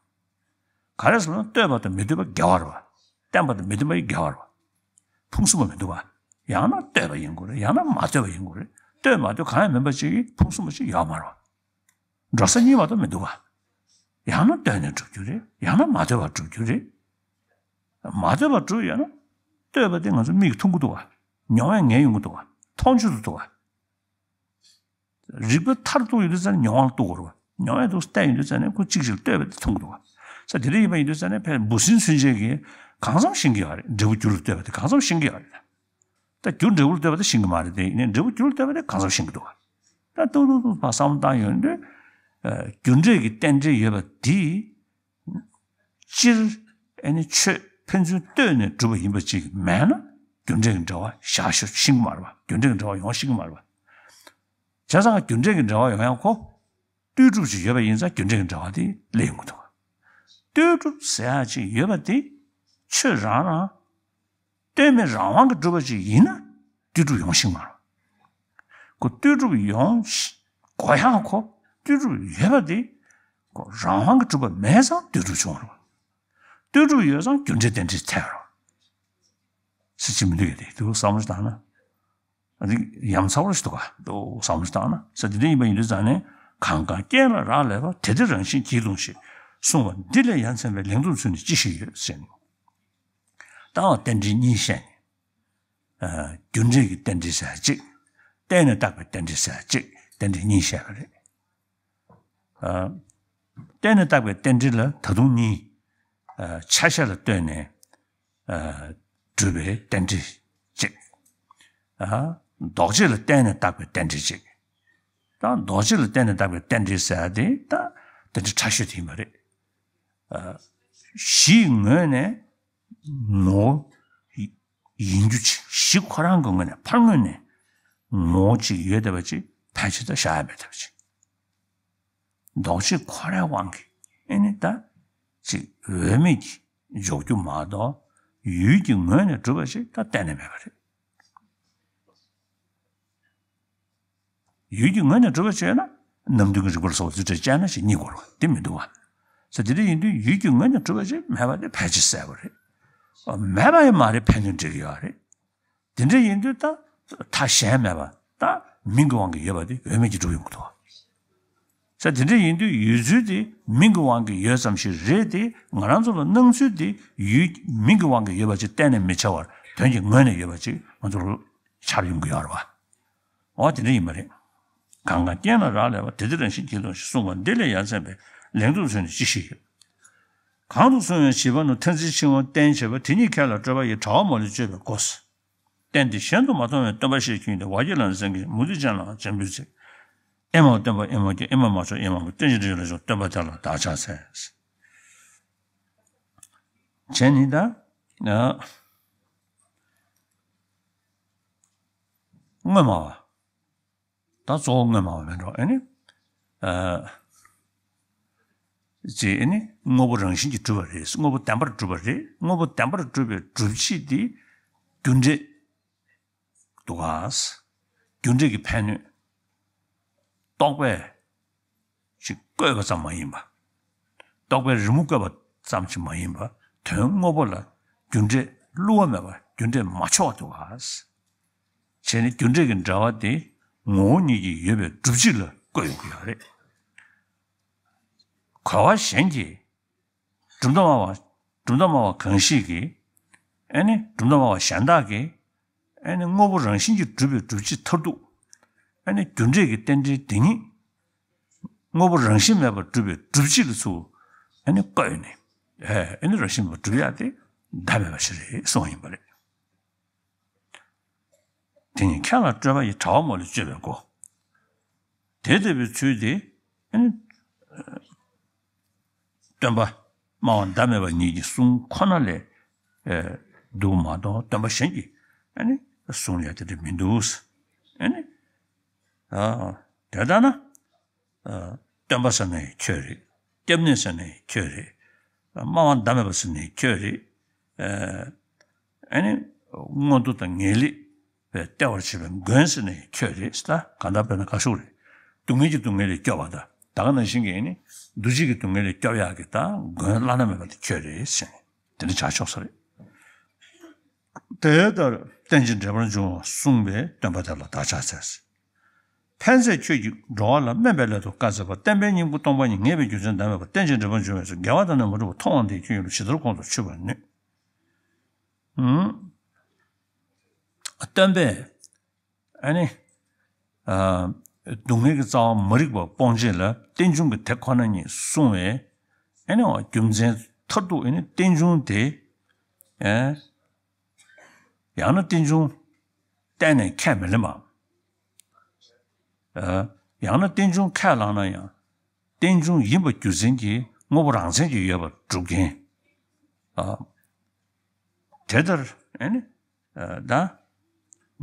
ག་རེ་ཟེར་ན། ལྟོས་པ་དང་མི་ལྟོས་པ་འགལ་བ་རེད་པ། བརྟེན་པ་དང་མི་བརྟེན་པ་ཡི་འགལ་བ་རེད་པ། ཕུང་གསུམ་པ་མི་འདུག་ག་ཡང་ན་ལྟོས་པ་ཡིན་དགོས་རེད། ཡང་ན་མ་ལྟོས་པ་ཡིན་དགོས་རེད། ལྟོས་མ་ལྟོས་གང་ཡང་མིན་པ་ཅིག་གིས་ཕུང་གསུམ་པ་ཅིག་ཡོད་མ་རེད་པ། འགྲོ་ས་གཉིས་མ་གཏོགས་མི་འདུག་ག་ཡང་ན་ལྟོས་ནས་གྲུབ་རྒྱུ་རེད། ཡང་ན་མ་ལྟོས་པར་གྲུབ་རྒྱུ་རེད། མ་ལྟོས་པར་གྲུབ་ཡོད་ན། ལྟོས་པ་དེ་ང་ཚོ་མིག་གིས་མཐོང་གི་འདུག་ག་མྱོང་བས་ངེས་ཡོང་གི་འདུག་ག་མཐོང་ཆོས་སུ་འདུག་ག་རིག་པ་མཐར་གཏུགས་ཡོང་དུས་ཙང་ནས་མྱོང་བ་ལ་གཏུགས་དགོས་རེད་པ། མྱོང་བས་འདུག་བལྟས་ཡོང་དུས་ཙང་ནས་ཁོ་གཅིག་གཅིག་ལ་ལྟོས་པ་དེ་མཐོང་གི་འདུག་ག་ས་དེ་འདྲ་ཡིན་པ་ཡིན་དུས་ཙང་ནས་ཕར་འབུ་སྲིན་ཚུན་ཆད་ཀྱིས་གང་འཚམ་ཤེས་ཀྱི་ཡོད་རེད། འབྲས་བུ་རྒྱུ་ལ་ལྟོས་པ་དེ་གང་འཚམ་ཤེས་ཀྱི་ཡོད་རེད། ད་རྒྱུ་འབྲས་བུ་ལ་ལྟོས་པ་དེ་ཤེས་ཀྱི་མ་རེད་དེ། ཡིན་ནའི་འབྲས་བུ་རྒྱུ་ལ་ལྟོས་པ་དེ་གང་འཚམ་ཤེས་ཀྱི་འདུག་ག་ད་ཏུག་ཏུག་ཏུག་ཕར་བསམ་བློ་བཏང་ཡོང་དུས། ཨ། རྒྱུ་འབྲས་ཀྱི་རྟེན་འབྲེལ་ཡོད་པ་དེ། སྤྱིར་ཨེ་ནི་ཆོས་ཕན་ཚུན་ལྟོས་ནས་གྲུབ་པ་ཡིན་པ་ཅིག་མེད་ན། རྒྱུ་འབྲས་ཀྱི་འབྲེལ་བ་བཞག་ཤོག་ཤེས་ཀྱི་མ་རེད་པ། རྒྱུ་འབྲས་ཀྱི་འབྲེལ་བ་ཡོང་ཤེས་ཀྱི་མ་རེད་པ། བྱས་ཙང་རྒྱུ་འབྲས་ཀྱི་འབྲེལ་བ་ཡོང་ཡག་ཁོ། ལྟོས་གྲུབ་ཅིག་ཡོད་པ་ཡིན་ཙང་རྒྱུ་འབྲས་ཀྱི་འབྲེལ་བ་དེ་སླེབས་ཡོང་གི་འདུག་ལྟོས་གྲུབ་ཟེར་ཡག་ཅིག་ཡོད་པ་དེ། ཆོས་རང་རང་། ལྟོས་མེད་རང་དབང་གིས་གྲུབ་པ་ཅིག་ཡིན་ན། ལྟོས་གྲུབ་ཡོང་ཤེས་མ་རེད། ཁོ་ལྟོས་གྲུབ་ཡོང་ཤེས་དགོས་ཡག་ཁོ། ལྟོས་གྲུབ་ཡོད་པ་དེ། ཁོ་རང་དབང་གིས་གྲུབ་པ་མེད་ཙང་ལྟོས་གྲུབ་བྱུང་བ་རེད། ལྟོས་གྲུབ་ཡོད་ཙང་རྒྱུ་འབྲས་རྟེན་འབྲེལ་ཐལ་བ་རེད། ཟེར་གྱི་མི་འདུག་གས། དེ་དུ་བསམ་བློ་བཏང་ན། རིགས་ཡ་མཚར་བོ་ཞིག་འདུག་ག་འདུག་བསམ་བློ་བཏང་ན། ས་དེ་འདྲ་ཡིན་པ་ཡིན་དུས་ཙང་ནས། གང་གང་རྐྱེན་ལ་རག་ལས་པ། དེ་དེ་རང་བཞིན་གྱིས་ལྟུང་ཞིང་། གསུངས་པ་འདི་ལས་ཡ་མཚན་པའི། ལན་དུ་ཚུལ་ནི་ཅི་ཞིག་ཡོད་ཟེར་ནས། ད་རྟེན་འབྲེལ་གཉིས་བཤད་ནས། རྒྱུ་འབྲས་ཀྱི་རྟེན་འབྲེལ་ཟེར་གཅིག་བརྟེན་ནས་བཏགས་པའི་རྟེན་འབྲེལ་ཟེར་གཅིག་རྟེན་འབྲེལ་གཉིས་བཤད་པ་རེད། བརྟེན་ནས་བཏགས་པའི་རྟེན་འབྲེལ་ལ་ད་དུང་གཉིས། ཆ་ཤས་ལ་ལྟོས་ནས་གྲུབ་པའི་རྟེན་འབྲེལ་གཅིག་ལྡོག་ཕྱིར་ལ་བརྟེན་ནས་བཏགས་པའི་རྟེན་འབྲེལ་གཅིག་ད་ལྡོག་ཕྱིར་ལ་བརྟེན་ནས་བཏགས་པའི་རྟེན་འབྲེལ་ཟེར་ཡ་དེ་ད་རྟེན་འབྲེལ་ཕྲ་ཤོས་དེ་ཡིན་པ་རེད། གཞིའི་ངོས་ནས་ངོ་བོ་ཡིན་རྒྱུ་ཅིག་གཞི་ཁོ་རང་གི་ངོས་ནས་ཕར་ངོས་ནས་ངོ་བོ་ཅིག་ཡོད་བསྡད་པ་ཅིག་ཕལ་ཆེར་ད་བཞག་ཡ་མེད་བསྡད་པ་ཅིག་ལྡོག་ཕྱིར་ཁོ་རའི་དབང་གིས་ཨེ་ནི་ད་ཅིག་འོས་མེད་ཀྱི་འཇོག་རྒྱུ་མ་གཏོགས། ཡུལ་གྱི་ངོས་ནས་གྲུབ་པ་ཞིག་ད་གཏན་ནས་མེད་པ་རེད། ཡུལ་གྱི་ངོས་ནས་གྲུབ་པ་ཞིག་ཡོད་ན། ནམ་རྒྱུན་གྱི་རིགས་པ་ལ་སོགས་པ་རྫུ་འཕྲུལ་དཔྱད་ན་ཞེས་གཉིས་དགོས་རེད་པ། དེ་མི་འདུག་པ། ས་དེ་འདྲ་ཡིན་དུས་ཡུལ་གྱི་ངོས་ནས་གྲུབ་པ་ཞིག་མེད་པ་དེ་ཕལ་ཆེར་གསལ་པོ་རེད། མེད་པ་ཡང་མ་རེད། ཕན་ཚུན་འབྲེལ་གྱི་ཡོད་རེད། དེ་འདྲ་ཡིན་དུས་ད་མཐའ་གཞན་མེད་པ་ད་མིང་གི་དབང་གིས་ཡོད་པ་དེ་འོས་མེད་ཀྱིས་གྲུབ་ཡོང་གི་འདུག་པ། ས་དེ་འདྲ་ཡིན་དུས་ཡོད་ཚུལ་དེ་མིང་གི་དབང་གིས་ཡོད་ཙམ་ཞིག་རེད་དེ། ང་རང་ཚོ་ལ་སྣང་ཚུལ་དེ་ཡུལ་མིང་གི་དབང་གིས་ཡོད་པ་ཅིག་གཏན་ནས་མི་འཆར་བར་དོན་གྱི་ངོས་ནས་ཡོད་པ་ཅིག་ང་ཚོ་ལ་འཆར་ཡོང་གི་ཡོད་རེད་པ། འོ་དེ་འདྲ་ཡིན་པ་རེད། གང་གང་རྐྱེན་ལ་རག་ལས་པ། དེ་དེ་རང་བཞིན་གྱིས་ལྟུང་ཞིང་། གསུངས་པ་འདི་ལས་ཡ་མཚན་པའི། ལན་དུ་ཚུལ་ནི་ཅི་ཞིག་ཡོད། གང་དུ་གསུངས་པའི་བྱིས་པ་རྣམས་མཐར་འཛིན་འཆིང་བ་བསྟེན་བྱེད་པ། དེ་ཉིད་ཁས་ལ་སྤྲོད་པ་ཡི། དྲ་བ་མ་ལུས་སྤྱོད་པའི་སྒོ། རྟེན་དེ་གཞན་དུ་མ་མཐོང་བའི་སྟོན་པ་ཞེས་ཁྱོད་ཀྱིས། བར་གྱི་ལམ་སེང་གེ་མུ་སྟེགས་ཅན་ལའང་འཇམ་པོའི་ཚིག་ཨེ་མའོ་སྟོན་པ་ཨེ་མ་སྐྱེས། ཨེ་མ་མ་ཆོག་ཨེ་མ་མ། རྟེན་ཅིང་འབྲེལ་པར་འབྱུང་བའི་སྟོན་པ་དེ་ལ་བདག་ཕྱག་འཚལ། བྱས་ནི་ད། དངོས་སྨྲ་བ། ད་གཙོ་བོ་དངོས་སྨྲ་བ་མེད་འགྲོ། ཨེ་ནི། ཨ། ཅེས་ཨེ་ནི་དངོས་པོ་རང་བཞིན་གྱིས་གྲུབ་པ་རེད། དངོས་པོ་བདེན་པར་གྲུབ་པ་རེད། དངོས་པོ་བདེན་པར་གྲུབ་པའི་སྒྲུབ་བྱེད་དེ་རྒྱུ་འབྲས་འདུག་ག་རྒྱུ་འབྲས་ཀྱི་ཕན་གནོད། རྟོག་པས་ཅིག་བཀོད་པ་ཙམ་མ་ཡིན་པ། རྟོག་པས་རི་མོ་བཀོད་པ་ཙམ་ཞིག་མ་ཡིན་པ། དོན་དངོས་པོ་ལ་རྒྱུ་འབྲས་བསླུ་བ་མེད་པ། རྒྱུ་འབྲས་མ་འཆོལ་བ་འདུག་ག་བྱས་ནས་རྒྱུ་འབྲས་ཀྱི་འབྲེལ་བ་དེ་ངོ་བོ་ཉིད་ཀྱིས་ཡོད་པའི་སྒྲུབ་བྱེད་ལ་བཀོད་ཡོང་གི་ཡོད་རེད། གོ་བ་གཞན་གྱིས། གྲུབ་མཐའ་སྨྲ་བ། གྲུབ་མཐའ་སྨྲ་བ་གང་ཞིག་གིས། ཨེ་ནི་གྲུབ་མཐའ་སྨྲ་བ་གཞན་དག་གིས། ཨེ་ནི་དངོས་པོ་རང་བཞིན་གྱིས་གྲུབ་པའི་སྒྲུབ་བྱེད་མཐར་ཐུག་ཨེ་ནི་རྒྱུ་འབྲས་ཀྱི་རྟེན་འབྲེལ་དེ་ཉིད། དངོས་པོ་རང་བཞིན་མེད་པར་གྲུབ་པའི་སྒྲུབ་བྱེད་ལ་ཚུར་ཨེ་ནི་བཀོད་ནས། ཨེ་ཨེ་ནི་རང་བཞིན་མེད་པར་གྲུབ་ཡག་དེ་བདག་མེད་པ་ཞིག་རེད་གསུངས་པ་ཡིན་པ་རེད། དེ་ཉིད་ཁས་ལ་སྤྲོད་པ་ཡི། དྲ་བ་མ་ལུས་སྤྱོད་པའི་སྒོ། དེ་ལྟ་བུའི་ཚུལ་དེ། ཨེ་ནི། སྟོན་པ་སྨྲ་བ་བདག་མེད་པ་ཉིད་ཀྱི་གསུང་ཁོ་ན་ལས། ཨེ། འདུག་མ་གཏོགས་སྟོན་པ་གཞན་གྱི་ཨེ་ནི་གསུང་ལས་དེ་འདྲ་མི་འདུག་ཨེ་ནི། ཨ། དེ་ལྟ་ན། ཨ། སྟོན་པ་ཟེར་ན་ཡང་ཁྱོད་རེད། སྐྱབས་གནས་ཟེར་ན་ཡང་ཁྱོད་རེད། སྨྲ་བ་བདག་མེད་པ་ཟེར་ན་ཡང་ཁྱོད་རེད། ཨ། ཨེ་ནི། མངོན་མཐོ་དང་ངེས་ལེགས་པའི་ལྟེ་བར་བྱེད་པའི་མགོན་ཟེར་ན་ཡང་ཁྱོད་རེད། ད་གང་ལྟར་དཔེར་ན་དགའ་ཕྱོགས་རེད། སྡུག་བསྔལ་གྱི་སྡུག་བསྔལ་ལས་སྐྱོབ་པ་དང་། ད་ག་ནང་བཞིན་གྱི་ཨེ་ནི། འདུ་བྱེད་ཀྱི་སྡུག་བསྔལ་ལས་སྐྱོབ་ཡག་གི་ད་མགོན་བླ་ན་མེད་པ་དེ་ཁྱོད་རེད་ཟེར་ནས་དེ་འདྲ་བྱ་ཆོག་ས་རེད། དེ་ལྟར་རྟེན་ཅིང་འབྲེལ་པར་འབྱུང་བ་གསུངས་པའི་སྟོན་པ་དེ་ལ་བདག་ཕྱག་འཚལ། ཕན་མཛད་ཁྱོད་ཀྱིས་འགྲོ་བ་ལ། སྨན་པའི་སླད་དུ་བཀའ་སྩལ་པ། བསྟན་པའི་སྙིང་པོ་སྟོང་པ་ཉིད། ངེས་པའི་རྒྱུ་མཚན་བདག་མེད་པ། རྟེན་ཅིང་འབྲེལ་པར་འབྱུང་བའི་ཚུལ། འགལ་བ་དང་ནི་མ་གྲུབ་པ། མཐོང་བ་འདི་ཁྱོད་ཡིན་ལུགས། ཇི་ལྟར་ཁོང་དུ་ཆུད་པར་ནུས། ཨུམ། སྟོན་པས་ཨ་ནི། ཨ། སྡུག་བསྔལ་གྱི་རྩ་བ་མ་རིག་པ་སྤོང་བྱེད་ལ་རྟེན་འབྱུང་གི་དེ་ཁོ་ན་ཉིད་གསུངས་པས། ཨ་ནི་རྒྱུ་མཚན་མཐར་ཐུག་ཨ་ནི་རྟེན་འབྱུང་དེ། ཨེ། ཡང་ན་རྟེན་འབྱུང་གཏན་ནས་ཁས་མི་ལེན་པ། ཨ། ཡང་ན་རྟེན་འབྱུང་ཁས་བླངས་ན་ཡང་རྟེན་འབྱུང་ཡིན་པ་རྒྱུ་མཚན་གྱིས་དངོས་པོ་རང་མཚན་གྱིས་ཡོད་པར་སྒྲུབ་མཁན། ཨ། དེ་ལྟར་ཨེ་ནི། ཨ། ད་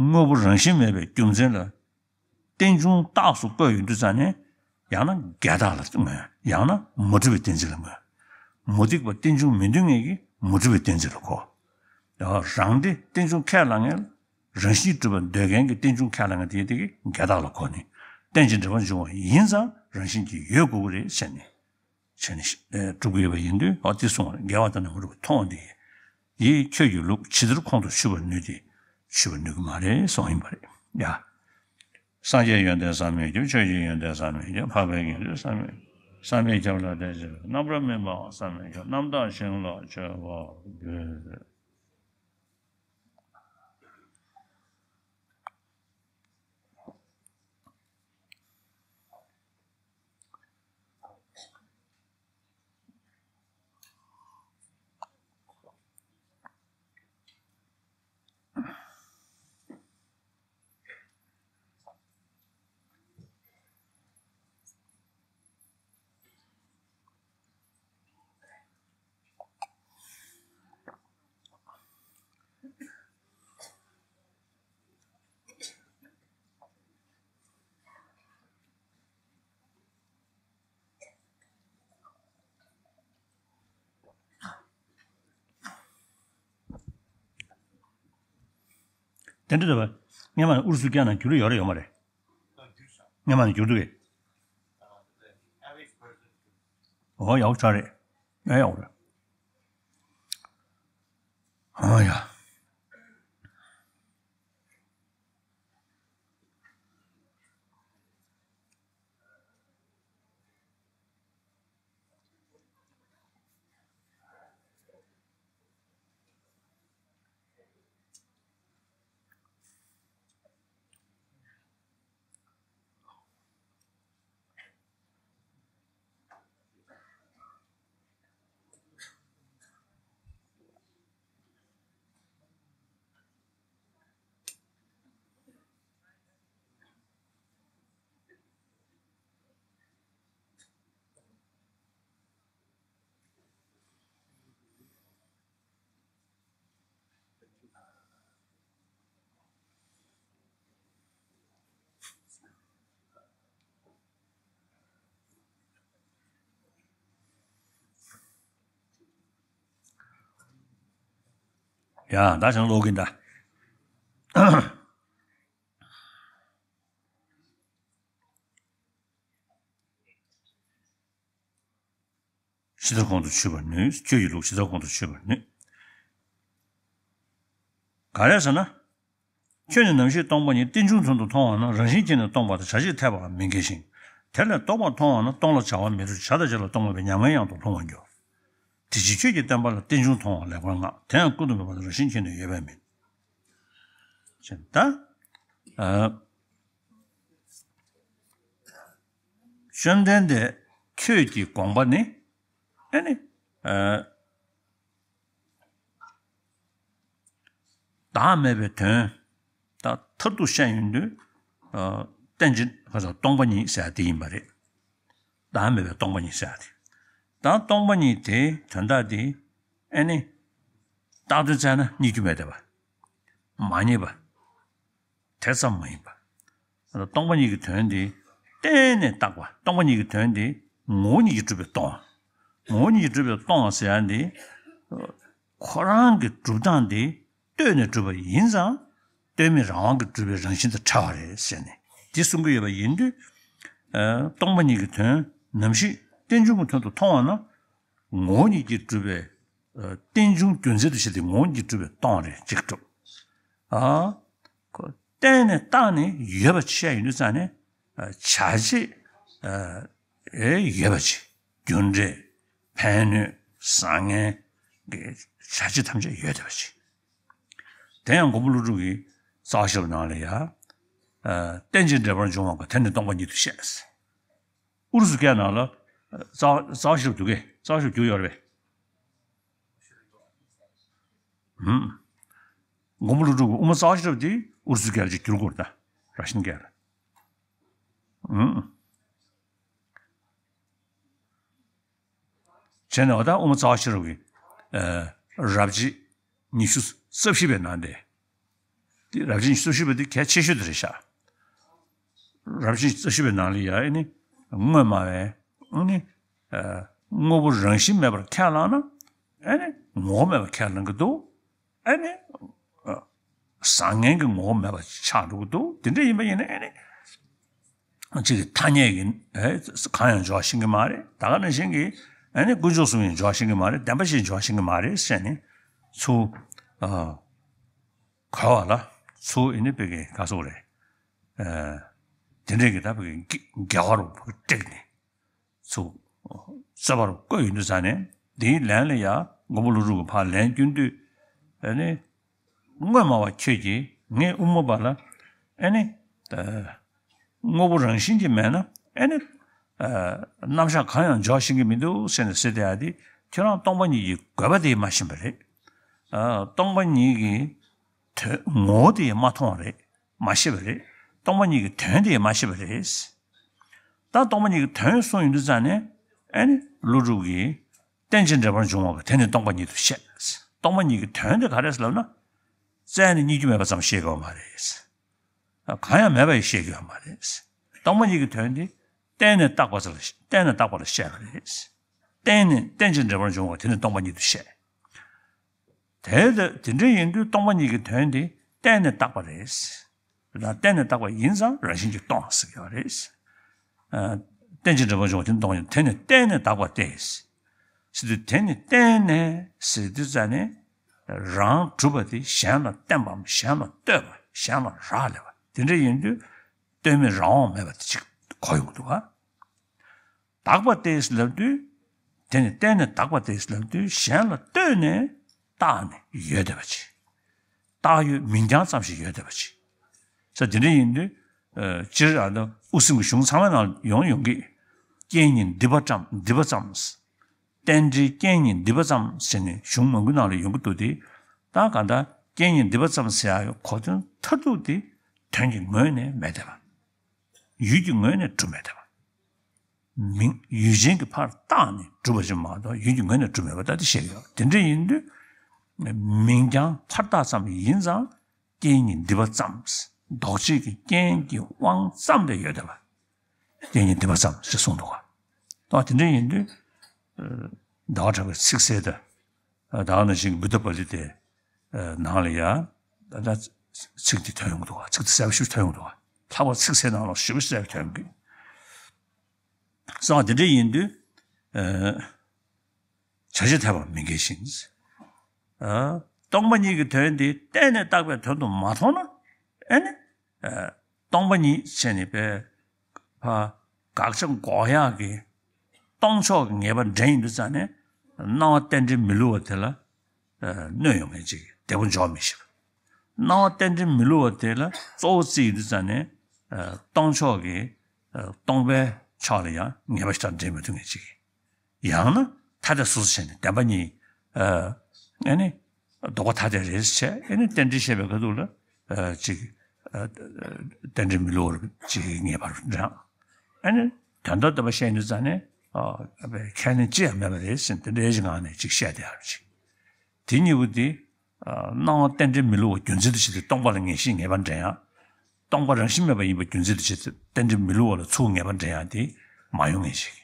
དངོས་པོ་རང་བཞིན་མེད་པའི་རྒྱུ་མཚན་ལ་རྟེན་འབྱུང་རྟགས་སུ་བཀོད་ཡོང་དུས་ཙང་ནས། ཡང་ན་འགལ་རྟགས་ལ་མངོན། ཡང་ན་མ་གྲུབ་པའི་གཏན་ཚིགས་ལ་མངོན། མུ་སྟེགས་པ་རྟེན་འབྱུང་མི་འདོད་མཁན་གྱིས་མ་གྲུབ་པའི་གཏན་ཚིགས་ལ་གོ། རང་སྡེ་རྟེན་འབྱུང་ཁས་བླངས་མཁན། རང་བཞིན་གྲུབ་པར་འདོད་མཁན་གྱི་རྟེན་འབྱུང་ཁས་བླངས་མཁན་དེ་དེ་གི་འགལ་རྟགས་ལ་གོ་ནས། རྟེན་ཅིང་འབྲེལ་པར་འབྱུང་བ་ཡིན་ཙང་རང་བཞིན་གྱིས་ཡོད་དགོས་ཀྱི་རེད་ཟེར་ནས། བྱས་ནས་ཨེ་སྒྲུབ་ཀྱི་ཡོད་པ་ཡིན་དུས། འོ་དེ་གསུངས་པ་རེད། འགལ་བ་དང་ནི་མ་གྲུབ་པ། མཐོང་བ་འདི་ཡིས་ཁྱོད་ཀྱི་ལུགས། ཇི་ལྟར་ཁོང་དུ་ཆུད་པར་ནུས་ཏེ། ཆུད་པར་ནུས་ཀྱི་མ་རེད་གསུངས་ཡིན་པ་རེད། ཡ། སངས་རྒྱས་ཡོན་ཏན་བསམ་མི་ཁྱབ། ཆོས་ཀྱི་ཡོན་ཏན་བསམ་མི་ཁྱབ། འཕགས་པའི་དགེ་འདུན་བསམ་མི་ཁྱབ། བསམ་མི་ཁྱབ་ལ་དད་བྱེད་པའི། རྣམ་པར་སྨིན་པའང་བསམ་མི་ཁྱབ། རྣམ་དག་ཞིང་ལ་སྤྱོད་པར་འགྱུར། དེ་འདྲ་འདྲ་བ། སྔན་མ་ནས་ཨུ་རུ་སུ་བསྐྱངས་ན་འགྱུར་ཡོད་རེད་ཡོད་མ་རེད། སྔན་མ་ནས་འགྱུར་འདུག་གས། ཨོ་ཡག་པོ་ཆགས་རེད། ཨེ་ཡག་པོ་རེད། ཨོ་ཡ། ཡ་ད་བྱང་ཀློག་གིན་ད། ཇི་ལྟར་ཁོང་དུ་ཆུད་པར་ནུས། ཁྱོད་ཀྱི་ལུགས་ཇི་ལྟར་ཁོང་དུ་ཆུད་པར་ནུས། ག་རེ་ཟེར་ན། ཁྱོད་ནི་ནམ་ཞིག་སྟོང་པ་ཉིད་རྟེན་འབྱུང་དོན་དུ་མཐོང་བ་ན་རང་བཞིན་གྱིས་ནི་སྟོང་པ་དང་བྱ་བྱེད་འཐད་པའང་མི་འགལ་ཞིང་། དེ་ལས་ལྡོག་པར་མཐོང་བ་ན་སྟོང་ལ་བྱ་བ་མི་འདུ། བྱ་དང་བྱེད་ལ་སྟོང་མེད་པའི་ཉམས་ལེན་ཡང་དུ་ལྷུང་བར་འགྱུར། དེ་ཕྱིར་ཁྱོད་ཀྱི་བསྟན་པ་ལ་རྟེན་འབྱུང་མཐོང་བ་ལེགས་པར་བསྔགས། དེ་ཡང་ཀུན་ཏུ་མིན་པ་དང་རང་བཞིན་གྱིས་ནི་ཡོད་པའི་མིན། ཅེས་ད། ཨ། བཅོམ་ལྡན་འདས་ཁྱོད་ཀྱི་དགོངས་པ་ནི། ཨ་ནི། ཨ། བདག་མེད་པའི་དོན། ད་མཐར་ཐུག་བཤད་ཡོང་དུས། ཨ། རྟེན་ཅིང་ཁ་སང་སྟོང་པ་ཉིད་ཟེར་ཡ་དེ་ཡིན་པ་རེད། བདག་མེད་པའི་སྟོང་པ་ཉིད་ཟེར་ཡ་དེ། ད་སྟོང་པ་ཉིད་དེའི་དོན་དག་དེ། ཨ་ནི། བཏགས་དོན་བཙལ་ན་རྙེད་རྒྱུ་མེད་བསྡད་པ། མ་རྙེད་པ། དེ་ཙམ་མ་ཡིན་པ། སྟོང་པ་ཉིད་ཀྱི་དོན་དེ་གཏན་ནས་བཏགས་པ། སྟོང་པ་ཉིད་ཀྱི་དོན་དེ་ངོ་བོ་ཉིད་ཀྱིས་གྲུབ་པས་སྟོང་བ། ངོ་བོ་ཉིད་ཀྱིས་གྲུབ་པས་སྟོང་བ་ཟེར་ཡ་འདི། ཁོ་རང་གི་གྲུབ་སྟངས་དེ་ལྟོས་ནས་གྲུབ་པ་ཡིན་ཙང་། ལྟོས་མེད་རང་དབང་གིས་གྲུབ་པའི་རང་བཞིན་དང་བྲལ་བ་རེད་ཟེར་ནས་འདི་གསུང་གི་ཡོད་པ་ཡིན་དུས། ཨ། སྟོང་པ་ཉིད་ཀྱི་དོན་ནམ་ཞིག་རྟེན་འབྱུང་གི་དོན་དུ་མཐོང་བ་ན། ངོ་བོ་ཉིད་ཀྱིས་གྲུབ་པའི། ཨ། རྟེན་འབྱུང་རྒྱུ་མཚན་དུ་བྱས་ཏེ་ངོ་བོ་ཉིད་ཀྱིས་གྲུབ་པས་སྟོང་རེད་ཅིག་གྲུབ། ཨ། ཁོ་གཏན་ནས་བཏགས་ནས་ཡོད་པ་བཤད་ཡོང་དུས་ཙང་ནས། ཨ། བྱ་བྱེད། ཨ། ཨེ་ཡོད་པ་ཅིག་རྒྱུ་འབྲས། ཕན་གནོད། བཟང་ངན་གྱི་བྱ་བྱེད་ཐམས་ཅད་ཡོད་བསྡད་པ་ཅིག་དེ་ཡང་མགོན་པོ་ཀླུ་སྒྲུབ་ཀྱི་རྩ་བ་བཞི་པའི་ནང་ལ་ཡ། ཨ། རྟེན་ཅིང་འབྲེལ་པར་འབྱུང་བ་དགག་དེ་ནི་སྟོང་པ་ཉིད་དུ་བཤད། ཨུ་རུ་སུ་སྐད་ནང་ལ། རྩ་རྩ་བ་བཞི་པ་འདུག་གས། རྩ་བ་བཞི་པ་འགྱུར་ཡོད་རེད་པས། ཧུམ། མགོན་པོ་ཀླུ་སྒྲུབ་ཀྱི་དབུ་མ་རྩ་བ་བཞི་པ་དེ་ཨུ་རུ་སུ་སྐད་ལ་ཅིག་བསྒྱུར་དགོས་རེད་ད། ར་ཤན་སྐད་ལ། ཧུམ། བྱས་ནས་འོ་ད་དབུ་མ་རྩ་བ་ཤེས་རབ་ཀྱི། ཨ། རབ་བྱེད་ཉི་ཤུ་རྩ་བཞི་པའི་ནང་དེ། དེ་རབ་བྱེད་ཉི་ཤུ་རྩ་བཞི་པ་དེ་གལ་ཆེ་ཤོས་དེ་རེད་ཤག་རབ་བྱེད་ཉི་ཤུ་རྩ་བཞི་པའི་ནང་ལ་ཡ་ཨ་ནི། དངོས་སྨྲ་བས་ཨ་ནི། ཨ། དངོས་པོ་རང་བཞིན་མེད་པར་ཁས་བླངས་ན། ཨ་ནི་ངོ་བོ་མེད་པར་ཁས་བླངས་ཀྱི་འདུག་ཨ་ནི། ཨ། བཟང་ངན་གྱི་ངོ་བོ་མེད་པ་ཆགས་འགྲོ་གི་འདུག་དེ་འདྲ་ཡིན་པ་ཡིན་ན་ཨ་ནི། གཅིག་གིས་ཐ་སྙད་ཀྱིས། ཨེ། གང་ཡང་འཇོག་ཤེས་ཀྱི་མ་རེད། ད་ག་ནང་བཞིན་གྱིས་ཨ་ནི་དཀོན་མཆོག་གསུམ་ཡང་འཇོག་ཤེས་ཀྱི་མ་རེད། བདེན་པ་བཞི་འཇོག་ཤེས་ཀྱི་མ་རེད་ཟེར་ནས་ཚུར། ཨ། གོ་བ་ལ་ཚུར་ཨ་ནི་དཔེ་གི་ག་སོགས་རེད། དེ་འདྲས་ཀྱི་ད་བོད་ཀྱི་དགེ་བ་རུ་བོད་ཀྱི་བསྒྲིགས་ནས་ཚུར་རྩོད་པ་རུ་བཀོད་ཡོང་དུས་ཙང་ནས། དེའི་ལན་ལ་ཡ་མགོན་པོ་ཀླུ་སྒྲུབ་ཀྱིས་ཕར་ལན་བསྐྱོན་དུས། ཨ་ནི་དངོས་སྨྲ་བ་ཁྱོད་ཀྱིས་ངའི་དབུ་མ་པ་ལ་ཨ་ནི་དངོས་པོ་རང་བཞིན་གྱིས་མེད་ན་ཨ་ནི་རྣམ་གཞག་གང་ཡང་འཇོག་ཤེས་ཀྱི་མི་འདུག་ཟེར་ནས་ཟེར་བསྡད་ཡ་དེ། ཁྱོད་རང་སྟོང་པ་ཉིད་ཀྱི་དགོས་པ་དེ་མ་ཤེས་པ་རེད། ཨ། སྟོང་པ་ཉིད་ཀྱི་དོན་ངོ་བོ་དེ་མ་མཐོང་བ་རེད། མ་ཤེས་པ་རེད། སྟོང་པ་ཉིད་ཀྱི་དོན་དེ་མ་ཤེས་པ་རེད། ད་སྟོང་པ་ཉིད་ཀྱི་དོན་གསུངས་ཡོང་དུས་ཙང་ནས། ཨ་ནི་ཀླུ་སྒྲུབ་ཀྱིས་རྟེན་ཅིང་འབྲེལ་པར་འབྱུང་བ་དེ་ནི་སྟོང་པ་ཉིད་དུ་བཤད། སྟོང་པ་ཉིད་ཀྱི་དོན་དེ་ག་རེ་རེད་ལབ་ན། རྩལ་ནི་རྙེད་རྒྱུ་མེད་པ་ཙམ་བཤད་དགོས་པ་མ་རེད། གང་ཡང་མེད་པ་ཡང་བཤད་དགོས་པ་མ་རེད། སྟོང་པ་ཉིད་ཀྱི་དོན་དེ་བརྟེན་ནས་བཏགས་པ་ལ། བརྟེན་ནས་བཏགས་པ་ལ་བཤད་པ་རེད། རྟེན་ནས། རྟེན་ཅིང་འབྲེལ་པར་འབྱུང་བ་དེ་ནི་སྟོང་པ་ཉིད་དུ་བཤད། དེ་ལྟ། དེ་འདྲ་ཡིན་དུས་སྟོང་པ་ཉིད་ཀྱི་དོན་དེ་བརྟེན་ནས་བཏགས་པ་རེད། ད་བརྟེན་ནས་བཏགས་པ་ཡིན་ཙང་རང་བཞིན་གྱིས་སྟོང་ཟེར་གྱི་ཡོད་རེད། ཨ། རྟེན་ཅིང་འབྲེལ་པར་འབྱུང་བ་དེ་ནི་སྟོང་པ་ཉིད། དེ་ནི་བརྟེན་ནས་བཏགས་པ་སྟེ། ཟེར་དུས་དེ་ནི་བརྟེན་ནས་ཟེར་དུས་ཙང་ནས། རང་གྲུབ་པ་དེ་གཞན་ལ་བརྟེན་པའམ་གཞན་ལ་ལྟོས་པ། གཞན་ལ་རག་ལས་པ་དེ་འདྲ་ཡིན་དུས། ལྟོས་མེད་རང་དབང་མེད་པ་དེ་གཅིག་གོ་ཡོང་གི་འདུག་ག་བཏགས་པ་སྟེ་ལབ་དུས། དེ་ནི་བརྟེན་ནས་བཏགས་པ་སྟེ་ལབ་དུས། གཞན་ལ་ལྟོས་ནས་བཏགས་ནས་ཡོད་བསྡད་པ་ཅིག་བཏགས་ཡོད་མིང་རྐྱང་ཙམ་ཞིག་ཡོད་བསྡད་པ་ཅིག་ས། དེ་འདྲ་ཡིན་དུས། ཨ། སྤྱིར་ཨ་ནི་དབུ་སེམས་ཀྱི་གཞུང་ཚང་མའི་ནང་ཡོང་ཡོང་གི། རྐྱེན་གཉིས་འདུས་པ་ཙམ། འདུས་པ་ཙམ། རྟེན་འབྲེལ་རྐྱེན་གཉིས་འདུས་པ་ཙམ་ཟེར་ནས་གཞུང་མང་པོའི་ནང་ལ་ཡོང་གི་འདུག་སྟེ། ད་གང་ལྟར་རྐྱེན་གཉིས་འདུས་པ་ཙམ་ཟེར་ཡག་གི་གོ་དོན་མཐར་ཐུག་དེ་དོན་གྱི་ངོས་ནས་མེད་བསྡད་པ། ཡུལ་གྱི་ངོས་ནས་གྲུབ་མེད་བསྡད་པ། མིང་ཡུལ་ཅན་གྱིས་ཕར་བཏགས་ནས་གྲུབ་པ་ཅིག་མ་གཏོགས་ཡུལ་གྱི་ངོས་ནས་གྲུབ་མེད་པ་ད་དེ་བཤད་ཀྱི་ཡོད། དེ་འདྲ་ཡིན་དུས། མིང་རྐྱང་ཕར་བཏགས་ཙམ་ཡིན་ཙང་། རྐྱེན་གཉིས་འདུས་པ་ཙམ། ལྡོག་ཕྱིར་གྱི་རྐྱེན་གྱི་དབང་ཙམ་དེ་ཡོད་བསྡད་པ། རྐྱེན་གཉིས་འདུས་པ་ཙམ་ཞེས་གསུངས་འདུག་ག་ད་དེ་འདྲ་ཡིན་དུས། ཟླ་བ་གྲགས་པའི་ཚིག་གསལ་དེ། ད་ག་ནང་བཞིན་བུདྡྷ་པཱ་ལི་དེ་ནང་ལ་ཡ། ད་ཚིག་དེ་ཐོན་ཡོང་གི་འདུག་ག་ཚིག་དེ་གསལ་པོ་ཞེ་པོ་ཐོན་ཡོང་གི་འདུག་ག་ལྷག་པར་ཚིག་གསལ་ནང་ལ་ཞེ་པོ་གསལ་པོ་ཐོན་ཡོང་གི་སོང་བ་དེ་འདྲ་ཡིན་དུས། ཨ། བྱ་བྱེད་ཐལ་བ་མི་འགལ་ཞིང་། ཨ། སྟོང་པ་ཉིད་ཀྱི་དོན་དེ་བརྟེན་ནས་བཏགས་པའི་དོན་དུ་མ་མཐོང་ན། ཨ་ནི། ཨ། སྟོང་པ་ཉིད་བྱས་ནས་པའི་ཕ་དགག་བྱ་འགོག་ཡག་གི་སྟོང་ཕྱོགས་ཀྱི་ངེས་པ་འདྲེན་ཡོང་དུས་ཙང་ནས། སྣང་བ་རྟེན་འབྲེལ་མི་བསླུ་བ་དེ་ལ། ཨ། གནོད་ཡོང་མཁན་ཅིག་དེ་པོ་འཇོག་མི་ཤེས་པ། སྣང་བ་རྟེན་འབྲེལ་མི་བསླུ་བ་དེ་ལ་གཙོ་བོ་བརྩིས་ཡོང་དུས་ཙང་ནས། ཨ། སྟོང་ཕྱོགས་ཀྱི། ཨ། སྟོང་པའི་ཕྱོགས་ལ་ཡང་ངེས་པ་ཞེ་དྲག་འདྲེན་མི་ཐུབ་མཁན་ཅིག་ཡང་ན་ཐ་དད་སོ་སོ་བྱས་ནས་བདེན་པ་གཉིས། ཨ། ཨ་ནི་ལྡོག་པ་ཐ་དད་རེད་བྱས། ཨ་ནི་རྟེན་འབྲེལ་བཤད་པའི་ཁ་ཐུག་ལ། ཨ། ཅིག་ཨ། རྟེན་འབྲེལ་མི་བསླུ་བར་ཅིག་ངེས་པར་འདྲ། ཨ་ནི་དོན་དམ་བདེན་པ་བཤད་ཡོང་དུས་ཙང་ནས། ཨ། ཁས་ལེན་ཅི་ཡང་མེད་པ་རེད་ཟེར་ནས་དེ་འདྲའི་ངང་ནས་ཅིག་བཤད་བསྡད་ཡོད་ཅིག་དེ་གཉིས་པོ་དེ། ཨ། སྣང་བ་རྟེན་འབྲེལ་མི་བསླུ་བ་རྒྱུ་མཚན་དུ་བྱས་ཏེ་སྟོང་པ་ལ་ངེས་ཤེས་ངེས་པ་འདྲེན་ཡག་སྟོང་པ་རང་བཞིན་མེད་པ་ཡིན་པའི་རྒྱུ་མཚན་དུ་བྱས་ཏེ་རྟེན་འབྲེལ་མི་བསླུ་བ་ལ་ཚུར་ངེས་པ་འདྲེན་ཡག་དེ་མ་ཡོང་མཁན་ཞིག་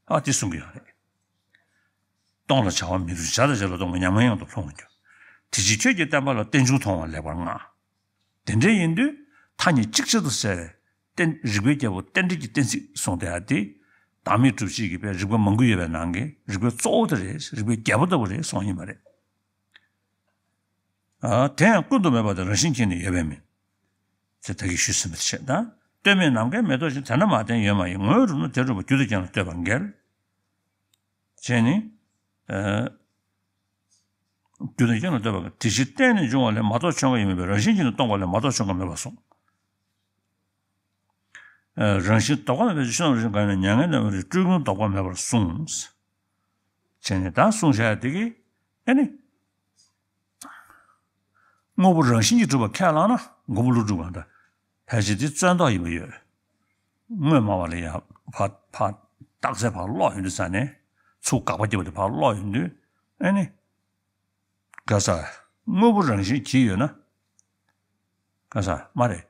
ཨ། དེ་གསུང་གི་ཡོད་རེད། སྟོང་ལ་བྱ་བ་མི་རུང་། བྱ་དང་བྱེད་ལ་སྟོང་པ། ཉམས་ངན་ཡང་དུ་ལྷུང་བར་འགྱུར། དེ་ཕྱིར་ཁྱོད་ཀྱིས་བསྟན་པ་ལ། རྟེན་འབྱུང་མཐོང་བ་ལེགས་པར་མངའ། དེ་འདྲ་ཡིན་དུས་མཐའ་གཉིས་གཅིག་ཅར་དུ་གསལ་བའི་རྟེན། རིགས་པའི་རྒྱལ་པོ་རྟེན་འབྲེལ་གྱི་གཏན་ཚིགས་གསུངས་བསྡད་ཡག་དེ། བདག་མེད་གྲུབ་བྱེད་ཀྱི་པའི་རིགས་པ་མང་པོ་ཡོད་པའི་ནང་གི་རིགས་པའི་གཙོ་བོ་དེ་རེད། རིགས་པའི་རྒྱལ་པོ་ལྟ་བུ་རེད་གསུངས་ཡིན་པ་རེད། ཨ། དེ་ཡང་ཀུན་ཏུ་མེད་པ་དང་རང་བཞིན་གྱིས་ནི་ཡོད་པའི་མིན། ཅེས་ད་གིན་ཞུས་ཟིན་པ་དེ་བྱས་ན། ལྟོས་མེད་ནམ་མཁའི་མེ་ཏོག་བཞིན། དེ་ན་མ་བརྟེན་ཡོད་མ་ཡིན། ངོས་རུབ་ན་དེ་རུབ་པ། རྒྱུ་དང་རྐྱེན་ལ་ལྟོས་པར་འགལ། བྱས་ནས། ཨ། རྒྱུ་དང་རྐྱེན་ལ་ལྟོས་པར་འགལ། དེ་ཕྱིར་བརྟེན་ནས་འབྱུང་བ་ལས་མ་གཏོགས་ཆོས་འགའ་ཡོད་མེད་པས། རང་བཞིན་གྱིས་ནི་སྟོང་པ་ལས་མ་གཏོགས་ཆོས་འགའ་མེད་པར་གསུངས། ཨ། རང་བཞིན་ལྡོག་པ་མེད་པའི་ཕྱིར། ཆོས་རྣམས་རང་བཞིན་གང་ཡིན་ན། མྱ་ངན་ལས་མ་རིགས་སྤྲུལ་ཀུན་ལྡོག་པ་མེད་པར་གསུངས། བྱས་ནས་ད་གསུངས་བཞག་ཡག་དེ་གིས་ཨ་ནི། དངོས་པོ་རང་བཞིན་གྱིས་གྲུབ་པར་ཁས་བླངས་ན། མགོན་པོ་ཀླུ་སྒྲུབ་གང་ལྟར་ཕལ་ཆེར་དེ་རྩོད་ཟློག་ཡིན་པ་ཡོད། དངོས་སྨྲ་བ་ལ་ཡང་ཕར་ཕར་རྟགས་གསལ་ཕར་ཀློག་ཡོང་དུས་ཙང་ནས། ཚུར་དགག་པ་བརྒྱབ་པ་དེ་ཕར་ཀློག་ཡོང་དུས། ཨ་ནི། ག་ས། དངོས་པོ་རང་བཞིན་གྱིས་ཡོད་ན། ག་ས་མ་རེད།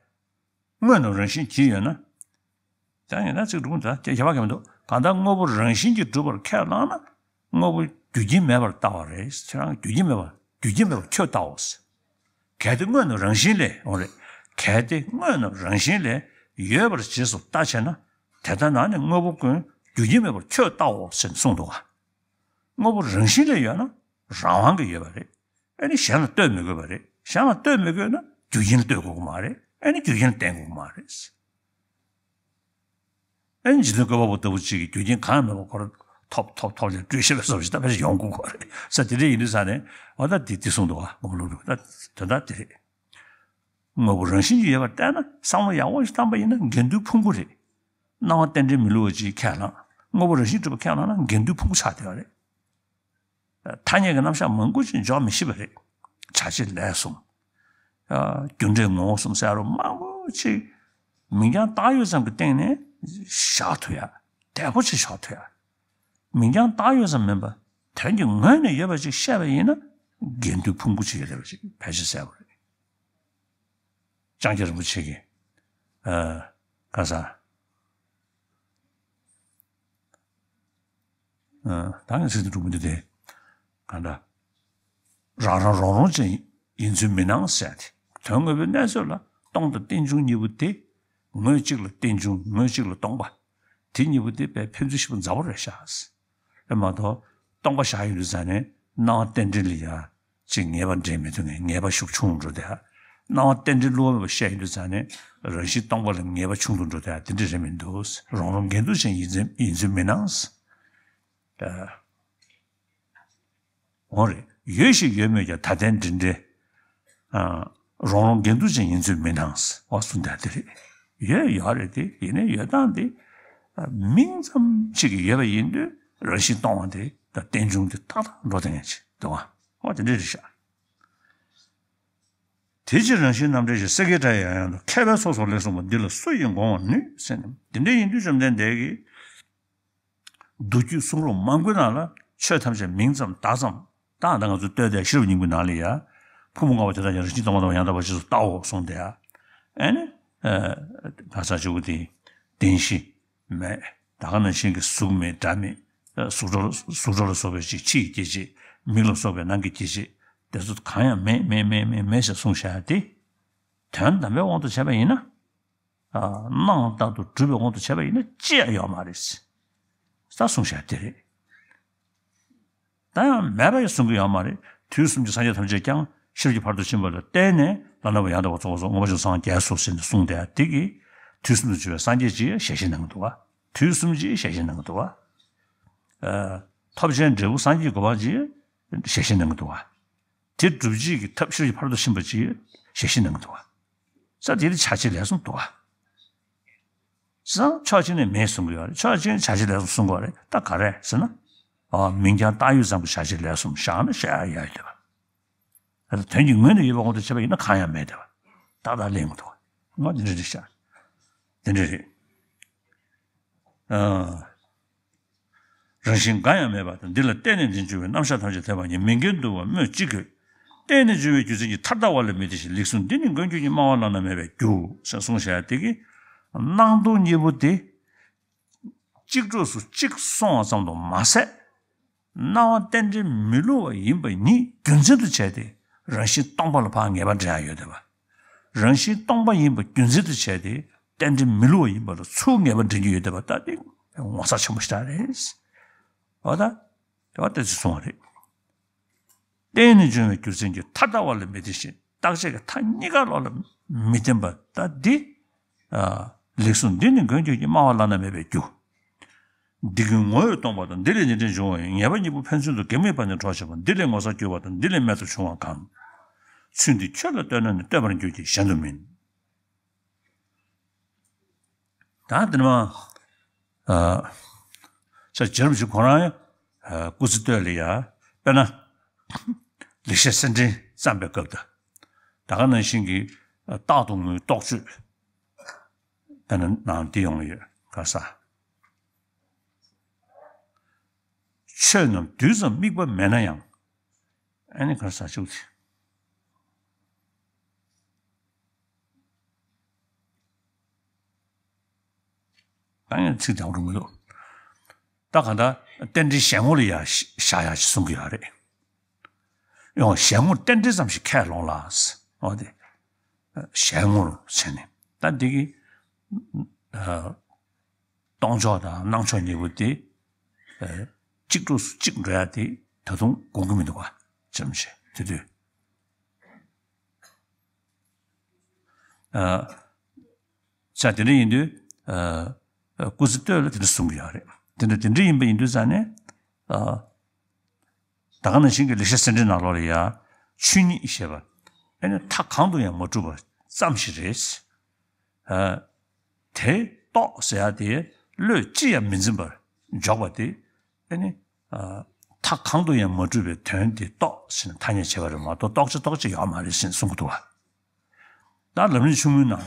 དངོས་རྣམས་རང་བཞིན་གྱིས་ཡོད་ན། ད་ཡིན་ན་ཚིག་འགྲུབ་ད་ཁྱད་པར་གང་མི་འདུག་གང་ལྟར་དངོས་པོ་རང་བཞིན་གྱིས་གྲུབ་པར་ཁས་བླངས་ན། དངོས་པོ་རྒྱུ་རྐྱེན་མེད་པར་ལྟ་བ་རེད། ཁྱེད་རང་རྒྱུ་རྐྱེན་མེད་པར། རྒྱུ་རྐྱེན་མེད་པར་ཁྱོད་ལྟའོ། གལ་ཏེ་དངོས་རྣམས་རང་བཞིན་ལས། འོ་རེད། གལ་ཏེ་དངོས་རྣམས་རང་བཞིན་ལས་ཡོད་པར་རྗེས་སུ་ལྟ་བྱས་ན། དེ་ལྟ་ན་ནི་དངོས་པོ་ཀུན་རྒྱུ་རྐྱེན་མེད་པར་ཁྱོད་ལྟའོ་ཟེར་ནས་གསུངས་འདུག་ག་དངོས་པོ་རང་བཞིན་ལས་ཡོད་ན་རང་དབང་གིས་ཡོད་པ་རེད། ཨ་ནི་གཞན་ལ་ལྟོས་མི་དགོས་པ་རེད། གཞན་ལ་ལྟོས་མི་དགོས་ན་རྒྱུ་རྐྱེན་ལ་ལྟོས་དགོས་ཀྱི་མ་རེད། ཨ་ནི་རྒྱུ་རྐྱེན་ལ་བརྟེན་དགོས་ཀྱི་མ་རེད། ཨེ་འཇིག་རྟེན་བཀོད་པ་པོ་ལྟ་བུ་གཅིག་གི་རྒྱུ་རྐྱེན་གང་ཡང་མེད་པར་ཁོ་རང་ཐོབ་ཐོབ་ཐོབ་ལས་སྤྲོས་ཤེས་པའི་བཟོ་ཞིག་ད་ཕལ་ཆེར་ཡོང་དགོས་ཀྱི་རེད་ས། དེ་འདྲ་ཡིན་དུས་ས་ནས་འོ་ད་དེ་དེ་གསུངས་འདུག་བ། དངོས་པོ་ལུགས་ལུགས་ད་དོན་དག་དེ་རེད། དངོས་པོ་རང་བཞིན་གྱིས་ཡོད་པར་བལྟས་ན་བསམ་བློ་ཡག་པོ་ཞིག་བཏང་པ་ཡིན་ན་འགལ་འདུའི་ཕུང་པོ་རེད། སྣང་བ་རྟེན་འབྲེལ་མི་སླུ་བ་ཅིག་ཁས་བླངས། དངོས་པོ་རང་བཞིན་གྲུབ་པ་ཁས་བླངས་ན་འགལ་འདུའི་ཕུང་པོ་ཆགས་བསྡད་པ་རེད། ཐ་སྙད་ཀྱི་རྣམ་གཞག་མང་པོ་ཅིག་འཇོག་མི་ཤེས་པ་རེད། བྱ་བྱེད་ལས་གསུམ། རྒྱུ་འབྲས་ངོ་བོ་གསུམ་ཟེར་རོ་མང་པོ་ཅིག་མིང་རྐྱང་བཏགས་ཡོད་ཙམ་གྱི་སྟེང་ནས་བཞག་ཐུབ་ཡ། བདེ་པོ་ཅིག་བཞག་ཐུབ་ཡ། མིང་རྐྱང་བཏགས་ཡོད་ཙམ་མིན་པ་དོན་གྱི་ངོས་ནས་ཡོད་པ་ཅིག་བཤད་པ་ཡིན་ན་འགལ་འདུའི་ཕུང་པོ་ཅིག་ཡོད་བསྡད་པ་ཅིག་ཕལ་ཆེར་གསལ་པོ་རེད། ལྕང་སྐྱ་རིན་པོ་ཆེ་གིས་ཨ་ག་ས་ཨ་ད་ངས་ཚིག་དེ་འགྲུབ་མི་འདུག་སྟེ། ག་འདྲ། རང་རང་རང་རང་ཅན་ཡིན་ཚུལ་མི་སྣང་ཟེར་ཏེ། དོན་དངོས་པོའི་གནས་ཚོད་ལ་སྟོང་དང་རྟེན་འབྱུང་གཉིས་པོ་དེ། ངོས་གཅིག་ལ་རྟེན་འབྱུང་ངོས་གཅིག་ལ་སྟོང་པ། དེ་གཉིས་པོ་དེ་དཔེ་ཕན་ཚུན་ཞིབ་པ་མཛའ་བོ་རེད་ཤག་ཟེར། ཨེ་མ་གཏོགས་སྟོང་པ་བཞག་ཡོད་དུས་ཙང་ནས་སྣང་བ་རྟེན་འབྲེལ་ལ་ཡ། ཅིག་ངེས་པ་འདྲེས་མི་ཐུབ་ངེས་ངེས་པ་ཤུགས་ཆུང་འགྲོ་དེ། སྣང་བ་རྟེན་འབྲེལ་བསླུ་བ་མེད་པ་བཤད་ཡོད་དུས་ཙང་ནས་རང་བཞིན་སྟོང་པ་ལ་ངེས་པ་ཆུང་དུ་འགྲོ་དེ་དེ་འདྲ་རེད་མི་འདུག་རང་རང་འགལ་འདུ་ཅན་ཡིན་ཚུལ་ཡིན་ཚུལ་མི་སྣང་། འོ་རེད། ཡོད་ཞིག་ཡོད་མོད་ཀྱང་ད་ལྟའི་འདི་འདྲའི། རང་རང་འགལ་འདུ་ཅན་ཡིན་ཚུལ་མི་སྣང་། འོ་གསུངས་དེ་རེད། ཡོད་ཡོད་རེད་དེ་ཡིན་ནའི་ཡོད་སྟངས་དེ། མིང་ཙམ་ཞིག་གིས་ཡོད་པ་ཡིན་དུས་རང་བཞིན་སྟོང་བ་དེ་དང་རྟེན་འབྱུང་དེ་ཏག་ཏག་འགྲོ་བསྡད་མཁན་ཅིག་འདུག་ག་འོ་དེ་འདྲ་རེད་ཤག་དེ་ཕྱིར་རང་བཞིན་རྣམ་འགྲེལ་གྱི་སེ་གེ་སྒྲ་ཡང་ཡང་དུ་མཁས་པའི་ཚོགས་སུ་ལེགས་གསུངས་པ་འདི་ལ་སུ་ཡིས་དགོངས་པར་ནུས་ཟེར་ནས་འདི་འདྲ་ཡིན་དུས་བཅོམ་ལྡན་འདས་ཀྱིས། མདོ་རྒྱུད་གསུང་རབ་མང་པོའི་ནང་ལ་ཆོས་ཐམས་ཅད་མིང་ཙམ་བརྡ་ཙམ་ད་ད་ང་ཚོ་ལྟོས་ཏེ་ཤེས་རབ་སྙིང་པོའི་ནང་ལ་ཡ། ཕུང་པོ་ལྔ་པོ་དེ་དག་ཀྱང་རང་བཞིན་སྟོང་པ་དང་ཡང་དག་པར་རྗེས་སུ་བལྟའོ་གསུངས་ཏེ་ཡ། ཨེ་ནི། ཨ་ས་ཆུ་བོ་དེ་བདེན་བཞི་མེད། ད་ག་ནང་བཞིན་གྱི་གཟུགས་མེད་སྒྲ་མེད། གཟུགས་སྒྲ་གཟུགས་སྒྲ་ལ་སོགས་པའི་ཅིག་ཕྱི་ཡི་སྐྱེ་མཆེད་མིག་ལ་སོགས་པའི་ནང་གི་སྐྱེ་མཆེད་དེ་ཚོ་གང་ཡང་མེད་མེད་མེད་མེད་མེད་ཞེས་གསུངས་བཞག་ཡ་དེ། དོན་དམ་པའི་དབང་དུ་བྱས་པ་ཡིན་ན། སྣང་བ་ལྟར་དུ་གྲུབ་པའི་དབང་དུ་བྱས་པ་ཡིན་ན་ཅི་ཡང་ཡོད་མ་རེད། ད་གསུངས་བཞག་དེ་རེད། ད་ཡང་མེད་པ་ཡང་གསུང་གི་ཡོད་མ་རེད། དུས་གསུམ་གྱི་སངས་རྒྱས་ཐམས་ཅད་ཀྱང་ཤེས་རབ་ཀྱི་ཕ་རོལ་ཏུ་ཕྱིན་པ་ལ་བརྟེན་ནས་བླ་ན་མེད་པ་ཡང་དག་པར་རྫོགས་པར་སངས་རྒྱས་སོ་ཟེར་ནས་གསུངས་ཏེ་དེ་གིས་དུས་གསུམ་དུ་བྱོན་པའི་སངས་རྒྱས་ཀྱི་ཞལ་བཞེས་གནང་གི་འདུག་བ། དུས་གསུམ་གྱི་ཞལ་བཞེས་གནང་གི་འདུག་བ། ཐོབ་བྱའི་འབྲས་བུ་སངས་རྒྱས་ཀྱི་གོ་འཕང་གྱི་ཞལ་བཞེས་གནང་གི་འདུག་བ། དེ་སྒྲུབ་བྱེད་ཀྱི་ཐབས་ཤེས་རབ་ཀྱི་ཕ་རོལ་ཏུ་ཕྱིན་པ་ཅིག་ཞལ་བཞེས་གནང་གི་འདུག་བ། ས་དེ་ལ་བྱ་བྱེད་ལས་གསུམ་འདུག་བ། ས་ཕྱོགས་གཅིག་ནས་མེད་གསུང་གི་ཡོད་རེད། ཕྱོགས་གཅིག་ནས་བྱ་བྱེད་ལས་གསུམ་གསུང་གི་ཡོད་རེད། ད་ག་རེ་ཟེར་ན། ཨ་མིང་རྐྱང་བཏགས་ཡོད་ཙམ་གྱི་བྱ་བྱེད་ལས་གསུམ་བཞག་ན་བཤད་ཡ་ཡོད་བསྡད་པ། ད་དོན་གྱི་ངོས་ནས་ཡོད་པའི་དབང་དུ་བྱས་པ་ཡིན་ན་གང་ཡང་མེད་བསྡད་པ། ཏག་ཏག་ལེན་གྱི་འདུག་བ། ང་འདི་འདྲ་རེད་ཤག་འདི་འདྲ་རེད། ཨ། རང་བཞིན་འགའ་ཡང་མེད་པ་དང་འདི་ལ་བརྟེན་ནས་འབྱུང་བའི་རྣམ་གཞག་ཐམས་ཅད་ཐེ་བ་ཉིད་མིང་གི་འདུ་བ་སྨོས་ཅི་དགོས། བརྟེན་ནས་འབྱུང་བའི་རྒྱུ་མཚན་གྱིས་མཐར་ལྟ་བ་ལ་མི་ལྟོས་ཤིང་ལེགས་གསུངས་འདི་ནི་མགོན་ཁྱོད་ཀྱིས་སྨྲ་བ་བླ་ན་མེད་པའི་རྒྱུ་ཟེར་གསུངས་བཞག་དེ་གིས་སྣང་སྟོང་གཉིས་པོ་དེ་གཅིག་གྲོགས་སུ་གཅིག་སོང་བ་ཙམ་དུ་མ་ཟད། སྣང་བ་རྟེན་འབྲེལ་མི་བསླུ་བ་ཡིན་པ་ཉིད་རྒྱུ་མཚན་དུ་བྱས་ཏེ་རང་བཞིན་སྟོང་པ་ལ་ཕར་ངེས་པ་འདྲེན་ཡ་ཡོད་བསྡད་པ། རང་བཞིན་སྟོང་པ་ཡིན་པ་རྒྱུ་མཚན་དུ་བྱས་ཏེ་རྟེན་འབྲེལ་མི་བསླུ་བ་ཡིན་པ་ལ་ཚུར་ངེས་པ་འདྲེན་རྒྱུ་ཡོད་བསྡད་པ་ལྟ་སྟེ་ངོ་མཚར་ཆེན་པོ་ཞིག་རེད། འོ་ད། དེ་བ་ཏོག་ཙམ་གསུངས་པ་རེད། བརྟེན་ནས་འབྱུང་བའི་རྒྱུ་མཚན་གྱིས་མཐར་ལྟ་བ་ལ་མི་ལྟོས་ཤིང་རྟག་ཆད་ཀྱི་མཐའ་གཉིས་ཀ་ལོག་ལ་མི་བརྟེན་པ་ལྟ་སྟེ། ལེགས་གསུངས་འདི་ནི་མགོན་ཁྱོད་ཀྱིས་སྨྲ་བ་བླ་ན་མེད་པའི་རྒྱུ། འདི་ཀུན་ངོ་བོས་སྟོང་པ་དང་འདི་ལས་ནི་འབྲས་འབྱུང་བ་ཡང་ངེས་པ་གཉིས་པོ་ཕན་ཚུན་དུ་འགལ་མེད་པ་ནི་གྲོགས་བྱེད་པ་འདི་ལས་ངོ་མཚར་གྱུར་པ་དང་འདི་ལས་རྨད་དུ་བྱུང་བ་གང་། ཚུལ་འདི་ཁྱོད་ལ་ལྟོས་ན་ནི་ལྟོས་པར་འགྱུར་གྱི་གཞན་དུ་མིན། ད་དེ་ནས་མ། ཨ། ས་རྗེ་རིན་པོ་ཆེ་ཁོ་རང་ཡང་སྐུ་ཚེ་སྟོད་ལ་ཡ་དཔེར་ན། ལེགས་བཤད་གསེར་ཕྲེང་བརྩམས་པའི་སྐབས་དང་། ད་ག་ནང་བཞིན་གྱི་རྟག་ཏུ་ངུའི་རྟོགས་བརྗོད། དཔེར་ན་ནང་འདི་ཡོང་གི་ཡོད་ག་ས། ཆོས་རྣམས་དུས་ཙམ་དམིགས་པ་མེད་ན་ཡང་། ཨ་ནི་ག་ས་བཅུག་ཚེ། ད་ཡང་ཚིག་དང་རུང་མི་འདུག་ད་ག་ད་རྟེན་འབྲེལ་གཞན་ངོ་ལ་ཡ་བཞག་ཡ་ཞིག་གསུང་གི་ཡོད་རེད། ཡང་གཞན་ངོར་རྟེན་འབྲེལ་ཙམ་ཞིག་ཁས་ལོངས་ལ། འོ་དེ། གཞན་ངོར་ཟེར་ནས་ད་འདི་གི་སྟོང་ཕྱོགས་དང་སྣང་ཕྱོགས་གཉིས་པོ་དེ་གཅིག་གྲོགས་སུ་གཅིག་འགྲོ་ཡ་དེ་ད་དུང་དགོངས་ཀྱི་མི་འདུག་བ། ཅམ་ཞེས་དེ་དུས། ས་དེ་འདྲ་ཡིན་དུས། སྐུ་ཚེ་སྟོད་ལ་དེ་འདྲ་གསུང་གི་ཡོད་རེད། དེ་འདྲ་དེ་འདྲ་ཡིན་པ་ཡིན་དུས་ཙང་ནས། ད་ག་ནང་བཞིན་གྱི་ལེགས་བཤད་གསེར་ཕྲེང་ནང་ལོགས་ལ་ཡ། ཆོས་ཉིད་ཞེས་པ། ཨ་ནི་མཐའ་གང་དུ་ཡང་མ་གྲུབ་པ་ཙམ་ཞིག་རེད། དེ་རྟོགས་ཟེར་ཡ་དེ་བློས་ཅི་ཡང་མི་འཛིན་པར་འཇོག་པ་དེ། ཨ་ནི། མཐའ་གང་དུ་ཡང་མ་གྲུབ་པའི་དོན་དེ་རྟོགས་ཟེར་ནས་ཐ་སྙད་བྱས་པ་རེད་མ་གཏོགས་རྟོགས་བྱ་རྟོགས་བྱེད་ཡོད་མ་རེད་ཟེར་ནས་གསུང་གི་འདུག་བ། ད་ལམ་རིམ་ཆུང་ངུའི་ནང་།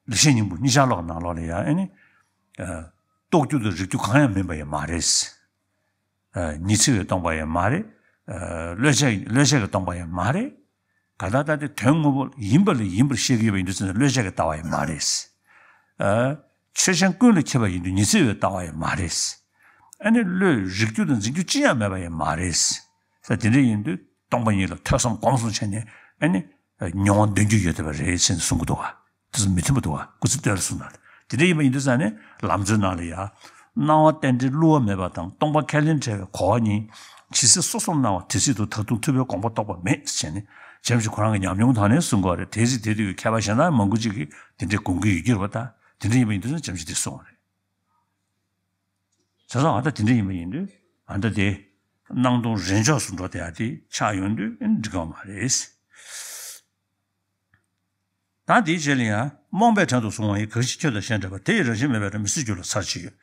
ལེགས་བཤད་སྙིང་པོ་གཉིས་ཆར་ལོག་ནང་ལོགས་ལ་ཡང་ཨ་ནི། རྟོགས་རྒྱུ་དང་རིག་རྒྱུ་གང་ཡང་མིན་པ་ཡང་མ་རེད། ཉི་ཚེ་བས་སྟོང་པ་ཡང་མ་རེད། བློས་བྱས་བློས་བྱས་ཀྱིས་སྟོང་པ་ཡང་མ་རེད། གང་ལྟར་ད་དེ་དོན་དངོས་པོ་ཡིན་པ་ལ་ཡིན་པར་ཤེས་ཀྱི་ཡོད་པ་ཡིན་དུས་ཙམ་ནས་བློས་བྱས་ཀྱིས་ལྟ་བ་ཡང་མ་རེད། ཆོས་ཅན་ཀུན་ལ་ཁྱབ་པ་ཡིན་དུས་ཉི་ཚེ་བས་ལྟ་བ་ཡང་མ་རེད། ཨ་ནི་བློས་རིག་རྒྱུ་དང་འཛིན་རྒྱུ་ཅི་ཡང་མེད་པ་ཡང་མ་རེད། ས་དེ་འདྲ་ཡིན་དུས་སྟོང་པ་ཉིད་ལ་ཐོས་བསམ་སྒོམ་གསུམ་བྱས་ནས་ཨ་ནི། མྱོང་བ་འདོན་རྒྱུ་ཡོད་བསྡད་པ་རེད་ཟེར་ནས་གསུང་གི་འདུག་བ། དེ་ཚོ་མི་མཐུན་པ་འདུག་བ། སྐུ་ཚེ་སྟོད་ལ་གསུངས་ན། དེ་འདྲ་ཡིན་པ་ཡིན་དུས་ཙང་ནས་ལམ་གཙོའི་ནང་ལ་ཡ། སྣང་བ་རྟེན་འབྲེལ་བསླུ་བ་མེད་པ་དང་སྟོང་པ་ཁས་ལེན་བྲལ་བའི་གོ་བ་གཉིས། ཇི་སྲིད་སོ་སོར་སྣང་བ་དེ་སྲིད་དུ་ད་དུང་ཐུབ་པའི་དགོངས་པ་རྟོགས་པ་མེད་ཟེར་ནས། བྱམས་ཞིག་ཁོ་རང་གི་ཉམས་མྱོང་དག་ནས་གསུང་གི་བ་རེད། དེ་སྲིད་དེ་དུས་ཀྱི་མཁས་པ་གཞན་དག་མང་པོ་ཅིག་གིས་དེ་འདྲའི་དགོངས་ཀྱི་ཡོད་ཀྱི་རེད་བ། ད་དེ་འདྲ་ཡིན་པ་ཡིན་དུས་ཙང་བྱམས་ཞིག་དེ་གསུང་བ་རེད། བྱས་ཙང་ཨ་ད་དེ་འདྲ་ཡིན་པ་ཡིན་དུས་ཨ་ད་དེ་སྣང་སྟོང་རེས་འཇོག་སུ་འགྲོ་བསྡད་ཡ་དེ་ཆགས་ཡོང་དུས་ཨ་ནི་འགྲིག་གི་མ་རེད། ད་དེའི་རྗེས་ལ་ཡང་རྨོངས་པའི་བྲན་དུ་བཟུང་བ་ཡི། གང་ཞིག་ཁྱོད་དང་གཞན་འདྲ་བ། དེ་ཡི་རང་བཞིན་མེད་པའི་བྲན་མི་སྲིད་འགྱུར་ལ་ཚར་གཅིག་ཡོད།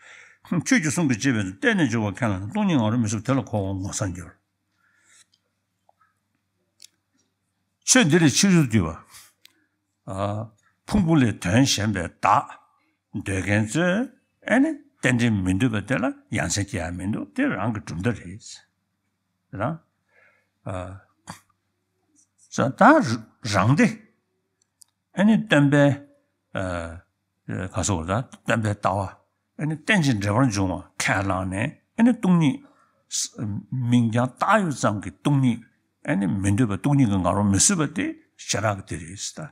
ཁྱོད་ཀྱི་གསུང་གིས་བྱས་པའི་གཏན་ནས་འབྱུང་བ་མཁན་ལ་ནི། སྟོང་ཉིད་ང་རོ་མི་སྲིད་པ་དེ་ལ་ཁོ་བོ་ངོ་མཚར་འགྱུར། ཆོས་འདི་ལས་ཕྱི་རོལ་དུ་གྱུར་པ། ཕུང་པོ་ལས་དོན་གཞན་པའི་བདག་འདོད་མཁན་ཚོས་ཨེ་ནི་རྟེན་འབྲེལ་མི་འདོད་པ་དེ་ལ་ཡ་མཚན་སྐྱེ་ཡ་མི་འདུག་དེ་རང་གི་གྲུབ་མཐའ་རེད། རང་། ཨ། ད་རང་སྡེ། ཨེ་ནི་སྟོན་པའི། ཨ། ག་སོགས་ད་སྟོན་པའི་ལྟ་བ། ཨེ་ནི་རྟེན་ཅིང་འབྲེལ་པར་འབྱུང་བ་ཁས་བླངས་ནས་ཨེ་ནི་སྟོང་ཉིད། མིང་རྐྱང་བཏགས་ཡོད་ཙམ་གྱི་སྟོང་ཉིད། ཨེ་ནི་མི་འདོད་པ་སྟོང་ཉིད་ཀྱི་ང་རོ་མི་བཟོད་པ་དེ་ཞེ་དྲག་གི་དེ་རེད་ད།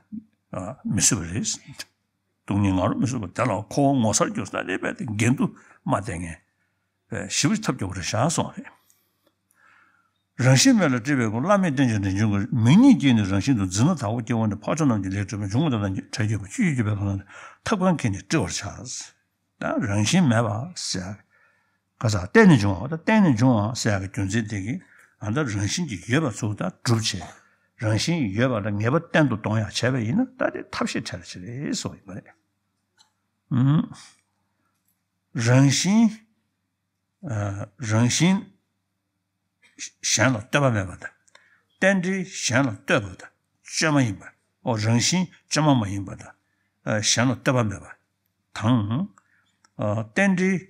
ཨ། མི་བཟོད་པ་རེད། སྟོང་ཉིད་ང་རོ་མི་བཟོད་པ་དེ་ལ་ཁོ་བོ་ངོ་མཚར་གྱུར་ས་དེ་རྦད་དེ་འགལ་འདུ་མ་བསྟེན་མཁན། ཞེ་པོ་ཐབས་སྐྱོ་པོ་རེད་ཤག་གསུངས་རེད། རང་བཞིན་མེད་ལ་སྤྲུལ་པའི་སྐུ། བླ་མེད་རྟེན་ཅིང་འབྲེལ་འབྱུང་གི། མིག་གཉིས་ཀྱིས་ནི་རང་བཞིན་དུ། འཛིན་རྣམ་དག་པོ་སྐྱེ་བོ་ནི། འཕགས་མཆོག་རྣམས་ཀྱི་ལས་སྤྲུལ་པ། འབྱུང་པོ་དེ་དག་ཉིད་བྲལ་གྱུར་པ། ཆོས་ཀྱི་བརྒྱུད་པའི་ལྷ་རྣམས་ཐབས་གང་གིས་ནི་བཀྲི་བར་བྱ། ད་རང་བཞིན་མེད་པ་ཟེར་ཡ། ག་ས་བརྟེན་ནས་འབྱུང་བ། ད་བརྟེན་ནས་འབྱུང་བ་ཟེར་ཡ་གི་རྒྱུ་མཚན་དེ་གིས་ཨ་ད་རང་བཞིན་གྱིས་ཡོད་པ་ཚོ་ད་སྒྲུབ་བྱེད། རང་བཞིན་ཡོད་པ་ལ་ངེས་པ་གཏན་དུ་གཏོང་ཡ་བྱས་པ་ཡིན་ན་ད་དེ་ཐབས་ཤེས་བྲལ་ཞིག་རེད་གསུངས་ཡོད་པ་རེད། ཨུམ། རང་བཞིན། ཨ། རང་བཞིན་གཞན་ལ་ལྟོས་པ་མེད་པ་དང་། རྟེན་འབྲེལ་གཞན་ལ་ལྟོས་པ་དང་བཅོས་མ་ཡིན་པ། ཨོ་རང་བཞིན་བཅོས་མ་མ་ཡིན་པ་དང་། ཨ། གཞན་ལ་ལྟོས་པ་མེད་པ་དང་། ཨ། རྟེན་འབྲེལ།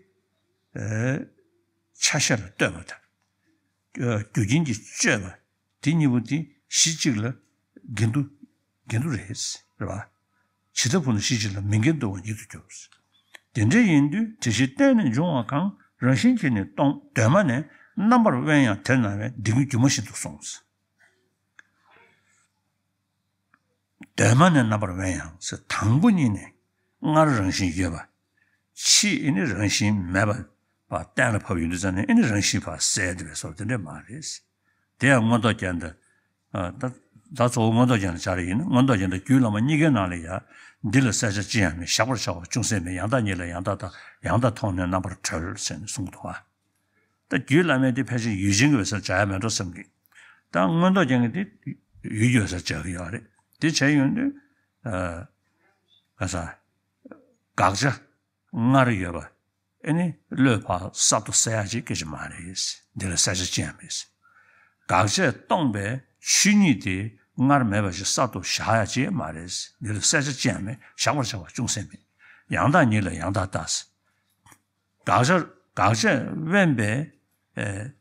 ཨ། ཆ་ཤས་ལ་ལྟོས་པ་དང་། ཨ། རྒྱུ་རྐྱེན་གྱིས་བཅོས་པ། དེ་གཉིས་པོ་དེ་གཞི་གཅིག་ལ་འགལ་འདུ། འགལ་འདུ་རེད། རེད་བ། ཇི་ལྟ་བུ་ན་གཞི་གཅིག་ལ་མི་འགལ་འདུ་བ་ཉིད་དུ་གྱུར། དེ་འདྲ་ཡིན་དུས་དེ་བཞིན་བརྟེན་ནས་འབྱུང་བ་གང་། རང་བཞིན་གྱིས་ནི་སྟོང་གདོད་མ་ནས། རྣམ་པར་དབེན་ཡང་དེར་སྣང་བས། འདི་ཀུན་སྒྱུ་མ་བཞིན་དུ་གསུངས། གདོད་མ་ནས་རྣམ་པར་དབེན་ཡང་ཟེར་དང་པོ་ཉིད་ནས་སྔར་རང་བཞིན་ཡོད་པ། ཕྱིས་ཨེ་ནི་རང་བཞིན་མེད་པ་བ་གཏན་ལ་ཕབ་ཡོང་དུས་ཙམ་ནས་ཨེ་ནི་རང་བཞིན་ཕར་ཟད་བསྡད་པའི་བཟོ་དེ་འདྲ་མ་རེད། དེ་ཡང་མངོན་རྟོགས་རྒྱན་དུ། ཨ། ད་ད་གཙོ་བོ་མངོན་རྟོགས་རྒྱན་ལ་སྦྱར་ཡིན་ན་མངོན་རྟོགས་རྒྱན་དང་རྒྱུད་བླ་མ་གཉིས་ཀའི་ནང་ལ་ཡང་འདི་ལ་གསལ་ཆ་ཅི་ཡང་མེད། བཞག་པར་བྱ་བ་ཅུང་ཟད་མེད། ཡང་དག་ཉིད་ལ་ཡང་དག་ལྟ། ཡང་དག་མཐོང་ནས་རྣམ་པར་གྲོལ་ཟེར་ནས་གསུངས་འདུག་ཨ། ད་རྒྱུད་བླ་མའི་དེ་ཕལ་ཆེར་ཡུལ་ཅན་གྱི་འོད་གསལ་སྦྱར་ཡ་མེད་འགྲོ་བསམ་གི། ད་མངོན་རྟོགས་རྒྱན་གྱི་དེ་ཡུལ་གྱི་འོད་གསལ་སྦྱར་གི་ཡོད་རེད། དེ་བྱས་ཡོང་དུས། ཨ། ག་ས། དགག་བྱ་སྔར་ཡོད་པ། ཨེ་ནི་བློས་ཕར་གསར་དུ་གསལ་ཡ་ཅིག་སྐད་ཆ་མ་རེད། འདི་ལ་གསལ་ཆ་ཅི་ཡང་མེད། དགག་བྱས་སྟོང་པའི་ཆོས་ཉིད་དེ་སྔར་མེད་པ་ཞིག་གསར་དུ་བཞག་ཡ་ཅིག་མ་རེད། འདི་ལ་གསལ་ཆ་ཅི་ཡང་མེད། བཞག་པར་བྱ་བ་ཅུང་ཟད་མེད། ཡང་དག་ཉིད་ལ་ཡང་དག་ལྟ། དགག་བྱ་དགག་བྱས་དབེན་པའི། ཨེ།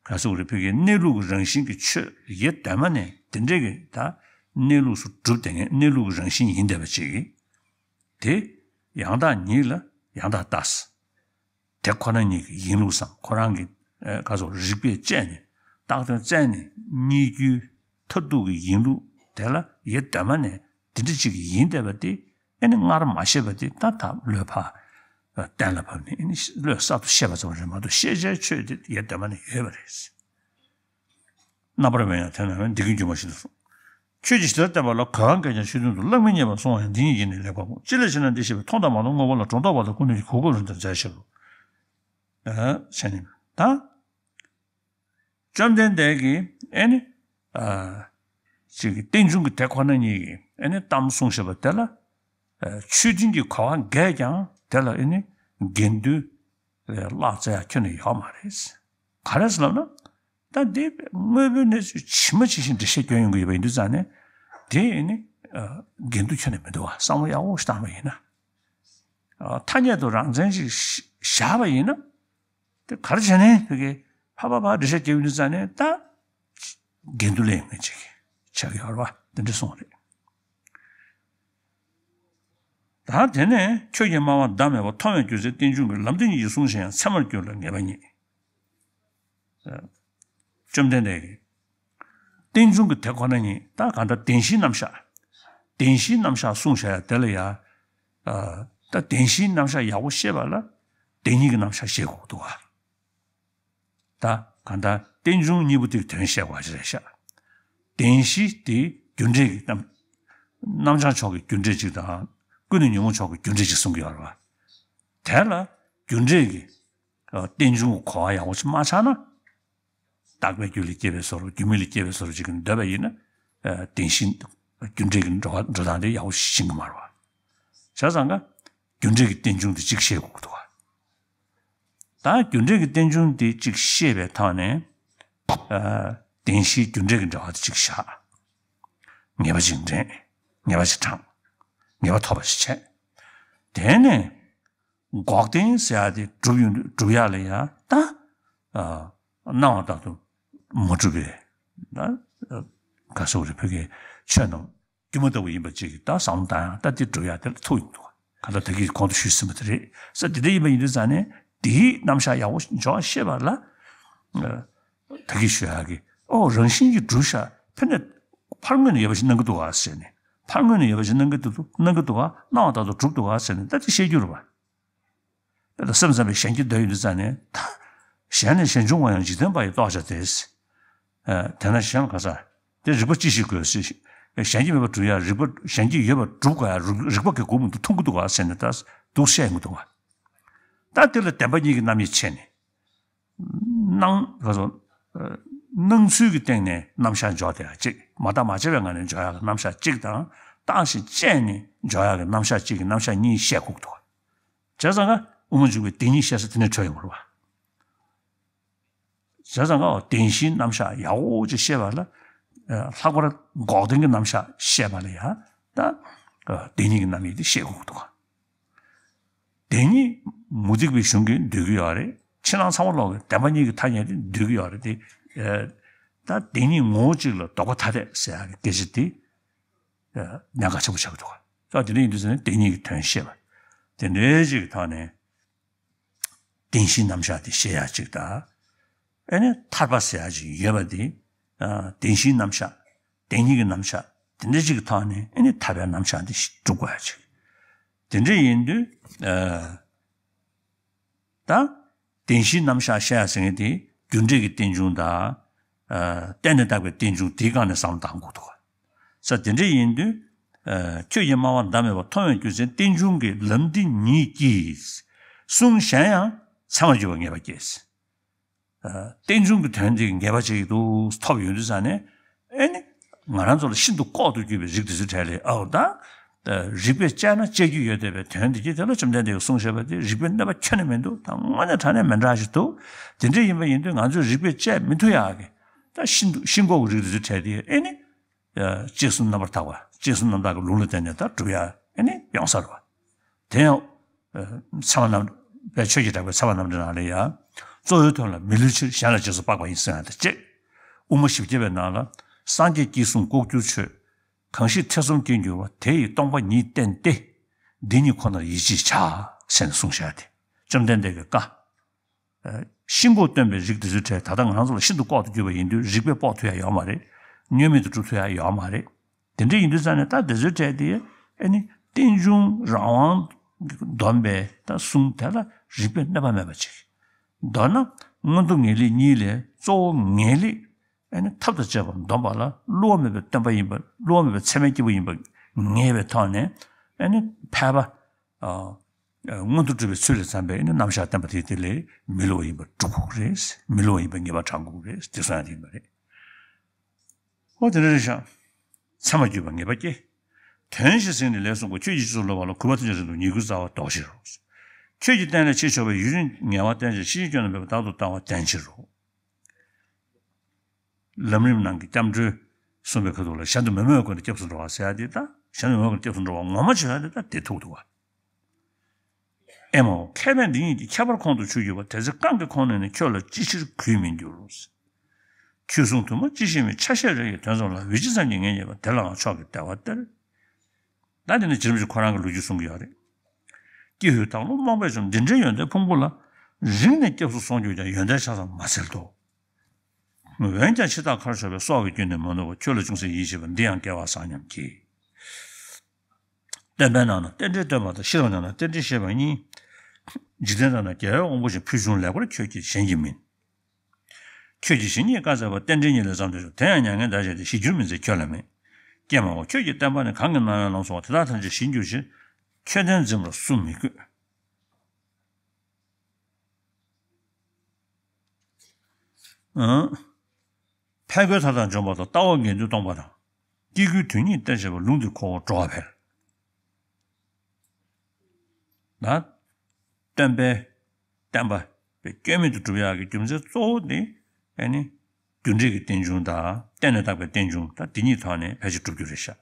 ག་ཟེར་དགོས་རེད། བོད་ཀྱི་གནས་ལུགས་ཀྱི་རང་བཞིན་གྱི་ཆོས་ཡེ་གདོད་མ་ནས་དེ་འདྲས་ཀྱི་ད་གནས་ལུགས་སུ་གྲུབ་བསྡད་མཁན་གནས་ལུགས་ཀྱི་རང་བཞིན་ཡིན་བསྡད་པ་ཅིག་དེ་ཡང་དག་ཉིད་ལ་ཡང་དག་ལྟ། དེ་ཁོ་ན་ཉིད་ཀྱི་ཡིན་ལུགས་སམ་ཁོ་རང་གི། ཨེ། ག་ཟེར་རིགས་པས་དཔྱད་ནས་བཏགས་དོན་བཙལ་ནས་རྙེད་རྒྱུའི་མཐར་ཐུག་གི་ཡིན་ལུགས་དེ་ལ་ཡེ་གདོད་མ་ནས་དེ་འདྲ་ཅིག་ཡིན་བསྡད་པ་དེ། ཨེ་ནི་སྔར་མ་ཤེས་པ་དེ་ད་ད་བློས་ཕར་གཏན་ལ་ཕབ་ནས་ཨེ་ནི་བློས་གསར་དུ་ཤེས་པ་ཙམ་རེད་མ་གཏོགས་ཤེས་བྱའི་ཆོས་དེ་ཡེ་གདོད་མ་ནས་ཡོད་པ་རེད། རྣམ་པར་དབེན་ཡང་དེར་སྣང་བས། འདི་ཀུན་སྒྱུ་མ་བཞིན་དུ་གསུངས། ཁྱོད་ཀྱིས་ཇི་ལྟར་བསྟན་པ་ལ། གང་གིས་ཀྱང་ཆོས་མཐུན་དུ། བརླག་མིན་ཉེས་པར་སྲུང་བ་ཡང་། འདི་ཉིད་ཀྱིས་ནི་ལེགས་པར་སྤོང་། ཅི་ལས་ཞེ་ན། འདི་ཤེས་པས་མཐོང་དང་མ་མཐོང་དངོས་པོ་ལ། གྲོང་དང་བར་དང་ཀུན་ནས་ཀྱང་། གོས་གོས་རང་དང་མཛའ་བཤེས་པ། ཨ་བྱས་ནས་ད། བཅོམ་ལྡན་འདས་ཀྱིས་ཨེ་ནི། ཨ་ཅིག་གི་རྟེན་འབྱུང་གི་དེ་ཁོ་ན་ཉིད་ཀྱི་ཨེ་ནི་གཏམ་གསུངས་བཞག་པ་དེ་ལ། ཨ་ཆོས་མཐུན་གྱི་གོ་བ་འགས་ཀྱང་དེ་ལ་ཨེ་ནི་དགེ་འདུན་བརླག་ཚར་ཡ་ཁྱོན་ནས་ཡོད་མ་རེད། ག་རེ་ཟེར་ལབ་ན། ད་འདི་དངོས་པོའི་གནས་ཚུལ་ཇི་མ་ཇི་བཞིན་འགྲེལ་བཤད་སྐྱོན་ཡོང་གི་ཡོད་པ་ཡིན་དུས་ཙང་ནས། དེ་ཨེ་ནི་ཨ་དགེ་འདུན་ཁྱོན་ནས་མི་འདུག་བ། བསམ་བློ་ཡག་པོ་ཞིག་བཏང་བ་ཡིན་ན། ཨ་ཐ་སྙད་དུ་རང་མཚན་ཞིག་བཞག་པ་ཡིན་ན། དེ་ག་རེ་བྱས་ནས་བོད་ཀྱི་ཕ་ཕ་ཕ་འགྲེལ་བཤད་རྒྱག་ཡོང་དུས་ཙང་ནས། ད་དགེ་འདུན་ལས་ངན་ཅིག་ཆགས་ཀྱི་ཡོད་རེད་བ། དེ་འདྲ་གསུངས་རེད། ད་དེ་ནས་ཁྱོད་ཀྱིས་སྨྲ་བ་ཟླ་མེད་པ། མཐོང་བས་རྒྱུ་མཚན་རྟེན་འབྱུང་གི། ལམ་འདི་ཉིད་ཀྱིས་གསུངས་གཞན་ཡང་། ཚད་མར་གྱུར་ལ་ངེས་པ་རྙེད། བཅོམ་ལྡན་འདས་ཀྱིས་རྟེན་འབྱུང་གི་དེ་ཁོ་ན་ཉིད། ད་གང་ལྟར་བདེན་བཞིའི་རྣམ་གཞག་བདེན་བཞིའི་རྣམ་གཞག་གསུངས་བཞག་ཡ་དེ་ལ་ཡ། ཨ་ད་བདེན་བཞིའི་རྣམ་གཞག་ཡག་པོ་ཤེས་པ་ལ་བདེན་གཉིས་ཀྱི་རྣམ་གཞག་ཤེས་དགོས་འདུག་བ། ད་གང་ལྟར་རྟེན་འབྱུང་གཉིས་པོ་དེའི་དོན་བཤད་དགོས་པ་ཞིག་རེད་ཤག་བདེན་བཞི་དེ་རྒྱུ་འབྲས་ཀྱི་རྣམ། རྣམ་བྱང་ཕྱོགས་ཀྱི་རྒྱུ་འབྲས་གཅིག་དང་། ཀུན་ནས་ཉོན་མོངས་ཕྱོགས་ཀྱི་རྒྱུ་འབྲས་གཅིག་གསུང་གི་ཡོད་རེད་བ། དེ་ལ་རྒྱུ་འབྲས་ཀྱི་ཨ་རྟེན་འབྱུང་གི་གོ་བ་ཡག་པོ་ཞིག་མ་ཆགས་ན། རྟག་པའི་རྒྱུ་ལས་སྐྱེས་པའི་བཟོ་འདྲ། རྒྱུ་མེད་ལས་སྐྱེས་པའི་བཟོ་འདྲ་ཅིག་གི་འདོད་པ་ཡིན་ན། ཨ་བདེན་བཞི་རྒྱུ་འབྲས་ཀྱི་འགྲོ་བ་འགྲོ་སྟངས་དེ་ཡག་པོ་ཞིག་ཤེས་ཀྱི་མ་རེད་བ། བྱས་ཙང་ཀ་རྒྱུ་འབྲས་ཀྱི་རྟེན་འབྱུང་དེ་གཅིག་ཤེས་དགོས་ཀྱི་འདུག་བ། ད་རྒྱུ་འབྲས་ཀྱི་རྟེན་འབྱུང་དེ་གཅིག་ཤེས་པའི་ཐོག་ནས། ཨ་བདེན་བཞིའི་རྒྱུ་འབྲས་ཀྱི་འབྲེལ་བ་དེ་གཅིག་བཞག་ངེས་པ་ཅིག་འདྲེན། ངེས་པ་ཅིག་དྲངས། ངེས་པ་ཐོབ་པ་ཞིག་བྱས། དེ་ནས་འགོག་བདེན་ཟེར་ཡ་དེ་སྒྲུབ་ཡོང་དུས། སྒྲུབ་ཡ་ལ་ཡ་ད། ཨ་སྣང་བ་ལྟར་དུ་མ་གྲུབ་པའི། ད་ཨ་ག་ཟེར་དགོས་རེད། བོད་ཀྱི་ཆོས་རྣམས་སྒྱུ་མ་ལྟ་བུ་ཡིན་པ་ཅིག་གི་ད་བསམ་བློ་བཏང་ཡང་། ད་དེ་སྒྲུབ་ཡ་དེ་ལ་ཐུག་ཡོང་འདུག་ག་ད་ད་གིན་གོང་དུ་ཞུས་ཟིན་པ་དེ་རེད་ཟེར། དེ་འདྲ་ཡིན་པ་ཡིན་དུས་ཙང་ནས། དེའི་རྣམ་གཞག་ཡག་པོ་འཇོག་ཤེས་པ་ལ། ཨ་ད་གིན་ཞུ་ཡག་གི། ཨོ་རང་བཞིན་གྱིས་གྲུབ་ཤག་ཕན་ནས་ཕར་ངོས་ནས་ཡོད་པ་ཞིག་སྣང་གི་འདུག་ག་ཟེར་ནས། ཕར་ངོས་ནས་ཡོད་པ་ཞིག་སྣང་གི་འདུག་སྣང་གི་འདུག་ག་སྣང་བ་ལྟར་དུ་གྲུབ་འདུག་ག་ཟེར་ནས། ད་དེ་ཤེས་རྒྱུ་རེད་བ། དཔེ་ལ་སེམས་ཙམ་པའི་གཞན་གྱི་འདོད་ཡོད་དུས་ཙང་ནས། ད་གཞན་ནས་གཞན་འབྱུང་བ་ཡང་། འཇིག་རྟེན་པ་ཡི་རྟོགས་བྱ་སྟེ། ཨ་དེས་ན་གཞན་ལ་ག་ས། དེ་རིགས་པ་ཅི་ཞིག་དགོས་ཟེར། གཞན་གྱིས་མེད་པར་སྒྲུབ་ཡ། རིགས་པ་གཞན་གྱིས་ཡོད་པར་སྒྲུབ་དགོས་ཡ། རིགས་རིགས་པ་གི་སྒོ་མོ་འདི་མཐོང་གི་འདུག་ག་ཟེར་ནས་ད་འདུག་བཤད་ཡོང་གི་འདུག་ག་ད་དེ་ལ་བདེན་པ་གཉིས་ཀྱི་རྣམ་དབྱེ་ཕྱེ་ནས། སྣང་ག་སོ། སྣང་ཚུལ་གྱི་སྟེང་ནས་རྣམ་གཞག་འཇོག་བསྡད་ཡ་གཅིག་མ་བརྟགས་མ་དཔྱད་པའི་ངང་ནས་འཇོག་ཡ་གི་རྣམ་གཞག་གཅིག་དང་། བརྟགས་ཤིང་དཔྱད་ནས་འཇོག་ཡ་གི་རྣམ་གཞག་གཅིག་གི་རྣམ་གཞག་གཉིས་བཤད་དགོས་འདུག་བྱས་ཙང་ཀ་དབུ་མ་འཇུག་པའི་བདེན་གཉིས་བཤད་ས་དེ་ནས་འཕྲོས་ཡོང་བ་རེད་བ། བྱས་ཙང་ཀ་བདེན་བཞིའི་རྣམ་གཞག་ཡག་པོ་ཅིག་ཤེས་པ་ལ། ལྷག་པར་འགོག་བདེན་གྱི་རྣམ་གཞག་ཤེས་པ་ལ་ཡང་། ད་བདེན་གཉིས་ཀྱི་རྣམ་དབྱེ་དེ་ཤེས་དགོས་ཀྱི་འདུག་ག་བདེན་གཉིས་མུ་སྟེགས་པའི་གཞུང་གིས་འདོད་ཀྱི་ཡོད་རེད། ཕྱི་ནང་ཚང་མ་ལོག་གི་བདེན་པ་གཉིས་ཀྱི་ཐ་སྙད་དེ་འདོད་ཀྱི་ཡོད་རེད་དེ། ད་བདེན་གཉིས་ངོ་བོ་གཅིག་ལ་ལྡོག་པ་ཐ་དད་ཟེར་ཡག་གི་སྐད་ཆ་དེ་གནད་འགག་ཆེན་པོ་ཆགས་ཀྱི་འདུག་ག་ད་དེ་འདྲ་ཡིན་དུས་ཙང་ནས་བདེན་གཉིས་ཀྱི་དོན་ཤེས་པ། དེ་འདྲའི་ཅིག་གི་ཐོག་ནས། བདེན་བཞིའི་རྣམ་གཞག་དེ་ཤེས་ཡག་ཅིག་དང་། ཨེ་ནི་ཐར་པ་ཟེར་ཡག་ཅིག་ཡོད་པ་དེ། ཨ་བདེན་བཞིའི་རྣམ་གཞག་བདེན་གཉིས་ཀྱི་རྣམ་གཞག་དེ་འདྲ་ཅིག་གི་ཐོག་ནས། ཨེ་ནི་ཐར་པའི་རྣམ་གཞག་དེ་སྒྲུབ་དགོས་ཡག་ཅིག་དེ་འདྲ་ཡིན་དུས། ཨ་ད་བདེན་བཞིའི་རྣམ་གཞག་ཤེས་ཡག་ཟེར་མཁན་དེ་རྒྱུ་འབྲས་ཀྱི་རྟེན་འབྱུང་དང་། ཨ་བརྟེན་ནས་བཏགས་པའི་རྟེན་འབྱུང་དེའི་སྒང་ནས་བསམ་བློ་བཏང་དགོས་འདུག་ག་ས་དེ་འདྲ་ཡིན་དུས། ཨ་ཁྱོད་ཀྱིས་སྨྲ་བ་ཟླ་མེད་པ། མཐོང་བས་རྒྱུ་མཚན་རྟེན་འབྱུང་གི། ལམ་འདི་ཉིད་ཀྱིས་གསུངས་གཞན་ཡང་། ཚད་མར་གྱུར་པ་ངེས་པར་སྐྱེས། ཨ་རྟེན་འབྱུང་གི་དོན་དེ་ངེས་པ་ཅིག་ཏུ་ཐོབ་ཡོང་དུས་ཙང་ནས། ཨེ་ནི་ང་རང་ཚོ་ལ་ཤིན་ཏུ་ལྐོག་ཏུ་གྱུར་པའི་རིགས་དེ་ཚོའི་གྲས་ལས། ཨོ་ད་རིགས་པས་དཔྱད་ན་དཔྱད་རྒྱུ་ཡོད་བསྡད་པའི་དོན་དེ་གྱིས། དེ་ལ་བཅོམ་ལྡན་འདས་ཀྱིས་གསུངས་བཞག་པ་དེ་རིགས་པས་གནོད་པ་ཁྱོན་ནས་མི་འདུག་ད་དངོས་གནས་དྲང་གནས་མི་འདྲ་ཞིག་འདུག་དེ་འདྲ་ཡིན་པ་ཡིན་དུས། ང་ཚོས་རིགས་པས་དཔྱད་མི་ཐུབ་ཡག་གི། ད་ཤིན་ཏུ་ཤིན་ལྐོག་གི་རིགས་དེ་ཚོའི་གྲས་དེ། ཨེ་ནི། ཨ་དཔྱད་གསུམ་རྣམ་པར་དག་པ། དཔྱད་གསུམ་རྣམ་དག་གི་ལུགས་ལ་བརྟེན་ནས་ད་སྒྲུབ་ཡ་ཨེ་ནི་ཡོང་ས་རེད་བ། དེ་ཡང་། ཨ་ཚད་མ་རྣམ། དཔལ་ཆོས་ཀྱི་གྲགས་པའི་ཚད་མ་རྣམ་འགྲེལ་ནང་ལ་ཡང་། གཙོ་བོའི་དོན་ལ་མི་སླུ་ཕྱིར། གཞན་ལ་རྗེས་སུ་དཔག་པ་ཡིན་གསུངས་ཡ་དང་བཅས། དབུ་མ་བཞི་བརྒྱ་པའི་ནང་ལ། སངས་རྒྱས་ཀྱིས་གསུངས་ལྐོག་གྱུར་ཆོས། གང་ཞིག་ཐེ་ཚོམ་སྐྱེ་འགྱུར་བ། དེ་ཡི་སྟོང་པ་ཉིད་བསྟན་ཏེ། འདི་ཉིད་ཁོ་ནར་ཡིད་ཆེས་བྱ། ཟེར་ནས་གསུངས་བཞག་སྟེ། བཅོམ་ལྡན་འདས་ཀྱི་བཀའ། ཤིན་ལྐོག་སྟོན་པའི་རིགས་དེ་ཚོའི་གྲས། ད་ལྟ་ང་རང་ཚོ་ལ་ཤིན་ཏུ་ལྐོག་ཏུ་གྱུར་པ་ཡིན་དུས། རིགས་པས་དཔོག་ཐུབ་ཡ་ཡོད་མ་རེད། བརྙན་མིག་ཏུ་གྲུབ་ཐུབ་ཡ་ཡོད་མ་རེད། དེ་འདྲ་ཡིན་དུས་ཙང་ནས། ད་དེ་ཚོའི་གྲས་དེ་ཨེ་ནི་རྟེན་འབྱུང་རང་དབང་གིས་བསྡོམས་པའི་ད་གསུང་དེ་ལ་རིགས་པས་གནོད་པ་མེད་པ་ཅིག་མདོར་ན་མངོན་མཐོ་ངེས་ལེགས་གཉིས་ལས་གཙོ་བོ་ངེས་ལེགས་ ཨ་ནི་ཐབས་དང་བཅས་པ་འདོམས་པ་ལ་བསླུ་བ་མེད་པའི་སྟོན་པ་ཡིན་པ། བསླུ་བ་མེད་པའི་ཚད་མའི་སྐྱེས་བུ་ཡིན་པ་ངེས་པའི་ཐོག་ནས། ཨ་ནི་ཕལ་པ། ཨ། མངོན་དུ་གྲུབ་པའི་ཚུལ་ལས་བརྩམས་པའི་ཨ་ནི་རྣམ་གཞག་བསྟན་པ་དེ་དེ་ལས་མི་བསླུ་བ་ཡིན་པ་སྒྲུབ་དགོས་ཀྱི་རེད། མི་བསླུ་བ་ཡིན་པ་ངེས་པ་དྲངས་དགོས་ཀྱི་རེད། དེ་གསུང་ཡ་དེ་ཡིན་པ་རེད། ཨོ་དེ་འདྲ་རེད་ཤག་ཚད་མ་བརྒྱུད་པ་ངེས་པ་སྐྱེ། དོན་བཞི་ཟིན་ནས་ལས་གསུངས་པ། ཁྱོད་ཀྱིས་ཅི་སུ་སློབ་པ་ལ། གུས་པ་མཐུན་ཕྱོགས་ཟིན་དུ་ཉེས་ཀུན་རྩ་བ་ལྡོག་ཕྱིར་རོ། ཁྱོད་ཀྱིས་བསྟན་ལས་ཕྱིར་ཕྱོགས་པའི་ཡུན་རིང་ངལ་བ་བསྟེན་ཕྱིར། ཕྱིས་ཀྱི་སྐྱོན་དང་འབད་པ་རྟག་ཏུ་ལྟ་བ་བསྟེན་ཕྱིར་རོ། ལམ་རིམ་ནང་གི་སྐྱབས་འགྲོས་གསུངས་པའི་ཁ་ཐུག་ལ་གཞན་དུ་མི་མོས་པའི་སྒོ་ནས་སྐྱབས་སུ་འགྲོ་བ་ཟེར་ཡ་དེ་དང་། གཞན་དུ་མི་མོས་པའི་སྒོ་ནས་སྐྱབས་སུ་འགྲོ་བ་ངོ་མ་བྱེད་ཡ་དེ་དང་དེ་ཐུག་འདུག་བ། ཨེ་མའོ། མཁས་པས་འདི་ཉིད་ཀྱི་ཁྱད་པར་ཁོང་དུ་ཆུད་གྱུར་པ། དེ་ཚེ་རྐང་གི་ཁོང་ནས་ནི། ཁྱོད་ལ་ཅི་ཕྱིར་གུས་མི་འགྱུར། ཆོས་གསུང་དུ་མ་ཅི་ཤེས་མིན། ཆ་ཤས་རེ་ཡི་དོན་ཙམ་ལ། འོད་ཅི་ཙམ་གྱིས་ངེས་རྙེད་པ། དེ་ལའང་མཆོག་གི་བདེ་བ་སྟེར། ད་དེ་ནི་རྗེ་རིན་པོ་ཆེ་ཁོ་རང་གི་ལོ་རྒྱུས་གསུང་གི་ཡོད་རེད། ཀྱེ་ཧུད། བདག་བློ་རྨོངས་པས་བཅོམ། འདི་འདྲའི་ཡོན་ཏན་ཕུང་པོ་ལ། རིང་ནས་སྐྱབས་སུ་སོང་གྱུར་ཀྱང་། ཡོན་ཏན་ཆ་ཙམ་མ་འཚལ་ཏོ། འོན་ཀྱང་འཆི་བདག་ཁར་ཕྱོགས་པའི། སྲོག་གི་རྒྱུན་ནི་མ་ནུབ་པ། ཁྱོད་ལ་ཅུང་ཟད་ཡིད་ཆེས་པ། འདི་ཡང་སྐལ་བ་བཟང་སྙམ་བགྱིད། བསྟན་པའི་ནང་ན་རྟེན་འབྲེལ་བསྟོད་པ་དང་། ཤེས་རབ་ནང་ན་རྟེན་འབྲེལ་བཤད་པ་གཉིས། འཇིག་རྟེན་དག་ན་རྒྱལ་བའི་དབང་པོ་བཞིན། ཕུལ་བྱུང་ལེགས་པར་ཁྱོད་ཀྱིས་གཞན་གྱིས་མིན། ཁྱོད་ཀྱིས་ཇི་སྙེད་བཀའ་སྩལ་པ། རྟེན་འབྲེལ་ཉིད་ལས་བརྩམས་ཏེ་ཤོག་དེ་ཡང་མྱ་ངན་འདའ་བྱས་ཏེ། ཞི་འགྱུར་མི་མཛད་ཁྱོད་ལ་མེད། ཀྱེ་མའོ། ཁྱོད་ཀྱི་བསྟན་པ་ནི། གང་གིས་གནང་བའི་ལམ་སོགས་པ། དེ་དག་ཐམས་ཅད་ཞི་འགྱུར་ཕྱིར། ཁྱོད་བསྟན་འཛིན་པར་སུ་མི་དགོས། ཨང་། ཕས་རྒོལ་མཐའ་དག་འཇོམས་པ་དང་། ལྟ་བ་ངེས་དོན་སྟོང་པ་དང་། སྐྱེ་དགུའི་དོན་གཉིས་གཏེར་བྱེད་པ། ལུང་འདི་གོ་འོ་འགྲོ་བ་ཕལ། ན། སྟོན་པའི་བསྟན་པ་སྐྱོན་མེད་དུ་སྒྲུབ་ཡག་གི་རྒྱུ་མཚན་གཙོ་བོ་དེ་ཨ་ནི་རྒྱུ་འབྲས་ཀྱི་རྟེན་འབྱུང་དང་། རྟེན་ལས་བཏགས་པའི་རྟེན་འབྱུང་དང་། དེ་གཉིས་ཐོག་ནས་ཕལ་ཆེར་སྒྲུབ་རྒྱུ་རེད་ཤག་